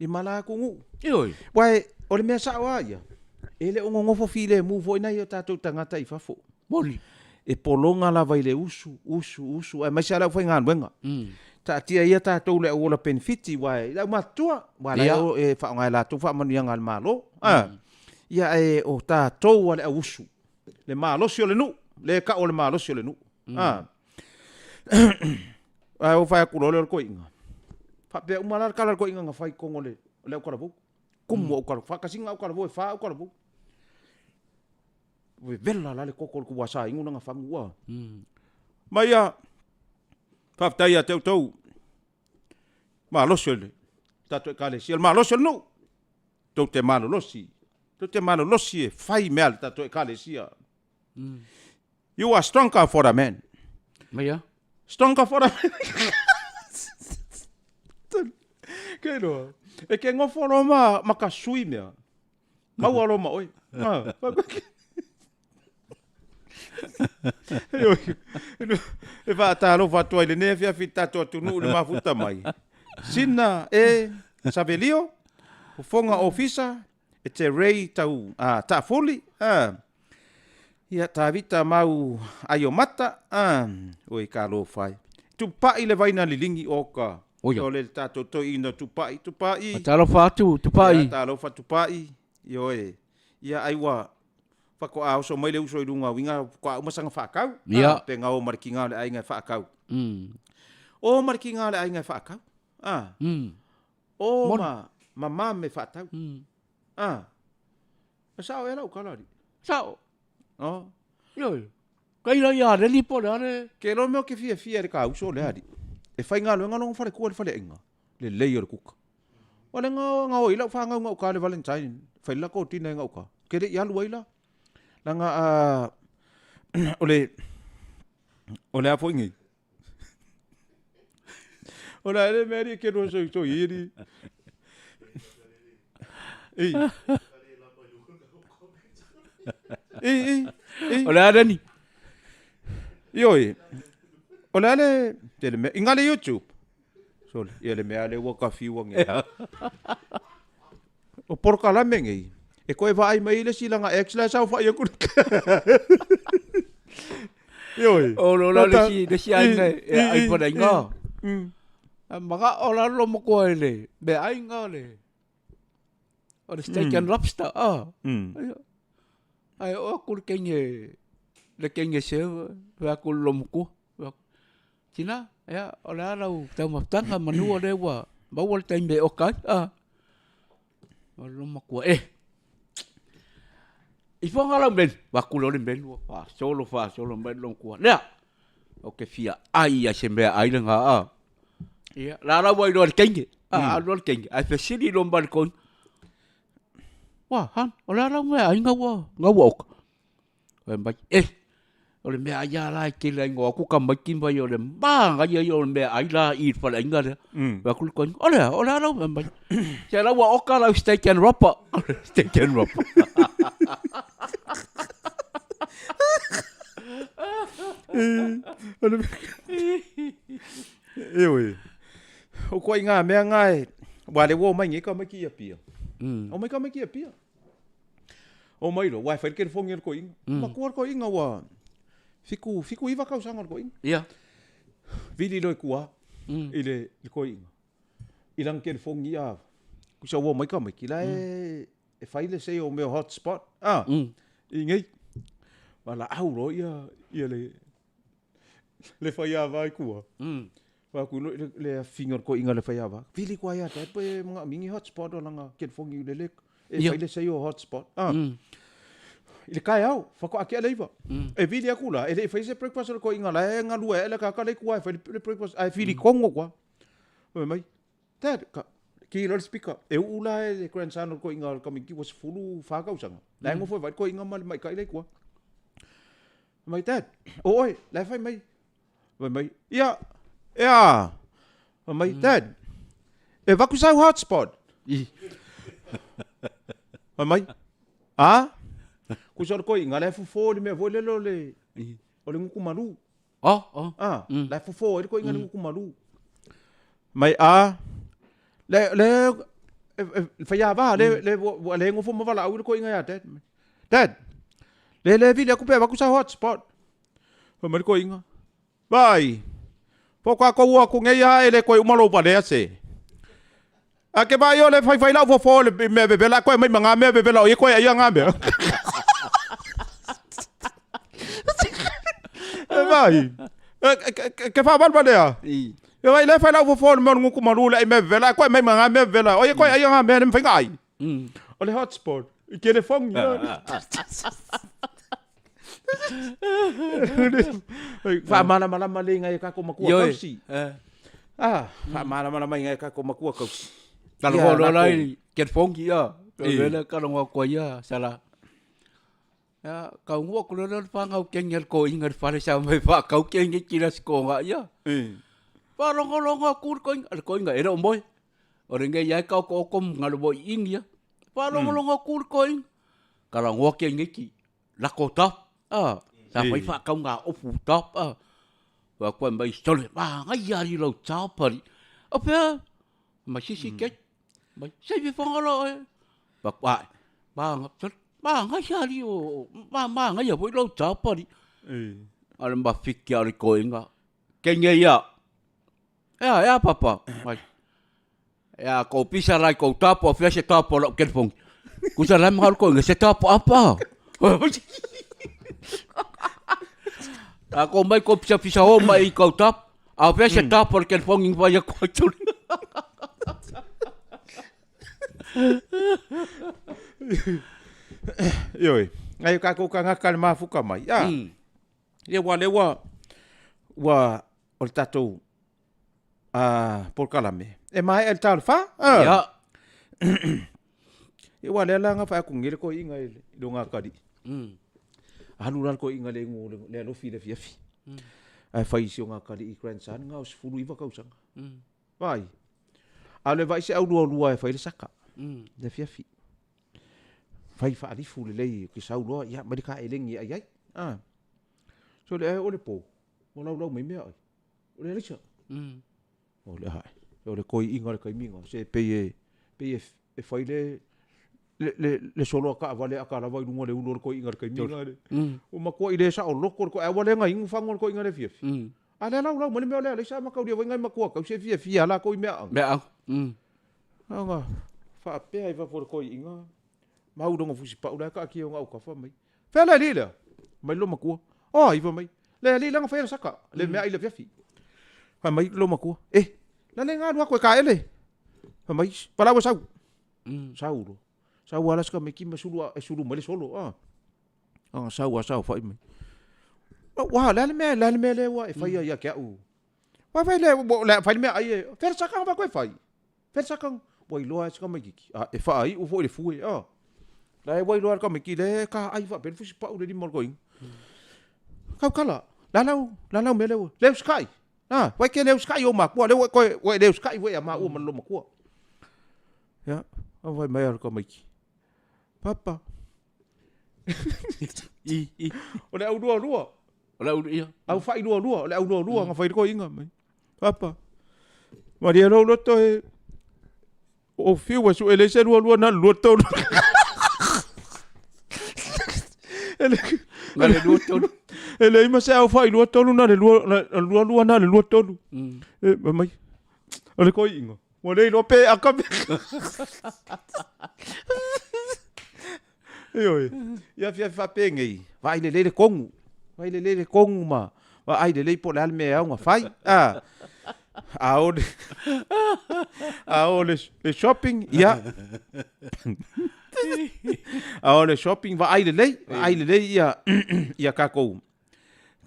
S2: i mala aku nuu.
S1: Ioe.
S2: Wa e, o le mea sao a ia, e le o nonofo filemu foi nai o tatou tagata i fafo.
S1: Moni.
S2: E pologa lava i le usu, usu, usu, aemaise lava le aufaigaluega. Taatia ia tatou le auola penefiti, wa e, i le aumatutua, wa la e faaaoga e latou faamanuiaga a le Malo. A, ia ae o tatou a le auusu, le malosi o le nuu, le tau o le malosi o le nuu. A. Ae ua fai atu loa lea o le toeaina, faapea uma la le tala a le toeaina na fai i totonu o le, o le autalavou. Kumu autalavou, faatasiga autalavou e fa autalavou. Vevela la le toto o le tua sa inu lana fagu ua. Mai ia, faafetai ia te outou, malosi o le tatou ekalesia, le malosi o le nuu, tou te malolosi, tou te malolosi e fai mea a le tatou ekalesia. You are stronger for the man.
S1: Mai a?
S2: Stronger for the man. Ke roa. E ke ngofo loa ma, ma ka sui mea. Maua loa ma oe. Ah, E faatalofa atu ai lenei afiafi i le tatou atunuu i le mafuta mai. Sina e Savelio, Fofoga Ofisa, E te Ray tau a Taafuli a ia Tavita mau Aiomata a oi ka lofai. Tupai le vaina lilingi o ka
S1: Oia.
S2: o le tatou toeaina Tupai Tupai.
S1: Talofa atu Tupai.
S2: Ia talofa Tupai ioe. Ia ai ua faatoa oso mai le uso i luga o uiga faatoa uma saga faakau.
S1: Ia.
S2: Pe ga o ma le kiga o le aiga e faakau. O ma le kiga o le aiga e faakau. A. O ma ma mame faatau. Ah. E sao ea lau tala alii.
S1: Sao.
S2: Oh.
S1: Ioe. Kai la ia reli po le ale.
S2: Ke lo mea ke fiafia i le kauso le alii. E faigaluega lona falekua i le faleaiga. Lelei o le kuka. O le nga o i lau whangau ngau ka le Valentine. Whai la ko tina i ngau ka. Ke le i alu ai la. Langa a o le o le a foi ngi. O le le mea ke no so so i ri. Ei. Ei ei ei.
S1: O le a reni.
S2: Ioi. O le a le te le mea inga le YouTube. Sole, ia le mea le ua ka fiu ange. O porokalame nei, e koe vaai mai le isi langa ex la e saofai aku. Ioe.
S1: O lo la le si le si ai nei e ai pa nei nga. Maka o la lo mo koe le me ai nga le. O le steak and lobster. Ah. Ai o aku le kenge le kenge se wa aku lo mo ko. Tina, ia, o le a lau taumafataga manu o lea ua maua le taimi e oka ai, a. O le matua, e, i foga lau menu, vaku loa le menu ua faasolo faasolo mai le matua, lea, ou te fia ai ia se mea ai lena, a. Ia, la la ua iloa le teine, a, alu loa le teine, ae fesili loa ma le koina, Ua, han, o le a lau mea ai na ua, na ua oka? Fai mai, eh, o le mea ai la e tele ai no aku tamaiti mai o le manaia ia o le mea ai la i le faleaiga lea. Fai atu le toeaina, o le a, o le a lau mea mai. Se la ua oka lau steak and rubber. Steak and rubber.
S2: Ioe. O koe i ngā mea ngā e, wā le ua o mai nei ka mai ki Apia. O mai ka mai ki Apia. O mai loa, ua e whai le kelefongi o le koiinga. Makua le koiinga ua fiku, 79 kausaga o le koiinga.
S1: Ia.
S2: Vili loa i kua i le, le koiinga. I lana kelefongi ia, kusa ua mai ka mai, ki la e, e whai le sei o mea hotspot. Ah, i ngei. Ma la au loa ia, ia le, le whai i kua. Wha ku lo le, le finga o le koiinga le whai ava. Vili kua ia te pe mga mingi hotspot o langa kelefongi le le. E whai le sei o hotspot. Ah. I le kai au, whako ake ale iwa. E vili aku la, e le whai se breakfast o le koiinga la, e ngalua e le kaka le kua, e whai le breakfast, ai vili kongo kua. Fai mai, Dad, ka, ki lo le speaker, e uu la e le grandson o le koiinga o le kamiki, ua 14 kausaga. La e ngofo e vai le koiinga ma le maikai le kua. Fai mai, Dad, o oe, la e fai mai. Fai mai, ia, e a. Fai mai, Dad, e vaku sau hotspot. Fai mai, a? Kusa o le koiinga, la e fofo i le mea foi lele o le, o le guku malu.
S1: Oh, oh.
S2: Ah, la e fofo ai le koiinga le guku malu. Mai, a, le, le, e, e, fai ava, le, le, ua le ngofo ma valaau i le koiinga ia Dad. Dad, le le vili aku pe vaku sau hotspot. Fai mai le koiinga, Vai, po ka kou aku ngei a e le koe uma lou valea se. A ke vai o le fai fai lau fofo le mea vevela koe mai ma ngā mea vevela o ia koe ai a ngā mea. E vai, e, ke wha valvalea. E vai le fai lau fofo le mea o le nguku malu le ai mea vevela koe mai ma ngā mea vevela o ia koe ai a ngā mea le mwhainga ai. O le hotspot, i kelefongi. Faamalamalama le inga e kako makua kausi. Ah, faamalamalama inga e kako makua kausi.
S1: Kalo ho lo lai kelefongi ia. Vele kalo ngā koa ia sala. Ya, ka ngua ko lolo whangau kengi al ko inga whare sa mai wha kau kengi ki la sko ngā ia. Wha rongo rongo ku ko inga ko inga era o moe. O renge ia ka ko ko ngalo mo ingia. Wha rongo rongo ku ko inga. Ka rongo kengi ki lako tap a sa fai wha kau ngā ofu tap a. Wha koe mai sole ma ngai ari lau tap ari. O pea mai sisi ke mai sei ve whangalo e. Wha koe ma nga sole ma ngai ari o ma ma ngai a foi lau tap ari. Ale ma fiki ari ko inga. Kenge ia. Ea, ea papa. Mai. Ea, kou pisa lai kou tapo, whia se tapo lau kelefongi. Kusa lai mahalo koe, se tapo apa. A kou mai kou pisa pisa o mai i kou tapo, a whia se tapo le kelefongi ngi wai koe tuli.
S2: Ioe, nai o tatou tagata le mafuta mai. Ah. Ia ua lea ua ua o le tatou a polokalame e maea i le ta o le fa. Ah.
S1: Ia.
S2: Ia ua lea la na fai atu nei le toeaina i le atalii. Alu la le toeaina le inu le alofi i le afiafi. Ae fai i si ona atalii grandson na o 19 tausaga. Vaai. A o le vaai se au lualua e fai le saka. Le afiafi. Fai faalifu lelei ke sau loa, ia mai le ta elegi e ai ai. Ah. So le o le po, ua laulau mai mea ai. O le alaisa. O le ae. O le toeaina le taimi na, se pei e, pei e, e fai le, le, le, le solo a taavale ata lava i luga o le ulu o le toeaina i le taimi na. Ua matuai le saoloto le toeaina, ae ua le na inu fagu o le toeaina i le afiafi. A lea laulau mai le mea o le alaisa ma taulia foi nai matua tausi e fiafia a latou i meaai.
S1: Meaai.
S2: Ona faapea i fafo o le toeaina, mau lona fusipau la e taatia i ona autafa mai. Fea le alii lea? Mai le matua. O ai fai mai. Le alii la na faia le saka, le meaai i le afiafi. Fai mai le matua, eh, la le na alu atu e taele. Fai mai, valaau e sau. Sau loa. Sau lava la si tamaiti ma sulu, e sulu mai le solo. Ah. Ana sau a saofai mai. Ua, le a le mea, le a le mea lea ua e faia ia te au? Vai vai le, le fai le mea ai e, fea le saka vai koe fai. Fea le saka, ua iloa e si tamaititi. A e faaiu foi le fue, a. La e ua iloa e le tamaititi, le ka ai faapea le fusipau le lima o le toeaina. Kaukala, la lau, la lau mea lea ua, le usikai. A, vai ke le usikai ou makua, le ua e koe, ua e le usikai foi ia maua ma le loomatua. Ia, fai mai a le tamaiti. Papa.
S1: I, i.
S2: O le au lualua.
S1: O le au, ia.
S2: Au fai lualua, o le au lualua na fai le toeaina mai. Papa. Malie lou loto e o fiu e sue leai se lualua na o le lua tolu. E le
S1: Na le lua tolu.
S2: E leai ma se au fai lua tolu na le lua na le lua lua na le lua tolu. E mai. O le toeaina. Ua le iloa pe aka me. Ioe. Ia afiafi faapenei, vaai lelei le kogu. Vaai lelei le kogu ma vaai lelei po o le a le mea e ao ona fai. A, a o le, a o le, le shopping, ia. A o le shopping, vaai lelei, vaai lelei ia, ia tatou,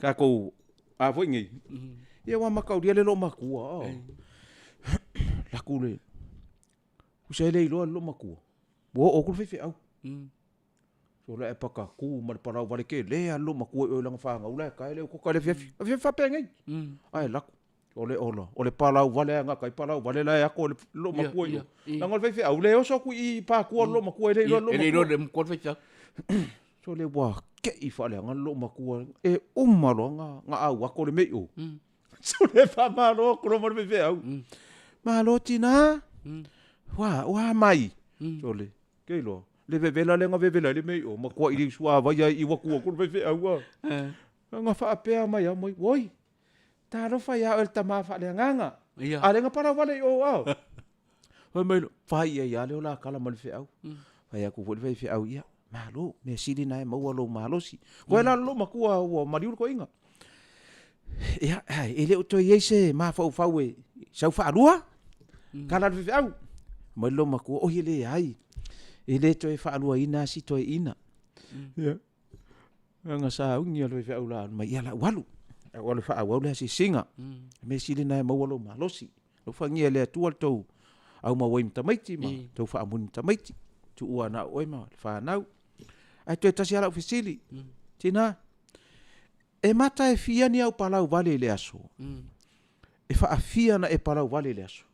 S2: tatou, a foi nei. Ia ua mataulia le loomatua, oh. Laku le, usa e le iloa le loomatua. Ua oo atu le faifeau. So le paka ku ma le palau vale ke le a le loomatua i oe lana fanau la e tae le ukoka i le afiafi. Afiafi faapenei. Ae laku. O le ola, o le palau vale a gata i palau vale la e ako le loomatua i oe. Leaga o le faifeau le oso atu i Patua le loomatua e le iloa le
S1: loomatua. E le iloa le loomatua le faifeau.
S2: So le ua kei faaleaga le loomatua e uma loa na na au ako le mea i o. So le faamalo atu loa ma le faifeau. Malo tina. Ua ua mai. So le ke iloa le vevela lea na vevela ai le mea i o matua i le suavai ai i ua tu atu le faifeau a. Na faapea mai a mai, oi, talofa ia oe le tama faaleagaga.
S1: Ia.
S2: A lea na palau vale i o ao. Fai mai loa, fai ai lava lea o la kala ma le feau. Fai atu foi le faifeau, ia, malo, mea sili na e maua lou malosi. Koe la lou matua ua maliu le toeaina. Ia, ai, e le o toe i ai se mafaufau e sau faalua, kala le faifeau. Mai lou matua, oi e leai, e le toe faaluaina si toeaina. Ia, na sauni le faifeau la mai, ia lau alu. Lau alu e faaauau le asiasiga. Mea sili na e maua lou malosi. Alofagia e le Atua le tou aumauai ma tamaiti ma tou faamoni ma tamaiti. Tuua na o oe ma le fanau. Ae toe tasi lava lau fesili. Tina, e mata e fia ni au palau vale i le aso? E faafia na e palau vale i le aso?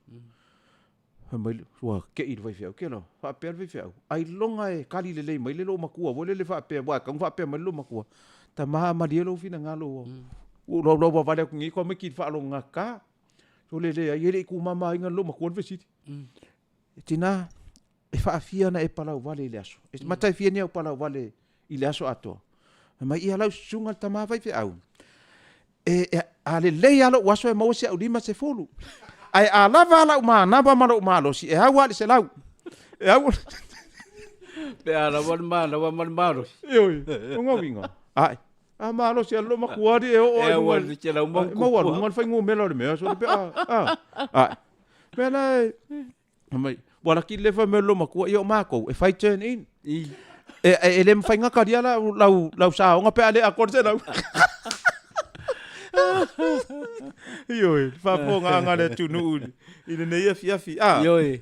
S2: Fai mai, ua kei le faifeau, kela, faapea le faifeau. Ailoga e kali lelei mai le loomatua foi lele faapea, aua e tatau ona faapea mai le loomatua, tama malie lou finagalo ua ou laulau vavale atu nei tamaiti i le faalogogata. So le leai, e le i tumamaina le loomatua le fesili. E tina, e faafia ona e palau vale i le aso. E mata e fia ni au palau vale i le aso atoa. Fai mai, ia lau susuga le tama faifeau, e, e, a lelei lava lou aso e maua si au 50. Ae a lava lau manava ma lou malosi, e au lava i le 100. E au...
S1: Pe a lava le manava ma le malosi.
S2: Ioe, o nga uiga. Ae, a malosi a le loomatua alii e oo ai
S1: E au ai le 100 ma
S2: E maualuga le fuainumera o le mea, so le pe a, a, ae. Mea la e, mai, ua laki le fai mai le loomatua, ia o matou, e fai turn in. E le mafai ona talia lau saoga pe a le atoa le 100. Ioe, le faafofogaaga a le atunuu i lenei afiafi. A.
S1: Ioe.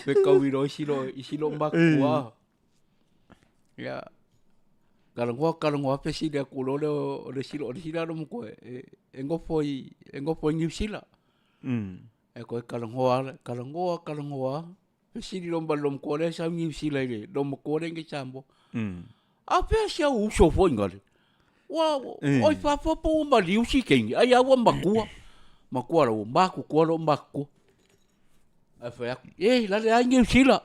S1: Pe kau i loa i si loo matua. Ia. Talanoa, talanoa fesili atu loa lea o le isi o le isi la matua e nofo i, e nofo i Niu Sila. E toe talanoa, talanoa, talanoa, fesili loa ma le loomatua lea e sau i Niu Sila i le loomatua lea i Samoa. A o fea si au uso foi gale? Ua, oi fafo po ua maliu si teine, ai a ua matua. Matua la ua matutua lou matutua. Ae fai atu, e la le ai Niu Sila.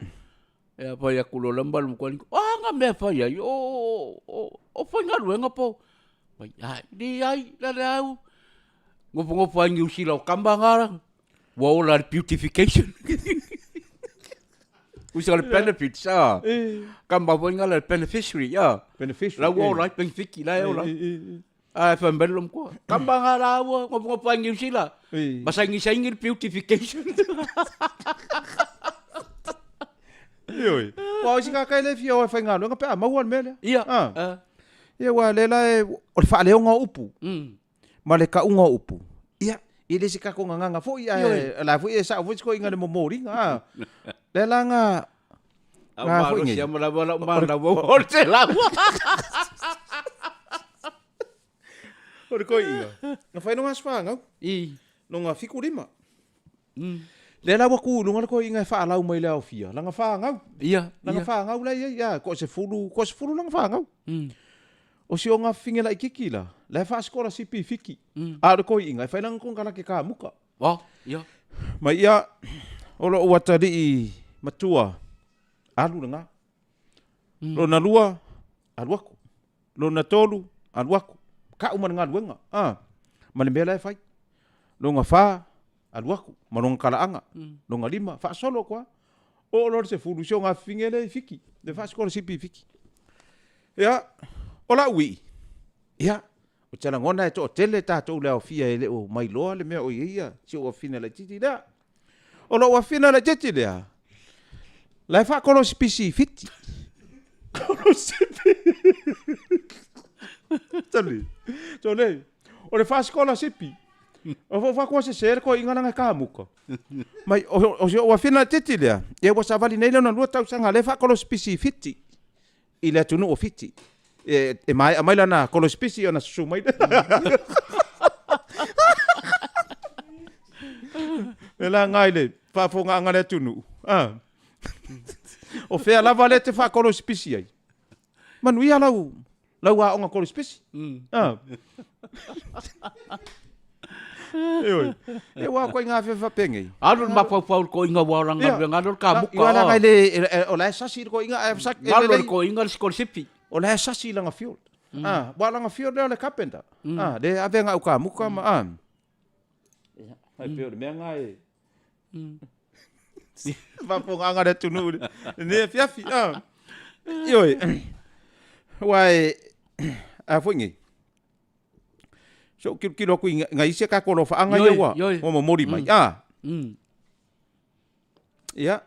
S1: Ia fai atu loa ma le matua, o a nga mea e fai ai, o faigaluega po. Fai, ai, leai, la le au, nofonofo ai Niu Sila o tama na, ua ola i le beautification. Usa le benefits, a. Tama foi na le beneficiary, a.
S2: Beneficiary.
S1: La ua ola ai benefiti, la e ola ai. Ae fai mai le matua, tama na la ua nofonofo ai Niu Sila, ma sainisaini le beautification.
S2: Ioe. Aua o isi tagata e le fia o e faigaluega pe a maua le mea lea.
S1: Ia.
S2: Ah. Ia aua o lea la e, o le faaleoga o upu ma le tauga o upu, ia, e le o se tatou gagana foi ae o la foi e sao foi si toeaina i le momoliga, a. Lea la na
S1: Au na foi nei. Ma lava lau manawa o te laua.
S2: O le toeaina, na fai lona aso fanau.
S1: I.
S2: Lona 75. Lea la ua tu i luga le toeaina e faalau mai le aofia, lana fanau.
S1: Ia.
S2: Lana fanau la e i ai, ia, toasefulu, toasefulu lana fanau. O si ona afafine laitiiti la, la e faasikolasipi i Fiti. A o le toeaina e fai lana konekarate kamuka.
S1: Oh, ia.
S2: Ma ia, o lou atalii matua, alu lena. Lona lua, alu atu. Lona tolu, alu atu. Kau ma le galuega, a, ma le mea la e fai. Lona fa, alu atu ma lona talaaga. Lona lima, faasolo atu lava. Oo loa i le 10, si ona afafine lea i Fiti, le faasikolasipi i Fiti. Ia, o lau ii, ia, ou te lagona e toatele tatou le aofia e le o mailoa le mea o i ai ia si ou afafine laitiiti lea. O lou afafine laitiiti lea, la e faakolosipisi i Fiti. Kolosipi. Tali. Tole. O le faasikolasipi. O fo fakoa sese le toeaina leaga e kamuka. Mai o si ou afafine laitiiti lea, ia ua savali nei lona lua tausaga lea e faakolosipisi i Fiti. I le atunuu o Fiti. E maea mai lana kolosipisi ona susu mai lea. E la ngai le faafofogaaga a le atunuu. Ah. O fea lava lea e te faakolosipisi ai? Manuia lau lau aoga kolosipisi. Ah. Ioe. E ua koe ngā whewha pengi.
S1: Alu le mafaufau le koinga ua ola galuega, alu le kamuka.
S2: Ia la ngai le o la e sasi le koinga e sak
S1: e le koinga le sikolasipi.
S2: O la e sasi langa field. Ah, wa langa field lea o le carpenter. Ah, le ave ngau kamuka ma ah. Ia, ai pe o le mea ngā e. Faafofoga le atunuu i lenei afiafi. Ah. Ioe. Ua e a foi nei. So kilokilo atu i ngai isi a tatou alofaaga ia ua ua momoli mai. Ah. Ia.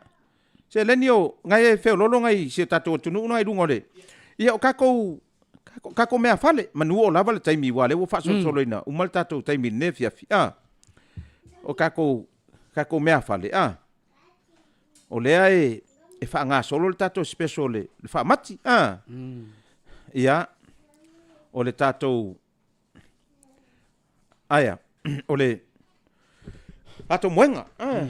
S2: Seleni o ngai e feololo ngai si o tatou atunuu ngai luga o le ia o tatou tatou mea fale manu o lava le taimi ua lea ua faasolosoloina uma le tatou taimi i lenei afiafi. Ah. O tatou tatou mea fale ah. O lea e e faagasolo le tatou special le, le faamati ah. Ia o le tatou aia o le tatou moega ah.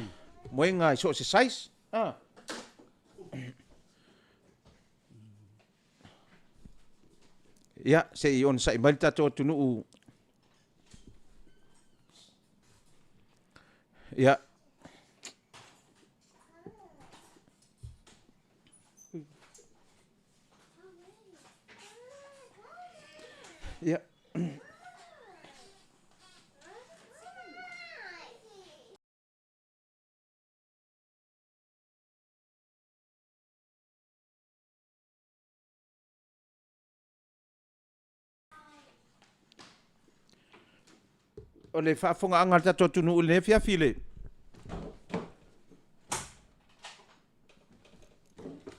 S2: Moega i so o se size ah. Ia se i onosai mai le tatou atunuu. Ia. Ia. O le faafofogaaga a le tatou atunuu i lenei afiafi i le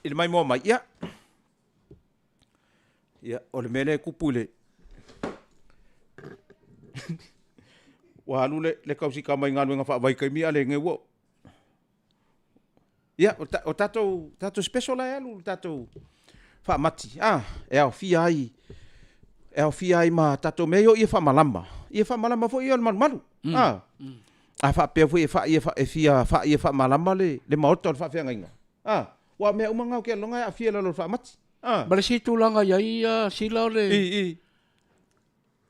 S2: i le maimoa mai, ia, ia, o le mea lea e tupu i le ua alu le, le tausikama i galuega faavaitaimi a le nei ua Ia, o tatou, tatou special la e alu le tatou faamati, a, e aofia ai, e aofia ai ma tatou mea ia o ie faamalama, ie faamalama foi ia o le malumalu, a. A faapea foi e faa-ie, e fia faa-ie faamalama le, le maota o le faafeagaiga, a, aua o mea uma na ou te lagona e aafia i lalo o le faamati, a.
S1: Ma le isi tulaga i ai ia Sila o le.
S2: I, i.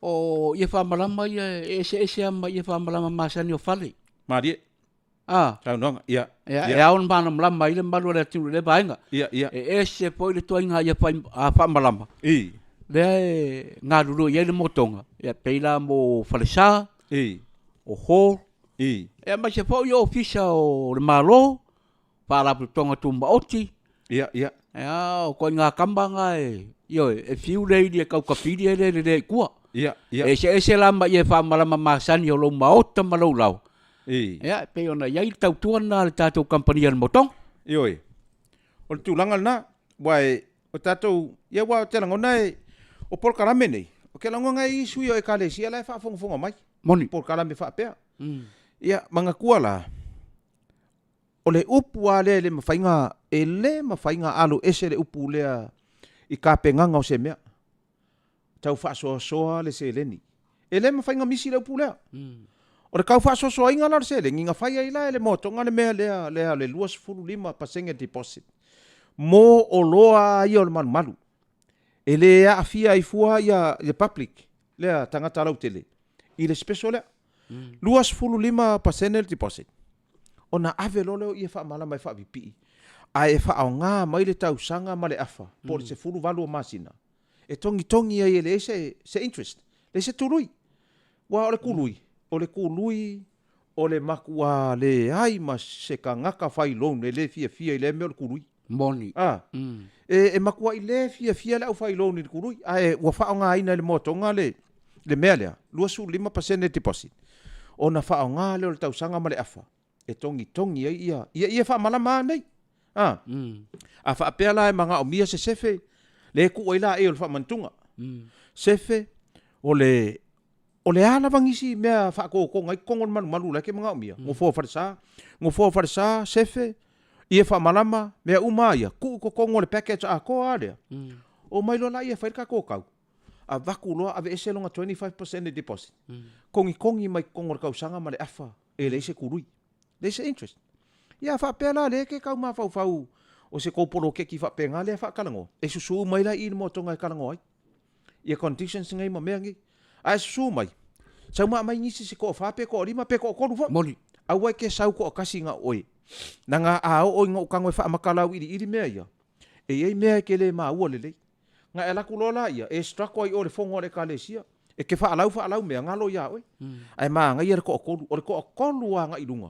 S1: O ie faamalama ia e eseese lava ma ie faamalama masani o fale.
S2: Malie.
S1: A.
S2: Saunoaga, ia.
S1: Ia, e ao ona malamalama ai le mamalu o le atunuu i lea vaega.
S2: Ia, ia.
S1: E ese foi le ituaiga ie fai, a faamalama.
S2: I.
S1: Lea e galulue i ai le motoga, ia pei la mo falesa,
S2: I.
S1: o hall,
S2: I.
S1: ia aemaise foi o ofisa o le Malo, Faalapotopotoga Tumaoti.
S2: Ia, ia.
S1: Ia, o ituaiga kama na e, ioe, e fiu le ili e tau kapili e le lelea i tua.
S2: Ia, ia.
S1: E eseese la ma ie faamalama masani o lou maota ma lou laoa.
S2: I.
S1: Ia, e pei ona i ai le tautua lena a le tatou kamupani a le motoga.
S2: Ioe. O le tulaga lena, aua e, o tatou, ia aua ou te lagona e, o polokalame nei, ou te lagona e i ai sui o Ekalesia la e faafogafoga mai.
S1: Moni.
S2: Polokalame faapea. Ia, manatua la, O le upu lava lea e le mafai ona, e le mafai ona alo ese le upu lea i tapenaga o se mea. Tau faasoasoa le seleni. E le mafai ona misi le upu lea. O le tau faasoasoaina la o le seleni, na fai ai la e le moatoga le mea lea, lea le 25% deposit mo oloa ia o le malumalu. E le aafia ai fua ia public, lea tagata lautele i le special lea. 25% le deposit, ona ave loa lea o ie faamalama e faapipii, ae e faaaoga mai le tausaga ma le afa po o le 18 o masina e togitogi ai e leai se, se interest, leai se tului. Aua o le tului, o le tului o le matuā leai ma se tagata fai loan e le fiafia i lea mea o le tului.
S1: Moni.
S2: A, e, e matuai le fiafia le aufai loan i le tului, ae ua faaaogaina e le moatoga le, le mea lea, 25% deposit, ona faaaoga lea o le tausaga ma le afa e togitogi ai ia, ia, ia faamalama a nei. A, a faapea la e manaomia se sefe, lea e tuu ai laei o le faamantuga. Sefe, o le, o le a lava nisi mea faatotoga ai totonu o le malumalu la e te manaomia, nofoa falesa, nofoa falesa, sefe, ie faamalama, mea uma a ia, tuu i totonu o le package atoa lava lea, omai loa laia e fai le tatou tau. Avatu loa aveese lona 25% deposit, togitogi mai totonu o le tausaga ma le afa e leai se tului, leai se interest. Ia a faapea la lea e te tau mafaufau o se tou poloketi faapena lea e faatalanoa, e susu mai la i i le moatoga e talanoa ai ia conditions nei ma mea nei. A e susu mai, sau ma aumai nisi se toafa pe toalima pe toatolu foi.
S1: Moni.
S2: Aua e te sau toatasi na o oe. Leaga a oo ina ou tago e faamata auiliili mea ia, e i ai mea e te le maua lelei. Na e alu atu loa laia, e struggle ai i o i le fono a le Ekalesia, e te faalau faalau mea, galo ia oe. Ae manaia le toatolu, o le toatolu agai i luga,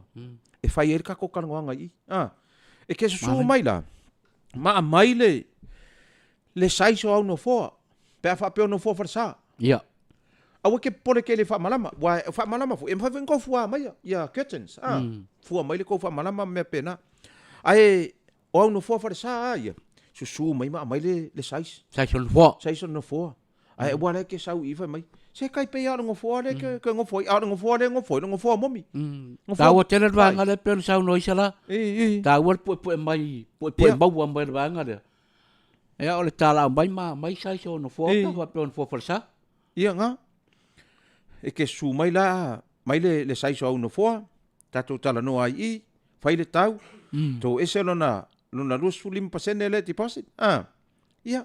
S2: e fai ai le tatou talanoaga i i. A, e te susu mai la, ma aumai le, le size o au nofoa, pe a faapea o nofoa falesa.
S1: Ia.
S2: Aua e te popole tele i faamalama, aua o faamalama foi, e mafai foi ona tou fua maia, ia curtains, a, fua mai le tou faamalama ma mea faapena. Ae O au nofoa falesa a ia, susu mai ma aumai le, le size.
S1: Size o le nofoa.
S2: Size o le nofoa. Ae aua la e te sau i i fai mai, se tai pei lava o le nofoa lea e ke nofo ai, a o le nofoa lea e nofo ai, o le nofoa momi.
S1: Nofoa. Taua tele le vaega lea e pei ona saunoa ai Sala.
S2: I, i.
S1: Taua le puepue mai, puepue maua mai le vaega lea. Ia o le talao mai ma aumai size o nofoa pe a faapea o nofoa falesa.
S2: Ia na. E te susu mai la, mai le, le size o au nofoa, tatou talanoa ai i i, fai le tau, tou ese lona, lona 25% lea deposit, a, ia,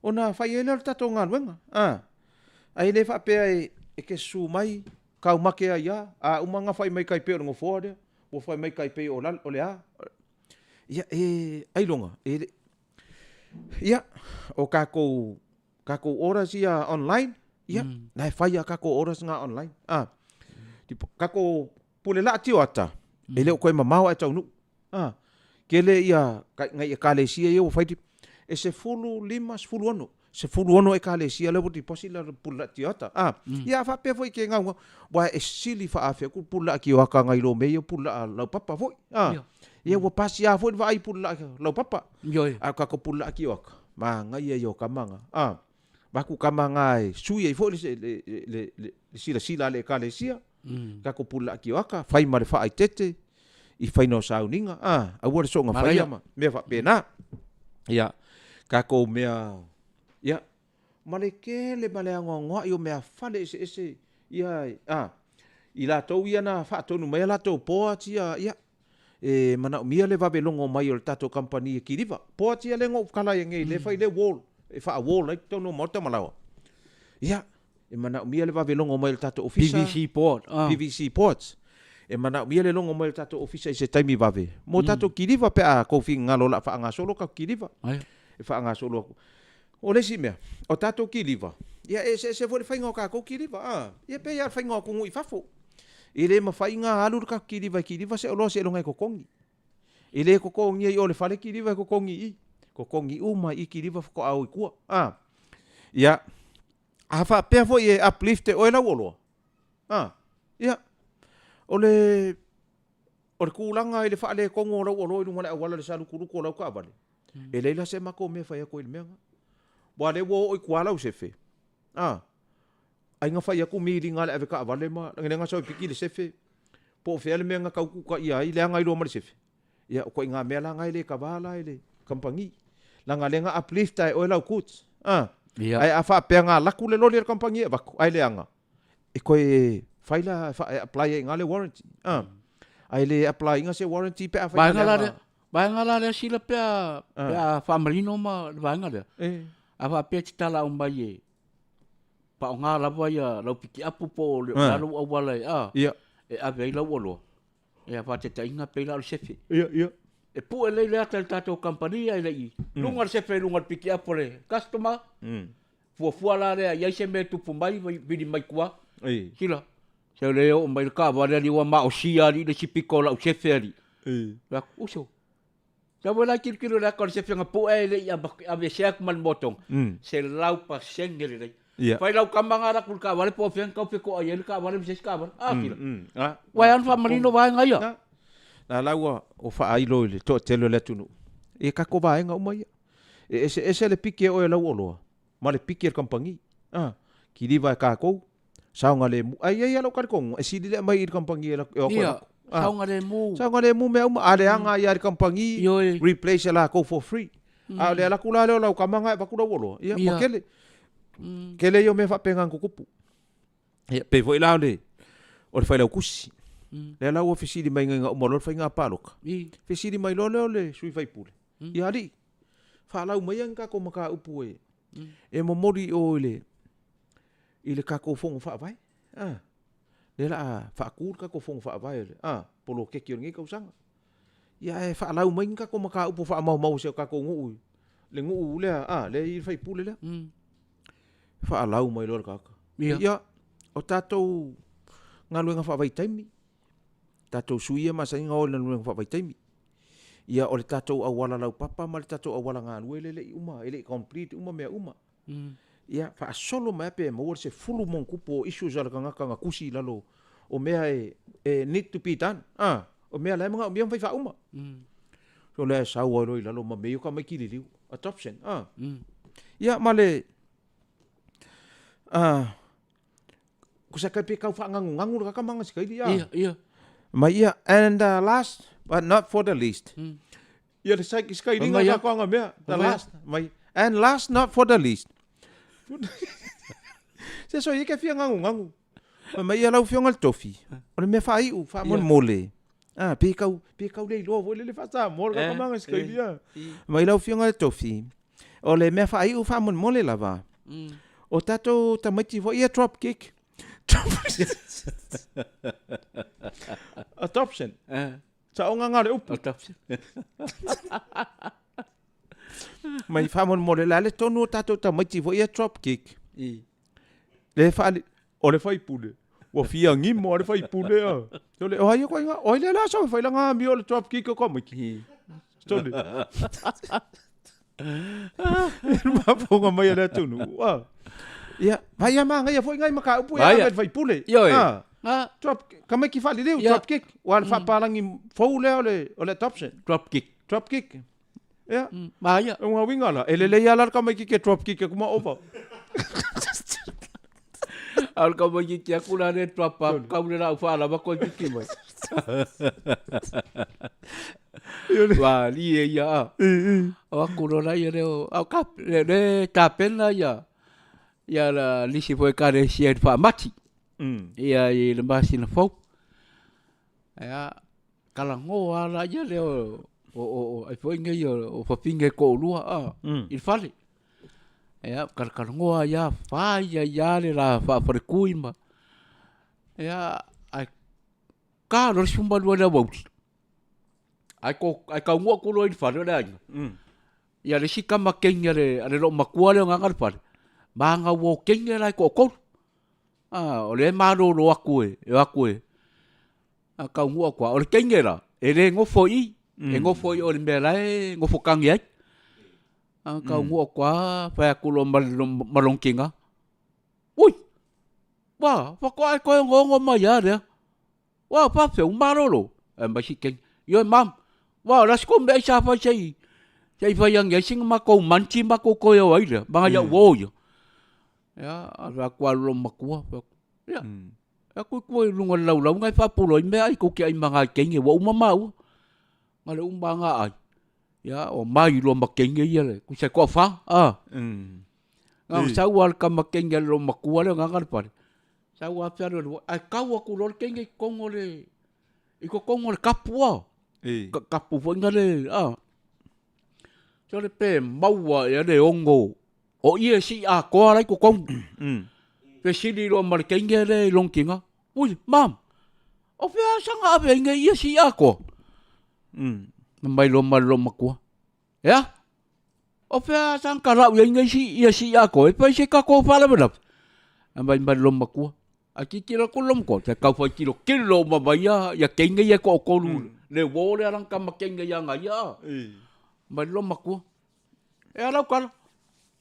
S2: ona fai ai lea o le tatou galuega, a. Ae le faapea e, e te susu mai, kaumake ai a, a uma ona fai mai tai pei o le nofoa lea, ua fai mai tai pei o lalo, o le a. Ia, e, ailoga, e le, ia, o tatou, tatou orders ia online, ia, na e fai lava tatou orders na online, a. Tatou pule laa tioata, e le o toe mamao ae taunuu, a. Tele ia nai ekalesia ia ua fai, e 15, 16, 16 ekalesia lea ua deposit le pule laa tioata, a. Ia a faapea foi ke gaugau, aua e sili faaafe atu le pule laa tioata nai lo mea ia o pule laa laupapa foi, a. Ia ua pasia foi le vaai i pule laa laupapa.
S1: Ioe.
S2: A o tatou pule laa tioaka, manaia ia o tama na, a, avatu tama na e sui ai foi le, le, le, le, le silasila a le Ekalesia, tatou pule laa tioaka, fai ma le faaeteete i faiga o sauniga, a, aua le soona faia ma mea faapena. Ia, tatou mea, ia, ma le tele ma le anoanoai o meafale eseese ia, a, i latou ia na faatonu mai a latou boards ia, ia, e manaomia le vave logo mai o le tatou kamupani e kiliva. Boards ia lea na ou tala ai nei, lea e fai le wall, e faa-wall ai totonu o maota ma laoa. Ia, e manaomia le vave logo mai o le tatou ofisa.
S1: PVC board.
S2: Ah. PVC boards. E manaomia le logo mai o le tatou ofisa i se taimi vave mo tatou kiliva pe a tou finagalo o le a faagasolo tatou kiliva.
S1: Aia.
S2: E faagasolo atu. O le isi mea, o tatou kiliva, ia e eseese foi le faiga o tatou kiliva, a. Ia pei lava o le faiga o atunuu i fafo. E le mafai ona alu le tatou kiliva e kiliva se oloa seiloga e totogi. E le totogia i o i le fale kiliva e totogi i i. Totogi uma i i kiliva faatoa o i tua, a. Ia, a faapea foi e uplift e oe lau oloa, a, ia, o le, o le tulaga i le faaletonu o lau oloa i luga o le auala i le salutulutu o lau taavale, e leai la se matou mea e fai atu ai i le mea lena. Aua o lea ua oo i tua lau sefe, a, ai na fai atu miliga a le avetaavale ma lea na sau e piki le sefe, po o fea le mea na tau tutaia ai, leaga ai loa ma le sefe. Ia, o ituaiga mea la na e le kava la e le kamupani. Leaga lea na uplift lava e oe lau goods. A.
S1: Ia.
S2: Ae a faapea na alu atu le loli a le kamupani e avatu ae leaga, e toe fai la, e apply ai i ina le warranty. A. Ae le apply ina se warranty pe afai na
S1: Vaega la
S2: leaga.
S1: lea, vaega la lea sila pe a, pe a faamanino ma le vaega lea.
S2: E.
S1: A faapea e te talao mai e paoga lava ia lau pikiapu po o le a lou auala e, a,
S2: Ia.
S1: e ave ai lau oloa. Ia faataitaiga pei la o le sefe.
S2: Ia, ia.
S1: E pue lelei le ata i le tatou kamupani ae le i luga le sefe i luga o le pikiapu a le customer. Fuafua la lea i ai se mea e tupu mai vili mai tua.
S2: Ei.
S1: Sila, se le oo mai le taavale alii ua maosia alii le isi pito o lau sefe alii.
S2: Ei.
S1: Fai atu, uso, Sau la tilotilo i le ata o le sefe na pue ae le i aveesea atu ma le motoga, 100% lelei.
S2: Ia.
S1: Fai lau tama na alu atu i le taavale po o fea na tau fetoai ai le taavale ma se isi taavale. A kila.
S2: A.
S1: Ua e ana faamanino vaega ia.
S2: Na. Na la ua o faailo i le toatele o le atunuu. Ia tatou vaega uma ia. E eseese le piki e oe e lau oloa ma le piki a le kamupani. A. Kiliva e tatou, saogalemu. Ae i ai lava lou talitonuga, e sili le aumai i le kamupani e o atu e
S1: Ia,
S2: lako. Ah.
S1: saogalemu.
S2: Saogalemu mea uma. A leaga ai lava i le kamupani,
S1: Ioe.
S2: replace e latou for free. A o le alu atu la lea o lau tama na e avatu lau oloa, ia, ua
S1: Ia.
S2: tele. Tele ia o mea faapena na tutupu. Ia, pei foi la o le, o le failautusi. Lea la ua fesili mai ina uma loa le faiga palota.
S1: I.
S2: Fesili mai loa lea o le sui faipule. Ia alii, faalau maia ni tatou mataupu e, e momoli i o i le, i le tatou Fono Faavae. A, lea la a faatu le tatou Fono Faavae o le a, poloketi o lenei tausaga. Ia ae faalau mai ni tatou mataupu faamaumau a si o tatou nuu, le nuu lea, a, lea e i ai le faipule lea. Faalau mai loa le tagata.
S1: Ia.
S2: Ia, o tatou galuega faavaitaimi, tatou sui ia masani ona o i galuega faavaitaimi. Ia o le tatou auala laupapa ma le tatou auala galue lea e le i uma, e le i complete uma mea uma. Ia, faasolo mai lava pe maua le 10 ma ona tupu o issues a le tagata na tusi i lalo o mea e need to be done, a, o mea la e manaomia ona fai faauma. So lea e sau ai loa i lalo ma mea ia o tamaiti liliu, adoption, a. Ia ma le, a, kusa kai pe kau faanganuganu le tagata ma aga sikaili, a.
S1: Ia, ia.
S2: Ma ia, and last but not for the least, Ia le sai sky linga ka koanga mea. The last. Mai. And last not for the least. Se so ia ke fia ngangu ngangu. Mai ia lau fionga le tofi. O le mea faaiu, faamolemole. Ah, pe kau, pe kau le iloa foi le le faa-Samoa le kakamanga sky lia. Mai lau fionga le tofi. O le mea faaiu faamolemole lava. O tatou tamaiti foi ia drop kick. Adoption. Saoga nga le upu.
S1: Adoption.
S2: Mai faamolemole la le tonu o tatou tamaiti foi ia drop kick.
S1: I.
S2: Le faali o le faipule. Ua fia gimo a le faipule a. Sole o ai ko inga o ai le la so fai la nga mi o le drop kick o tamaiti.
S1: I.
S2: Sole. Mafonga mai a le atunuu. Ah. Ia, vai a mangaia foi ngai mataupu e
S1: Vai
S2: ave
S1: a.
S2: le faipule.
S1: Ioe.
S2: Ah.
S1: Ah.
S2: Drop, tamaiti faaliliu,
S1: Ia.
S2: drop kick. Ua le faapalagi fou lea o le, o le adoption.
S1: Drop kick.
S2: Drop kick. Ia.
S1: Maia.
S2: O lona uiga la, e lelei lava la le tamaititi e drop kick atu ma ova.
S1: A o le tamaititi atu la lea drop atu, tau le laau faalava toe piki mai. Malie ia a. O atu loa la ia lea o, a o ka, le, le tapena ia, ia la nisi foi ekalesia i le faamati. Ia i le masina fou. Ia, talanoa lava la ia lea o, o, o, o ai foi nei o, o fafine e toalua a, i le fale. Ia, talatalanoa ai lava, fai ai lava le la faafaletui ma, ia, ae ta loa le 12 i le aoauli, ae to, ae taunuu atu loa i le fale o le aiga, ia le isi tama teine a le, a le loomatua lea o gaga le fale, ma ana uo teine la e toatolu. A, o lea e malolo atu e, e o atu e, a taunuu atu lava. O le teine la, e le nofo i i, e nofo i o i le mea la e nofo tagi ai. A taunuu atu lava, fai atu loa ma le ma lona tina, Ui, ua, faatoa e toe onoono mai lava lea. Ua, faafefea, ua malolo? Ae mai si teine, Ioe mum, ua, o le a se tou meaai sa fai se i, se i fai ane ai sina matou munch matou toe o ai lea, ma nai au uo ia. Ia, alu atu lava lou matua, fai atu, ia, e atu i tua i luga o le laulau na e faapulo ai meaai tou te ai ma nai teine ua uma maua. Na o le uma lava na ai, ia, ua mai loa ma teine ia le tusa e toafa, a. Na ona sau lava o le tama teine a le loomatua lea o gaga le fale, sau lava fealualuai, ae tau atu loa le teine i totonu o le, i totonu o le tapu a. Tapu foi na le, a. Sole pe maua ea le ono o ie sii atoa la i totonu. Fesili loa ma le teine lea i lona tina, Ui, mum, o fea saga ave ai nei ie sii atoa? Fai mai loa ma le loomatua, Ea? O fea saga talau i ai nei ia sii atoa e fai se tatou faalavelave? Aumai mai le loomatua, Ae tilotilo atu le loomatua, se tau fai tilotilo uma mai ia teine ia e toatolu le uo lea lana tama teine ia na ia a. Mai le loomatua, E a lau tala?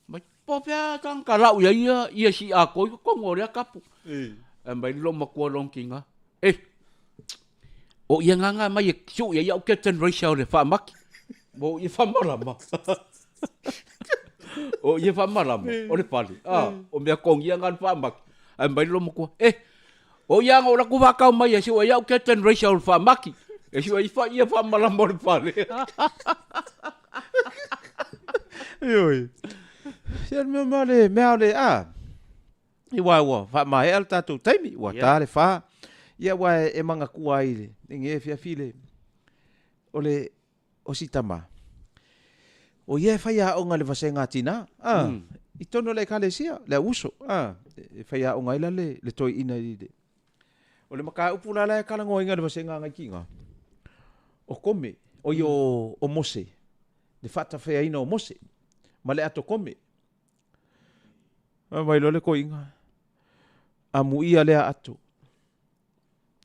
S1: Mai, po o fea tagata lau i ai ia, ia si atoa i totonu o lea tapu. Ae mai le loomatua lona tina, E, o ia gaga mai e sui ai au Captain Racer o le faamati. Mo ia faamalama. O ia faamalama, o le fale. Ah, o mea togia nga le faamati. Ae mai le loomatua, E, o ia aga o latou faatau mai e sui ai au Captain Racer o le faamati. E sui ai fa ia faamalama o le fale.
S2: Ioe. Ia le mea ma le mea o le a. I ua ua faamaea le tatou taimi, ua ta le fa. Ia ua e manatua ai le lenei afiafi le o le o si tama. O ia e faiaoga i le vasega a tina, a, i totonu o le ekalesia, le au uso, a, e faiaoga ai la le, le toeaina i le, o le mataupu la la e talanoaina i le vasega a nai tina, o kome, o ia o, o Mose, le faatafeaina o Mose, ma le ato kome. Fai mai loa le toeaina, amuia lea ato,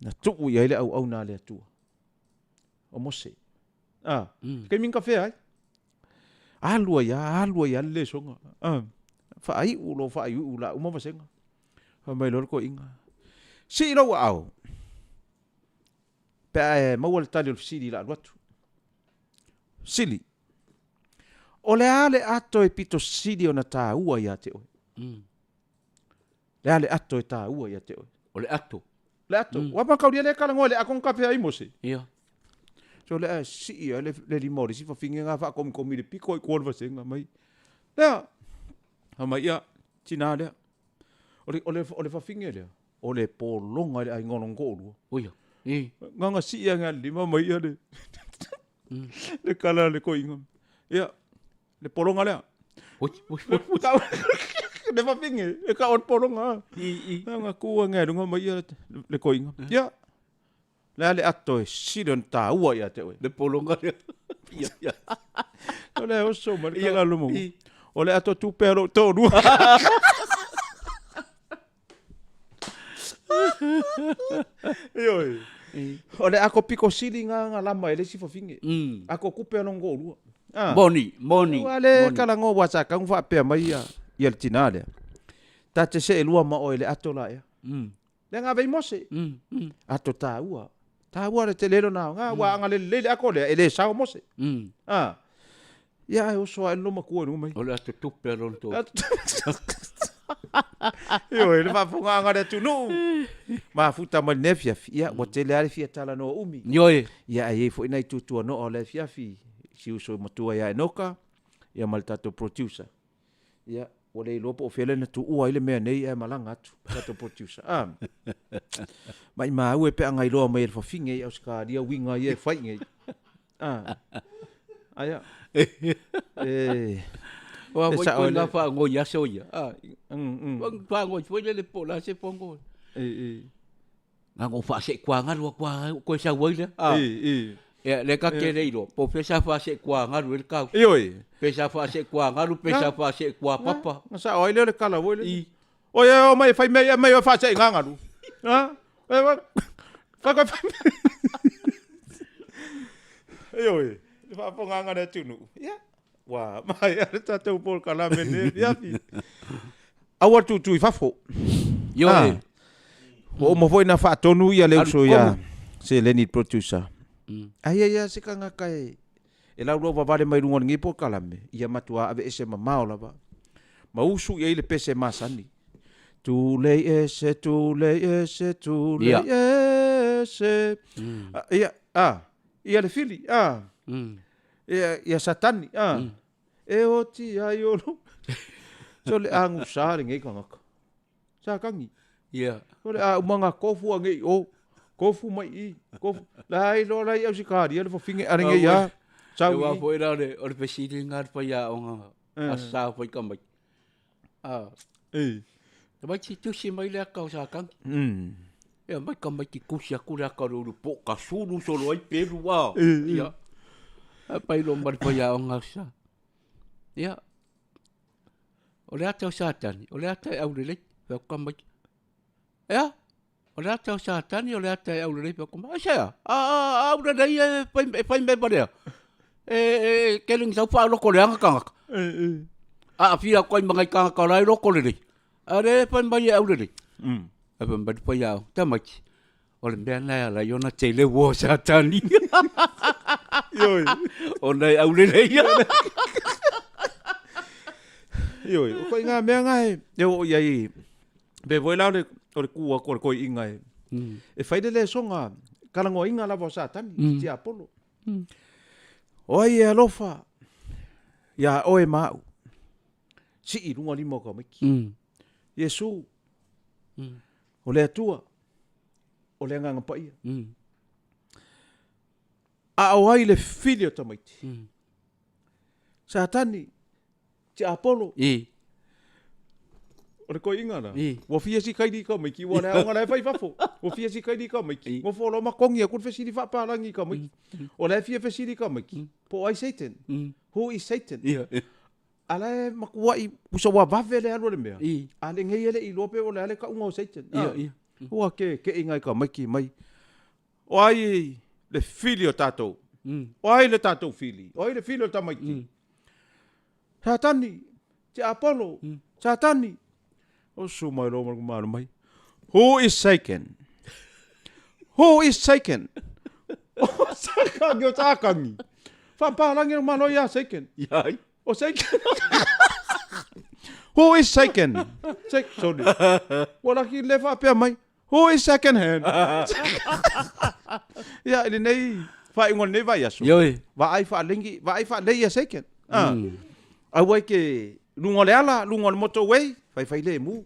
S2: na tuu i ai le auauna a le Atua. O Mose. A, mm. Taimi na kafea ai. Alu ai lava, alu ai lava le lesoga. A, faaiu loa faaiuiu la uma vasega. Fai mai loa le toeaina, sii lou aao, pe a e maua le tali o le fesili o le a alu atu. Sili, o le a le ato e pito sili ona taua ia te oe? Le a le ato e taua ia te oe?
S1: O le ato.
S2: Le ato. Ua mataulia lea e talanoa i le ato na tafea ai Mose.
S1: Ia.
S2: So le a sii ai le, le lima o le isi fafine nga faakomikomi i le pito ai tua o le vasega mai. Lea, fai mai, ia, tina lea. O le, o le, o le fafine lea, o le pologa i le aiga o lona toalua.
S1: Oia. I.
S2: Nganga sii ane a le lima mai ia le, le kala a le toeaina. Ia, Le pologa lea.
S1: Oi, oi, oi, oi.
S2: Le fafine, e tau o le pologa.
S1: I, i.
S2: Nga ku ane ai luga mai ia le koiga. Ia, le a le ato e sili ona taua ia te oe.
S1: Le pologa lea. Ia, ia.
S2: O le oso ma le kala lumu. O le ato tupe a lou toalua. Ioe. O le ako piko sili nga nga lama e le isi fafine. Ako kupe a lona toalua.
S1: Ah. Moni, moni.
S2: Ua le kalagoa ua sa kau faapea mai ia ia le tina lea. Ta te seelua ma oe i le ato la ea. Lea ga vei Mose. Ato tāua. Tāua le tele lona aoga, ua agalelei le ako lea, e le sao Mose. Ah. Ia ae oso ae lo matua i luga mai.
S1: O le ato tupe a lona tō.
S2: Ioe, le faafofogaaga a le atunuu. Mafuta mai lenei afiafi, ia ua tele lava le fia talanoa umi.
S1: Ioe.
S2: Ia ae i ai foi nai tuatuanoa o le afiafi, si uso matua ia Enoka, ia ma le tatou producer. Ia, ua le iloa po o fea lea na tuua ai le mea nei ae malaga atu, tatou producer. Ah. Maimau e pe a gailoa mai e le fafine i Ausetalia uiga ia e fai nei. Ah. Aia. E
S1: Ua foi koe ngā whaangoi aso ia. Ah. Whaangoi foi lele po la se pongo.
S2: E e.
S1: Nga ngo whaase kua ngaru a kua koe sa wai lea.
S2: Ah. E e.
S1: Ia, le ka ke le iloa, po fea sa whaase kua ngaru e le kau.
S2: Ioe.
S1: Pe sa whaase kua ngaru, pe sa whaase kua papa.
S2: Na sao ai lea o le kala foi le. I. Oi e o mai e fai mea ia mai o whaase i ngā ngaru. Ha? E wa. Whai koe fai mea. Ioe. Le faafofogaaga a le atunuu. Ia. Ua maea le tatou polokalame i lenei afiafi. Aua le tutu i fafo.
S1: Ioe.
S2: Ah. Ua uma foi na faatonu ia le uso ia Seleni producer. Ai ia ia se kangaka e e laulau vavale mai luga o lenei polokalame, ia matua aveese mamao lava. Ma usu i ai le pese masani. Tulei ese, tulei ese, tulei ese. Ah, ia, ah, ia le fili, ah. Ia, ia Satani, a. E oti ai o lo. So le agusa lenei tagata. Satani.
S1: Ia.
S2: So le a uma nga kofu a nei o. Kofu mai i. Kofu. La ai loa la i Ausikaria le fafine a lenei a.
S1: Sau i. Foi la o le fesili nga le faiaoga a sa fai ka mai. A.
S2: E.
S1: Tamaiti tusi mai le aka o Satani. Ia mai tamaiti tusi atu le aka o le ulu po ka sulu solo ai pelu a. Ia. A pai lo ma le faiaoga sa. Ia. O le ata o Satani, o le ata e aulelei, fai atu tamaiti. Ea? O le ata o Satani, o le ata e aulelei, fai atu tamaiti. Aisea? A, a, a aulelei e fai, e fai mea valea. E, e, e kele ni sau whaaloko le anga kangaka. A awhia atu ai ma ngai kangaka o la e loko lelei. A le fai mai e aulelei. A fai mai le whaiao, tamaiti. O le mea na e ala i ona tele ua o Satani.
S2: Ioe.
S1: Ona e aulelei ia.
S2: Ioe, o koe ngā mea ngā e, e o i ai, pe foi la o le, o le kū aku o le koiʻiga e, e fai le lesoga kalagoaina lava o Satani, mm. tiapolo. O ai e alofa iā oe ma au, sii i luga lima o tamaiti. Iesu, o le Atua, o le Agaga Paia. A o ai le fili o tamaiti? Satani, tiapolo.
S1: I.
S2: O le koiʻiga la.
S1: I.
S2: Ua fia si kaili i tamaiti, ua le aoga la e fai i fafo. Ua fia si kaili i tamaiti. Ua folo ma kongi aku le fesili faapalagi i tamaiti. O la e fia fesili i tamaiti, po o ai Satan? Who is Satan?
S1: Ia.
S2: A la e matuai, usa ua vave le alu o le mea.
S1: I.
S2: A lenei e le i iloa pe o le a le kauga o Satan.
S1: Ia, ia.
S2: Ua ke keʻiga i tamaiti mai. O ai le fili o tatou? O ai le tatou fili? O ai le fili o tamaiti? Satani, tiapolo, Satani. Oso mai loa ma le malo mai. Who is Satan? Who is Satan? O Satani, o Satani. Faapalagi le malo ia Satan.
S1: Ia ai.
S2: O Satan. Who is Satan? Sorry. Ua laki le faapea mai. Who is second hand? Ia, i lenei faaiuga o lenei vaiaso.
S1: Ioe.
S2: Vaai faalengi, vaai faalei ia second. Ah. Aua e ke luga o le ala, luga o le motorway, faifai lemu.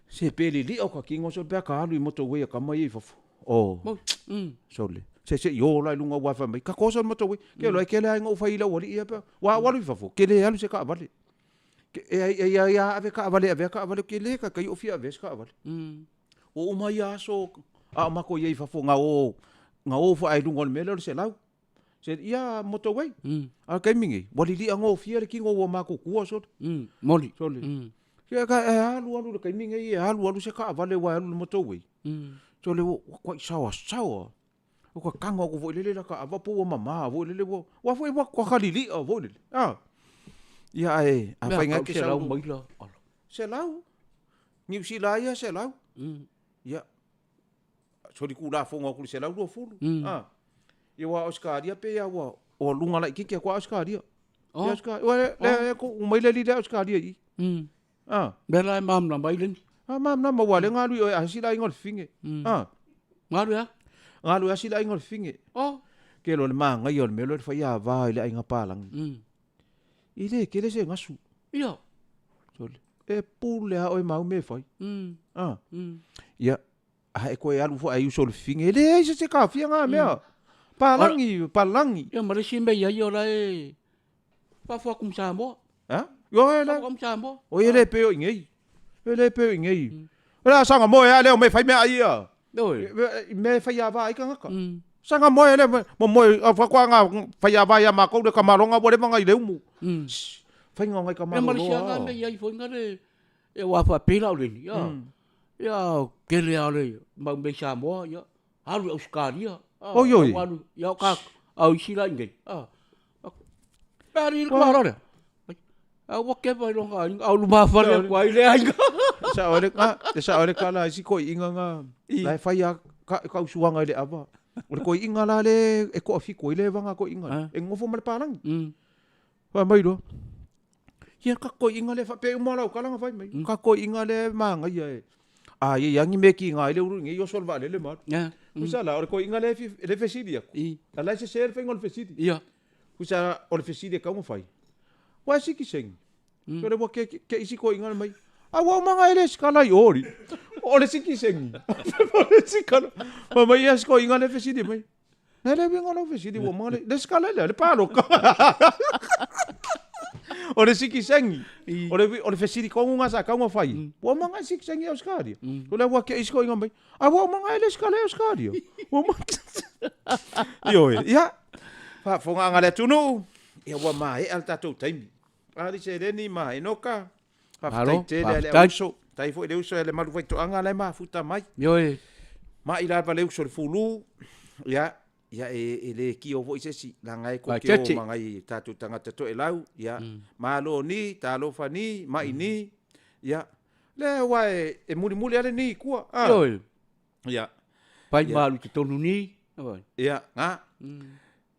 S2: Se pe lilia o ka kino so pe a ka alu i motorway a kama ia i fafo. Oh. Sole. Se se i ola i luga ua fai mai. Ka kosa le motorway. Ke loa e kele ai ngou fai i lau alii ia pea. Ua au alu i fafo. Ke le alu se kaavale. E ai e ia ia ave kaavale avea kaavale ke le ka kai o fia avea se kaavale. Ua uma ia aso a o makou i ai i fafo nga o nga o faa i luga o le mea lea o le 100. Se ia motorway. A o le taimi nei, ua lilia gofie le kino ua makutua sole.
S1: Moli.
S2: Sole. Ia ka e alu alu le taimi nei e alu alu se kaavale ua e alu i le motorway. Sole ua kuai saoasaoa. O ka kago aku foi lele la ka ava po ua mamā foi lele ua ua foi ua ua kaliliʻa foi lele. A. Ia ae a
S1: Mea
S2: fai
S1: kau
S2: ke
S1: selau
S2: sau
S1: maila. Ala.
S2: Selau. Niu Sila ia selau. Ia, solitulafono atu i le 120. Mm. Ah. Ia ua Ausetalia pe ia ua o luga laitiiti atu a Ausetalia. Oh. Ia ua le le ko mai le li le Ausetalia i. Mm.
S1: Ah. Mea la e malamalama ai leni.
S2: Ah, malamalama ua le galu i oe a sila aiga o le fine. Mm. Ah.
S1: Galu e a?
S2: Galu e a sila aiga o le fine.
S1: Oh.
S2: Ke lo le māngaia o le mea lo le fai a vā i le aiga pālangi.
S1: Mm.
S2: I le kele se gasu.
S1: Ia.
S2: Sole. E pule a oe mau me fai.
S1: Mm.
S2: Ah.
S1: Mm.
S2: Ia. A e koe alu fo ai uso le fine. E le ai se se kafia ngā mea. Pālangi, pālangi.
S1: Ia ma le isi mea i ai o la e faafoa atu ma Samoa.
S2: Ha? Io e le.
S1: Faafoa ma Samoa.
S2: O ia le pe o i ngei. E le pe o i ngei. O le a sanga moe a leo me fai mea ai ia.
S1: Oi.
S2: Me fai a va ai kangaka.
S1: Mm.
S2: Sanga moe le mo moe a fa kwa nga fai a va ia ma kou le kamalonga mo le manga i le umu.
S1: Mm.
S2: Fai nga ngai
S1: Ia ma le
S2: kamalonga.
S1: isi aga mea i ai foi nga le e ua faapela o leni. Ia. Ia kele a le mau mea i Samoa ia. Alu i Ausetalia.
S2: Oi, oi.
S1: Alu ia o ka au isi la i nei. Ah. Pe ari le kumalo lea. A ua kepa i longa aiga, au luma whare aku ai le aiga.
S2: Sa ole ka, sa ole ka la isi koi inga nga. La e whai a ka, ka usuanga i le awa. O le koi inga la le e koa fiko i le wanga koi inga.
S1: Ah.
S2: E ngofo ma le pālangi.
S1: Mm.
S2: Wha mai roa. Ia ka koi inga le wha, pe uma lau kalanga whai mai. Ka koi inga le maanga ia e. A ia yangi me ki ngā i le uru ngi yo sol vale le maru.
S1: Yeah.
S2: Kusa la, o le koi inga le, fi, le fesili aku.
S1: I.
S2: A lai se se le whainga o le fesili.
S1: Ia.
S2: Kusa o le fesili e kaunga whai. Wai siki sengi. Mm. So le wa ke, ke isi koi inga le mai. A wa umanga e le sikala i ori. O le siki sengi. O le sikala. Ma mai ia siko inga le fesili mai. Le le winga lau fesili ua manga le, le sikala le, le pāloka. O le siki sengi. O le, o le fesili kongu ngā sa kaunga whai.
S1: Mm.
S2: Ua manga e siki sengi au sikaria.
S1: Mm.
S2: O le wa ke isi koi inga mai. A wa umanga e le sikala e au sikaria. Ua manga. Ioe, ia. Faafofoga anga le atunuu, ia ua maea le tatou taimi. Ali seleni ma Enoka, faafetai
S1: Malo,
S2: tele a le
S1: faafetai.
S2: auso. Tai foi le uso e le malu faitoaga la e mafuta mai.
S1: Ioe.
S2: Mai lava le uso le fulu, ia, ia e, e le kio foi se isi, leaga e koke o
S1: Vaetete.
S2: ma ngai tatou tagata toelau, ia, malo ni, talofa ni, mai ni, ia, le ua e, e mulimuli ale ni i kua, ah.
S1: Ioe.
S2: Ia,
S1: Pai
S2: Ia.
S1: malu te tonu ni. Oi.
S2: ia, ngā,
S1: Mm.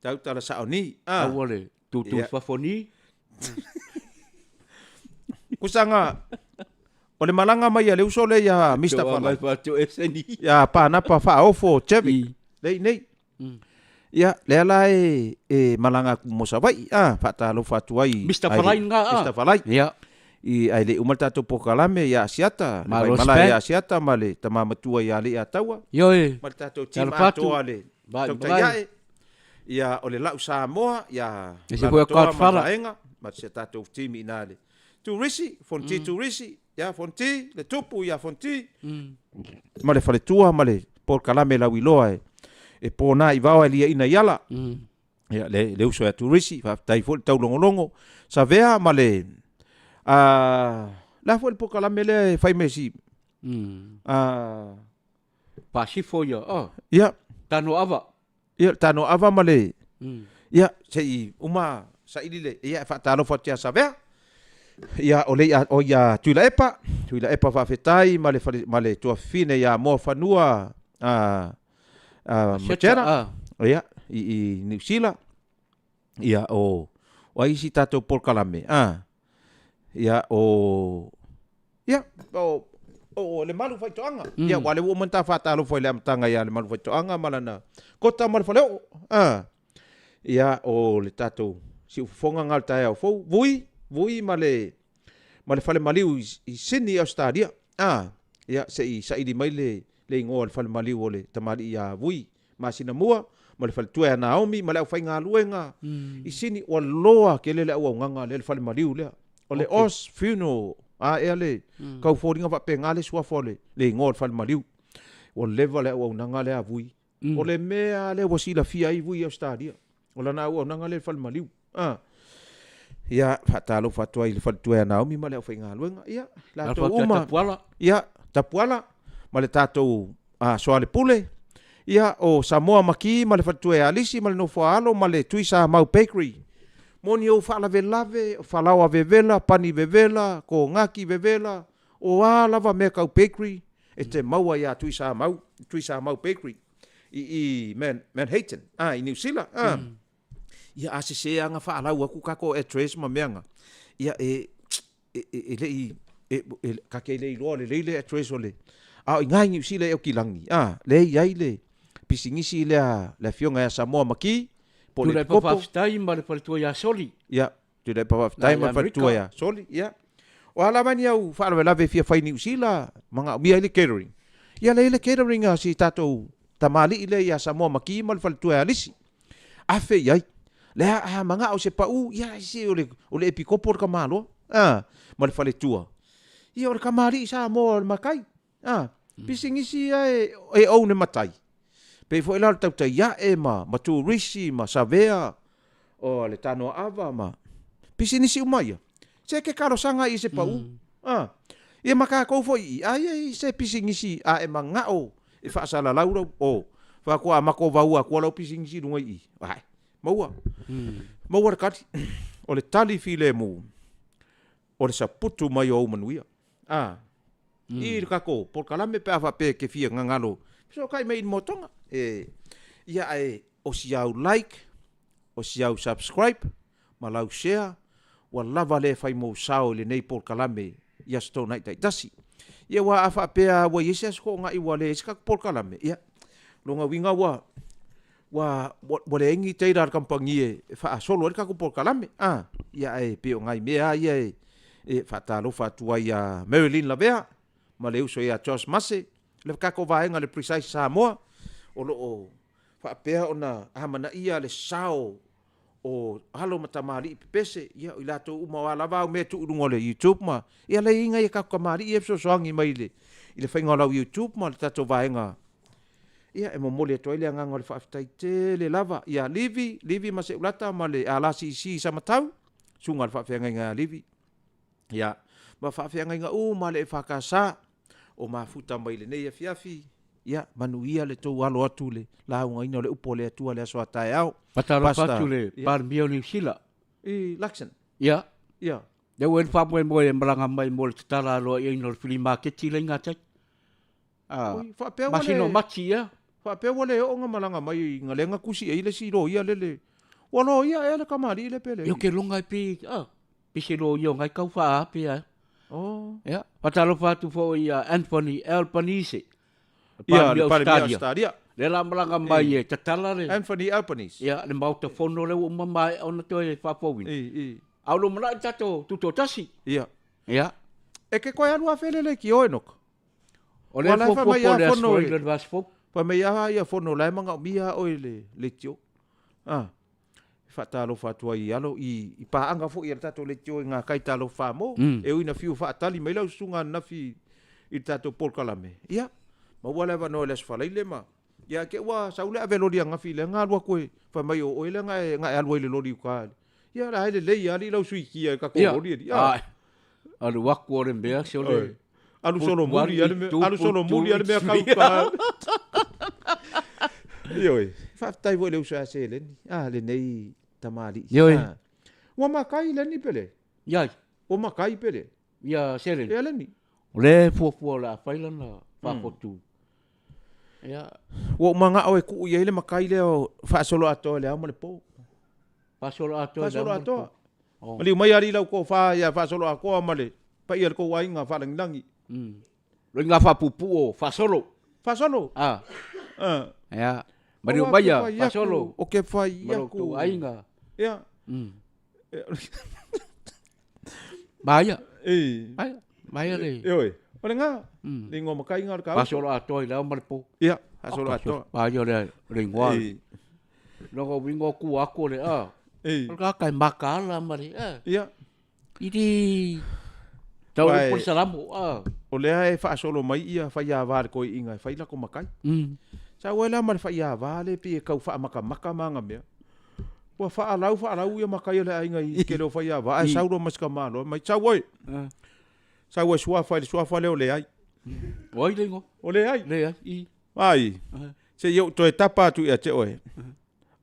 S2: tautala sao ni, ah.
S1: Aua le tūtū
S2: Ia.
S1: fafo ni.
S2: Kusaga, o le malaga mai a le uso lea ia Mr.
S1: Toa mai
S2: Falai.
S1: whātu e se ni.
S2: Ia Pānapa Faaofo Chevick,
S1: I.
S2: le i nei.
S1: Mm.
S2: Ia, lea la e, e malaga atu mo Savaii, ah, faatalofa atu ai.
S1: Mr.
S2: ai le-
S1: Falai ngā, ah.
S2: Mr. Falai.
S1: Ia.
S2: I, ai le uma le tatou pokalame ia Asiata, le
S1: Malo
S2: vaimala
S1: spec.
S2: ia Asiata ma le tama matua ia Alii Ataua,
S1: Ioe.
S2: ma le tatou team
S1: Talafatu.
S2: atoa le
S1: Vai,
S2: tautai
S1: vai.
S2: ae. Ia, o le lau Samoa, ia
S1: E se koe
S2: Lalatoa ma
S1: Godfather.
S2: Vaega, ma se tatou team i nā le Turisi, Fonti Turisi, ia Fonti, le tupu ia Fonti,
S1: Mm.
S2: ma le faletua ma le polokalame lauiloa e, e pōnā i vao e liaina i ala.
S1: Mm.
S2: Ia, le, le uso ia Turisi, faafetai foi le taulogologo, Savea ma le, a, la foi le polokalame lea e fai mai si,
S1: Mm.
S2: a,
S1: Pasifo ia. Oh.
S2: ia,
S1: Tano ava.
S2: ia, le tano ava ma le,
S1: Mm.
S2: ia, se'i uma saili le, ia, e faatalofa atu ia Savea. Ia, o le ia, o ia Tuilaepa, Tuilaepa faafetai ma le fale, ma le tuafafine ia Moafanua, a, a,
S1: Seta,
S2: Matera.
S1: ah.
S2: Ia, i, i Niu Sila. Ia, o, o ai isi tatou polokalame. Ah. Ia, o, ia, o, o, le malu faitoaga.
S1: Mm.
S2: Ia, ua le ua uma ona ta faatalofa i le amataga ia le malu faitoaga ma lana kota ma le faleoo. Ah. Ia, o le tatou siufofoga ga o le taeao fou. Vui, vui ma le, ma le fale maliu i, i Sydney, Australia. Ah. Ia, se'i saili mai le, le igoa o le fale maliu o le tamalii ia Vui masina mua, ma le faletua ia Naomi, ma le aufaigaluega
S1: Mm.
S2: i Sydney, ua loa kele le auaunaga lea le fale maliu lea. O le
S1: Okay.
S2: Oz Funeral, a ea le
S1: Mm.
S2: kaufoliga faapegā le suafa o le, le igoa o le fale maliu. Ua leva le auaunaga lea a Vui.
S1: Mm.
S2: O le mea lea ua silafia ai Vui i Australia. O lana auaunaga lea le fale maliu. Ah. Ia, faatalofa atu ai i le faletua ia Naomi ma le aufaigaluega. Ia, latou
S1: Alfa
S2: uma.
S1: Tapuala.
S2: Ia, Tapuala, ma le tatou a, Soalepule. Ia, o Samoa Maki ma le faletua ia Alisi ma le Nofoaalo ma le Tui Sa Mau Bakery. Moni ou faalavelave, o falaoa vevela, pani vevela, kogaki vevela, o a lava mea kau bakery. E te maua iā Tuisamau, Tuisamau Bakery i i Manhattan, a, i Niu Sila, a. Ia, a sesē lava na faalau atu tatou address ma mea na, ia e, e, e, e le i, e, e, ka te le iloa lelei le address o le, a o i ina i Niu Sila e Okilagi, a, lea e i ai le pisinisi lea le afioga ia Samoa Makii,
S1: po o le Tuilaepa Epikopo. Faafetai ma le faletua ia Soli.
S2: Ia, Tuilaepa faafetai ma le faletua ia Soli, ia. O a lava ni au faalavelave e fia fai i Niu Sila, manaomia ai le catering, ia lea e i ai le catering a si tatou tamalii lea ia Samoa Makii ma le faletua ia Alisi. Afe i ai. Lea a manao se pau, ia se o le, o le epikopo le tamaloa, a, ma le faletua. Ia o le tamalii Samoa o le matai, a, pisinisi ia e, e own e matai. Pei foi la o le tautai ae ma, ma turisi ma savea o le tanoa ava ma pisinisi uma ia. Se ke talosaga i se pau, a, ia ma tatou foi i i, aia i se pisinisi a e manao e faasalalau lau, o, faatoa matou vaua atua lau pisinisi i luga i i. Ae, maua, maua le tali. O le tali filemu, o le saputu mai o ou manuia. A, i le tatou polokalame pe a faapea e te fia gagalo, fesootai mai i le motoga. E, ia ae o si au like, o si au subscribe, ma lau share, ua lava lea e fai mou sao i lenei polokalame i Aso Toonai taitasi. Ia aua a faapea ua i ai se Aso Toonai ua leai se tatou polokalame, ia, lona uiga ua, ua, ua leai ni teila a le kamupani e faasolo ai le tatou polokalame, a, ia ae pei o nai mea lava ia e, e faatalofa atu ai ia Marilyn Lavea ma le uso ia Josh Mase, le tatou vaega le Precise Samoa, o lo o faapea ona amanaia le sao o alo ma tamalii pepese, ia o i latou uma o a lava au mea e tuu i luga o le YouTube ma, ia lea e i ai nai a tatou tamalii ia e fesoasoani mai i le, i le faiga o lau YouTube ma le tatou vaega. Ia e momoli atu ai le agaga o le faafetai tele lava ia Livi, Livi ma Seulata ma le LCC i Samatau, susuga i le faafeagaiga ia Livi. Ia, ma faafeagaiga uma a le EFKS o mafuta mai lenei afiafi, ia, manuia le tou alo atu i le laugaina o le upu a le Atua i le aso a taeao.
S1: Faatalofa atu i le Palemia o Niu Sila.
S2: I Luxon.
S1: Ia.
S2: Ia.
S1: Lea ua i ai le faamoemoe e malaga mai mo le tatala aloaiaina o le flea maketi lea i gatai.
S2: Oi, faapea
S1: ua le... Masina o Mati, ia.
S2: Faapea ua le oo na malaga mai i na lea na tusi ai le isi loia lele. Ua loia ea le kamalii le pe leai?
S1: Ia ke loga e pe, ah, pe se loia o ngai kau whaa pe a.
S2: Oh.
S1: Ia, whatalofa atu fo i Anthony Albanese.
S2: Ia, le Palemia Australia.
S1: Le la malaga mai e tatala le...
S2: Anthony Albanese.
S1: Ia, le maota fono le ua uma mai ona toe faafouina.
S2: I, i.
S1: A o lo manao i tatou tutotasi.
S2: Ia.
S1: Ia.
S2: E ke koe alu a fele le ki oe noka.
S1: O le fuafua po le aso fou le aso fou.
S2: Fai mai a ia fono la e manaomia oe i le leitio. A e faatalofa atu ai i alo i i paaga foi a le tatou leitio i ngā kai talofa mo e ui ina fiu faatali mai lau susuga ananafi i le tatou polokalame. Ia, maua le avanoa i le Aso Faraile ma ia te ua sau le ave loli ananafi lea na alu atu e fai mai o oe lea na e na e alu ai i le loli i uka. Ia la e lelei lava alii lau suikia i tatou loli alii.
S1: A. Alu aku o le mea se o le
S2: Alu solomuli lava le mea, alu solomuli lava le mea kau ka. Ioe, faafetai foi i le uso ia Seleni, a lenei tamalii.
S1: Ioe.
S2: Ua makai Leni pe le?
S1: Iai.
S2: Ua makai pe le?
S1: Ia Seleni.
S2: Ia Leni.
S1: O le fuafua o le a fai lana faafotu. Ia.
S2: Ua ou manao e tuu i ai le makai lea o faasoloatoa i le ao ma le po.
S1: Faasoloatoa i le ao ma le po.
S2: Oh. Maliu mai alii lau tofa ia faasoloatoa ma le paia o le tou aiga faalagilagi.
S1: Loiga faapuupuu o faasolo.
S2: Faasolo?
S1: Ah. Ah. Ia. Maliu mai ia faasolo.
S2: O ke fai
S1: Ma lo tou aiga.
S2: Ia.
S1: Maia.
S2: E.
S1: Maia. Maia le.
S2: Ioe. O le nga. Le ingoa makai nga o le kau.
S1: Faasoloatoa i le ao ma le po.
S2: Ia, faasoloatoa.
S1: Maia le le ingoa. E. Logo wingo ku aku le a.
S2: E.
S1: O le ka kai makala ma le a.
S2: Ia.
S1: I di tau le poli salamo a.
S2: O lea e faasolo mai ia faiava le koiiga e fai lako makai. Sau ai la ma le faiava le pei e kau faamakamaka ma aga mea. Ua faalau faalau ia makai o le aiga i tele o faiava ae sau loa ma si tamaloa mai sau oe. Sau e suafa i le suafa lea o Leai.
S1: O ai le igoa?
S2: O Leai.
S1: Leai. I.
S2: Ai. Se i ou toe tapa atu ia te oe.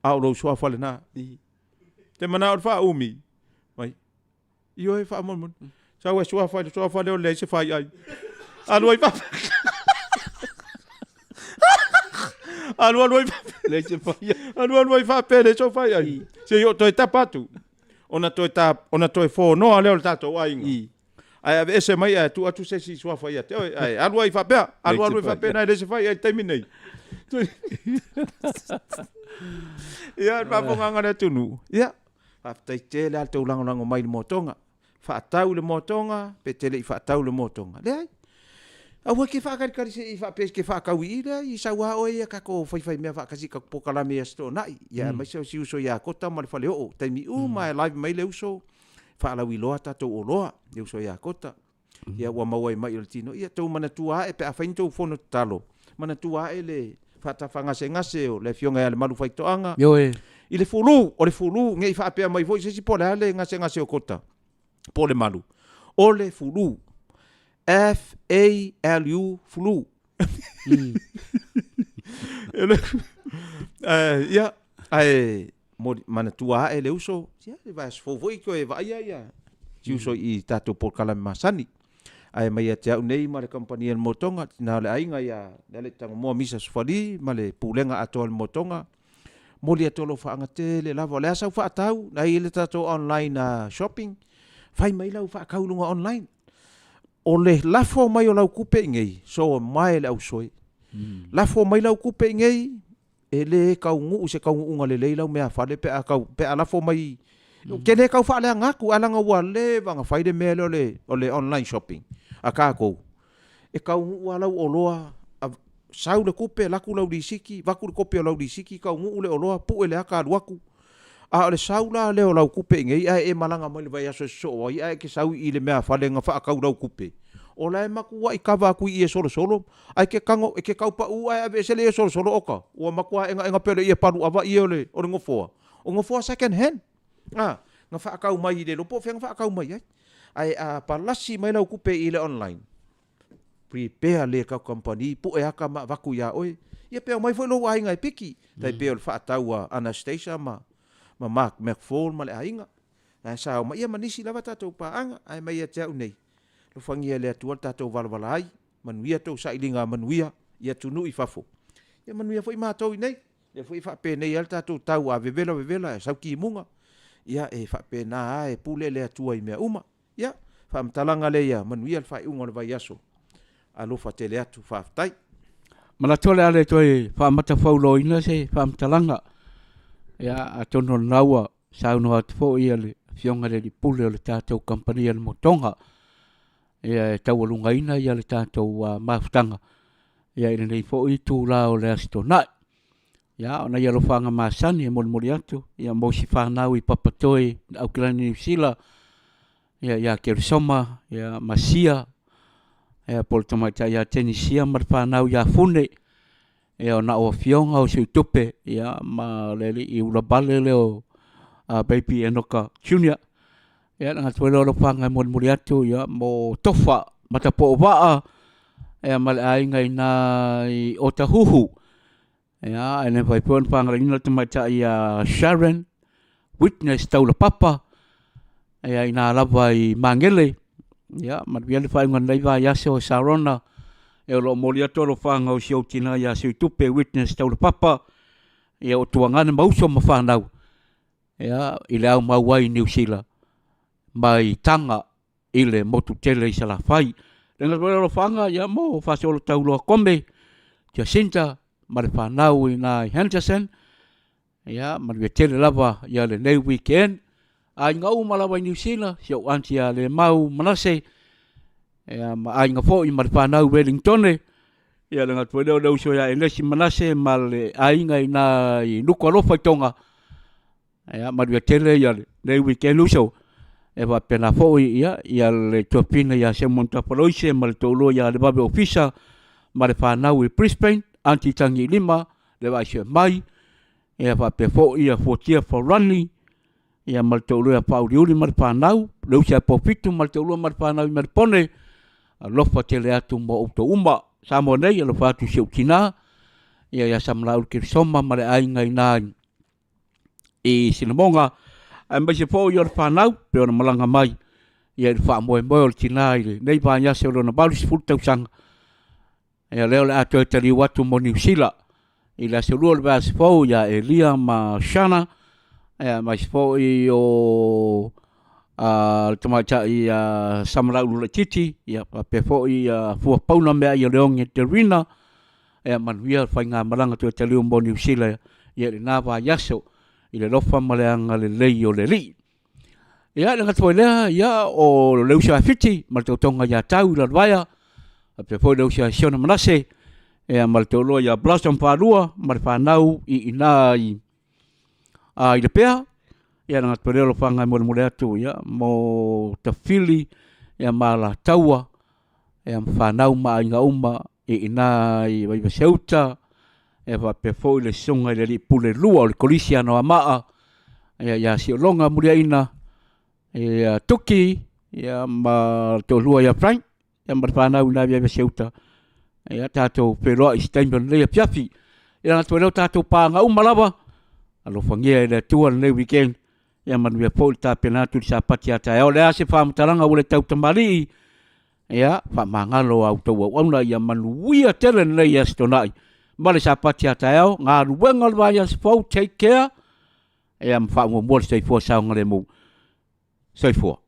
S2: A o lou suafa lena.
S1: I.
S2: Te manao i le faaumi. Mai. Ioe faamolemole. Sau e suafa i le suafa lea o leai se faiai. Alu ai fafo. Alualu ai
S1: Leai se fai ai.
S2: Alualu ai faapea e leai sou fai ai. Se i ou toe tapa atu. Ona toe ta, ona toe fonoa lea o le tatou aiga. Ae aveese mai ae tuu atu se isi suafa ia te oe. Ae alu ai faapea, alu alu ai faapea na e leai se fai ai i le taimi nei. Ia, le faafofogaaga a le atunuu. Ia, faafetai tele lava le tou lagolago mai i le motoga. Faatau le motoga pe te le i faatau le motoga. Leai. Aua e te faatalitali se i faapea e te faatau i i, leai, sau lava oe ia tatou faifaimea faatasi i tatou polokalame i Aso Toonai. Ia aemaise o si uso ia Kota ma le Faleoo. Taimi uma lava e live mai le uso, faalauiloa tatou oloa, le uso ia Kota. Ia ua maua ai mai o le tino. Ia tou manatua ae pe afai ni tou fono tatalo, manatua ae le faatafagasegase o le afioga ia Lemalu Faitoaga.
S1: Ioe.
S2: I le fulu, o le fulu, ne i faapea mai foi se isi po o le a le gasegase o Kota, po o Lemalu. O le fulu. F-A-L-U, flu. Ia, ae manatua ae le uso, ia, le vaiaso fou foi toe vaaia ia si uso i tatou polokalame masani. Ae mai ia te au nei ma le kamupani a le Motoga, tina o le aiga ia Lealai'itagomoa Misa Sufali ma le Pulega atoa a le Motoga, momoli atu alofaaga tele lava. O le a sau faatau, na i ai le tatou online shopping, fai mai lau faatau i luga online. O le lafo mai o lau tupe i inei, so mae le ausoe. Lafo mai lau tupe i inei, e le taunuu i se taunuuga lelei lau meafale pe a tau, pe a lafo mai, ou te le tau faaleaga atu, ae leaga ua leva ona fai le mea lea o le, o le online shopping a tatou, e taunuu lava lau oloa, sau le tupe, alu atu lau lisiti, avatu le kopi o lau lisiti, taunuu le oloa, pue le ata alu atu. A o le sau la lea o lau tupe i inei ae e malaga mai i le vaiaso e sosoo ai ae e te sau i le meafale na faatau lau tupe, o la e matuai kava atu i ie solosolo, ae e te tago, e te tau pau ae aveese le ie solosolo, oka, ua matua egaega pea o le ie paluava ie o le nofoa, o nofoa second hand, a, na faatau mai i le iloa po o fea na faatau mai ai. Ae a palasi mai lau tupe i le online, prepare le tatou kamupani, pue ata ma avatu ia oe, ia pe omai foi lou aiga e piki, tai pei o le faatau a Anastasia ma ma Mark McFall ma le aiga, la e sa omai, ia ma nisi lava tatou paaga, ae mai ia te au nei, alofagia e le Atua le tatou valavala ai, manuia tou sailiga manuia i atunuu i fafo, ia manuia foi matou i nei, lea foi e faapenei lava le tatou tau a vevela vevela e sau timuga, ia e faapena lava e pule le Atua i mea uma. Ia, faamatalaga lea ia manuia le faaiuga o le vaiaso. Alofa tele atu, faafetai.
S1: Manatu o le a le toe faamatafauloaina se faamatalaga. Ia, atonu o lena ua saunoa atu foi le Afioga i le Alii Pule o le tatou Kamupani a le Motoga, ia e taualugaina le tatou mafutaga i lenei foi itula o le Aso Toonai. Ia, o nai alofaaga masani e molimoli atu, ia mo si fanau i Papatoe, Aukilani Niu Sila, ia ia Kerisoma, ia Masia, ia po o le tamaitai ia Tenisia ma le fanau ia Fune, ia o na o afioga o Suitupe, ia ma le alii ulavale lea o Baby Enoka Junior. Ia, na gata foi lea o alofaaga e molimoli atu, ia, mo Tofa Matapouvaa, ia ma le aiga i ina i Otahuhu. Ia, e le mafai foi ona faagaloina le tamaitai ia Sharon Witness Taulapapa, ia ina lava i Magele. Ia, manuia le faaiuga o lenei vaiaso Sharona, ia o lo o momoli atu alofaga o si ou tina ia Suitupe Witness Taulapapa, ia o tuagane ma uso ma fanau, ia, i le aumau ai i Niu Sila mai Taga i le motu tele i Salafai. Le gata foi o alofaga ia mo Fasolo Tauloa Kome, Jacinta ma le fanau i ina i Henderson, ia manuia tele lava ia lenei weekend. Aiga uma lava i Niu Sila, si ou aunty ia Lemau Manase, ia ma aiga foi ma le fanau i Wellingtone, ia le gata foi lea o le uso ia Enesi Manase ma le aiga i ina i Nukualofa i Tonga, Ia manuia tele ia lenei weekend uso. E faapena foi ia, ia le tuafafine ia Simon Tafaloise ma le toalua ia Levave Ofisa ma le fanau i Brisbane, Aunty Tagiilima, le vaai mai, ia faapea foi ia Fuatia Farani, ia ma le toalua ia Faauliuli ma le fanau, le uso ia Pofitu ma le toalua ma le fanau i Melepone, alofa tele atu mo outou uma. Samoa nei, alofa atu i si ou tina, ia ia Samalauli Kerisoma ma le aiga i ina i Sinamoga, aemaise foi o le fanau pei ona malaga mai ia i le faamoemoe o le tina i lenei vaiaso i lona 80 tausaga. Ia lea o le a toe taliu atu mo Niu Sila. I le aso lua o le vaiaso fou ia Elia ma Shana, ia aemaise foi o le tamaitai ia Samalaulu Laititi, ia faapea foi ia Fua Paula Meaai o Leoge Terina, ia manuia le faigamalaga toe taliu mo Niu Sila i lena vaiaso i le alofa ma le agalelei o le Alii. Ia e le gata foi i lea, ia o le uso ia Fiti ma le tautoga ia Tau i Lalovaea, faapea foi le uso ia Siona Manase, ia ma le toalua ia Blossom Falua ma le fanau i ina i Lepea. Ia e le gata foi i lea o alofaga e molemole atu mo Tafili ma Alataua, ia ma fanau ma aiga uma i ina i Vaivase-uta, ia faapea foi le susuga i le alii pule lua o le Kolisi a Anoamaa, ia Siologa Muliaina, ia Tuki ma le toalua ia Frank, ia ma le fanau i ina i Vaivase-uta. Ia tatou feiloai i se taimi o lenei afiafi. Ia le gata foi i lea o tatou paaga uma lava, alofagia e le Atua lenei weekend, ia manuia foi le tapena atu i le Sapati a taeao. O le a se faamatalaga ua le tautamalii, ia faamagalo a outou auauna, ia manuia tele lenei Aso Toonai ma le Sapati a taeao, galuega o le vaiaso fou, take care, ia ma faamuamua le soifua saogalemu. Soifua.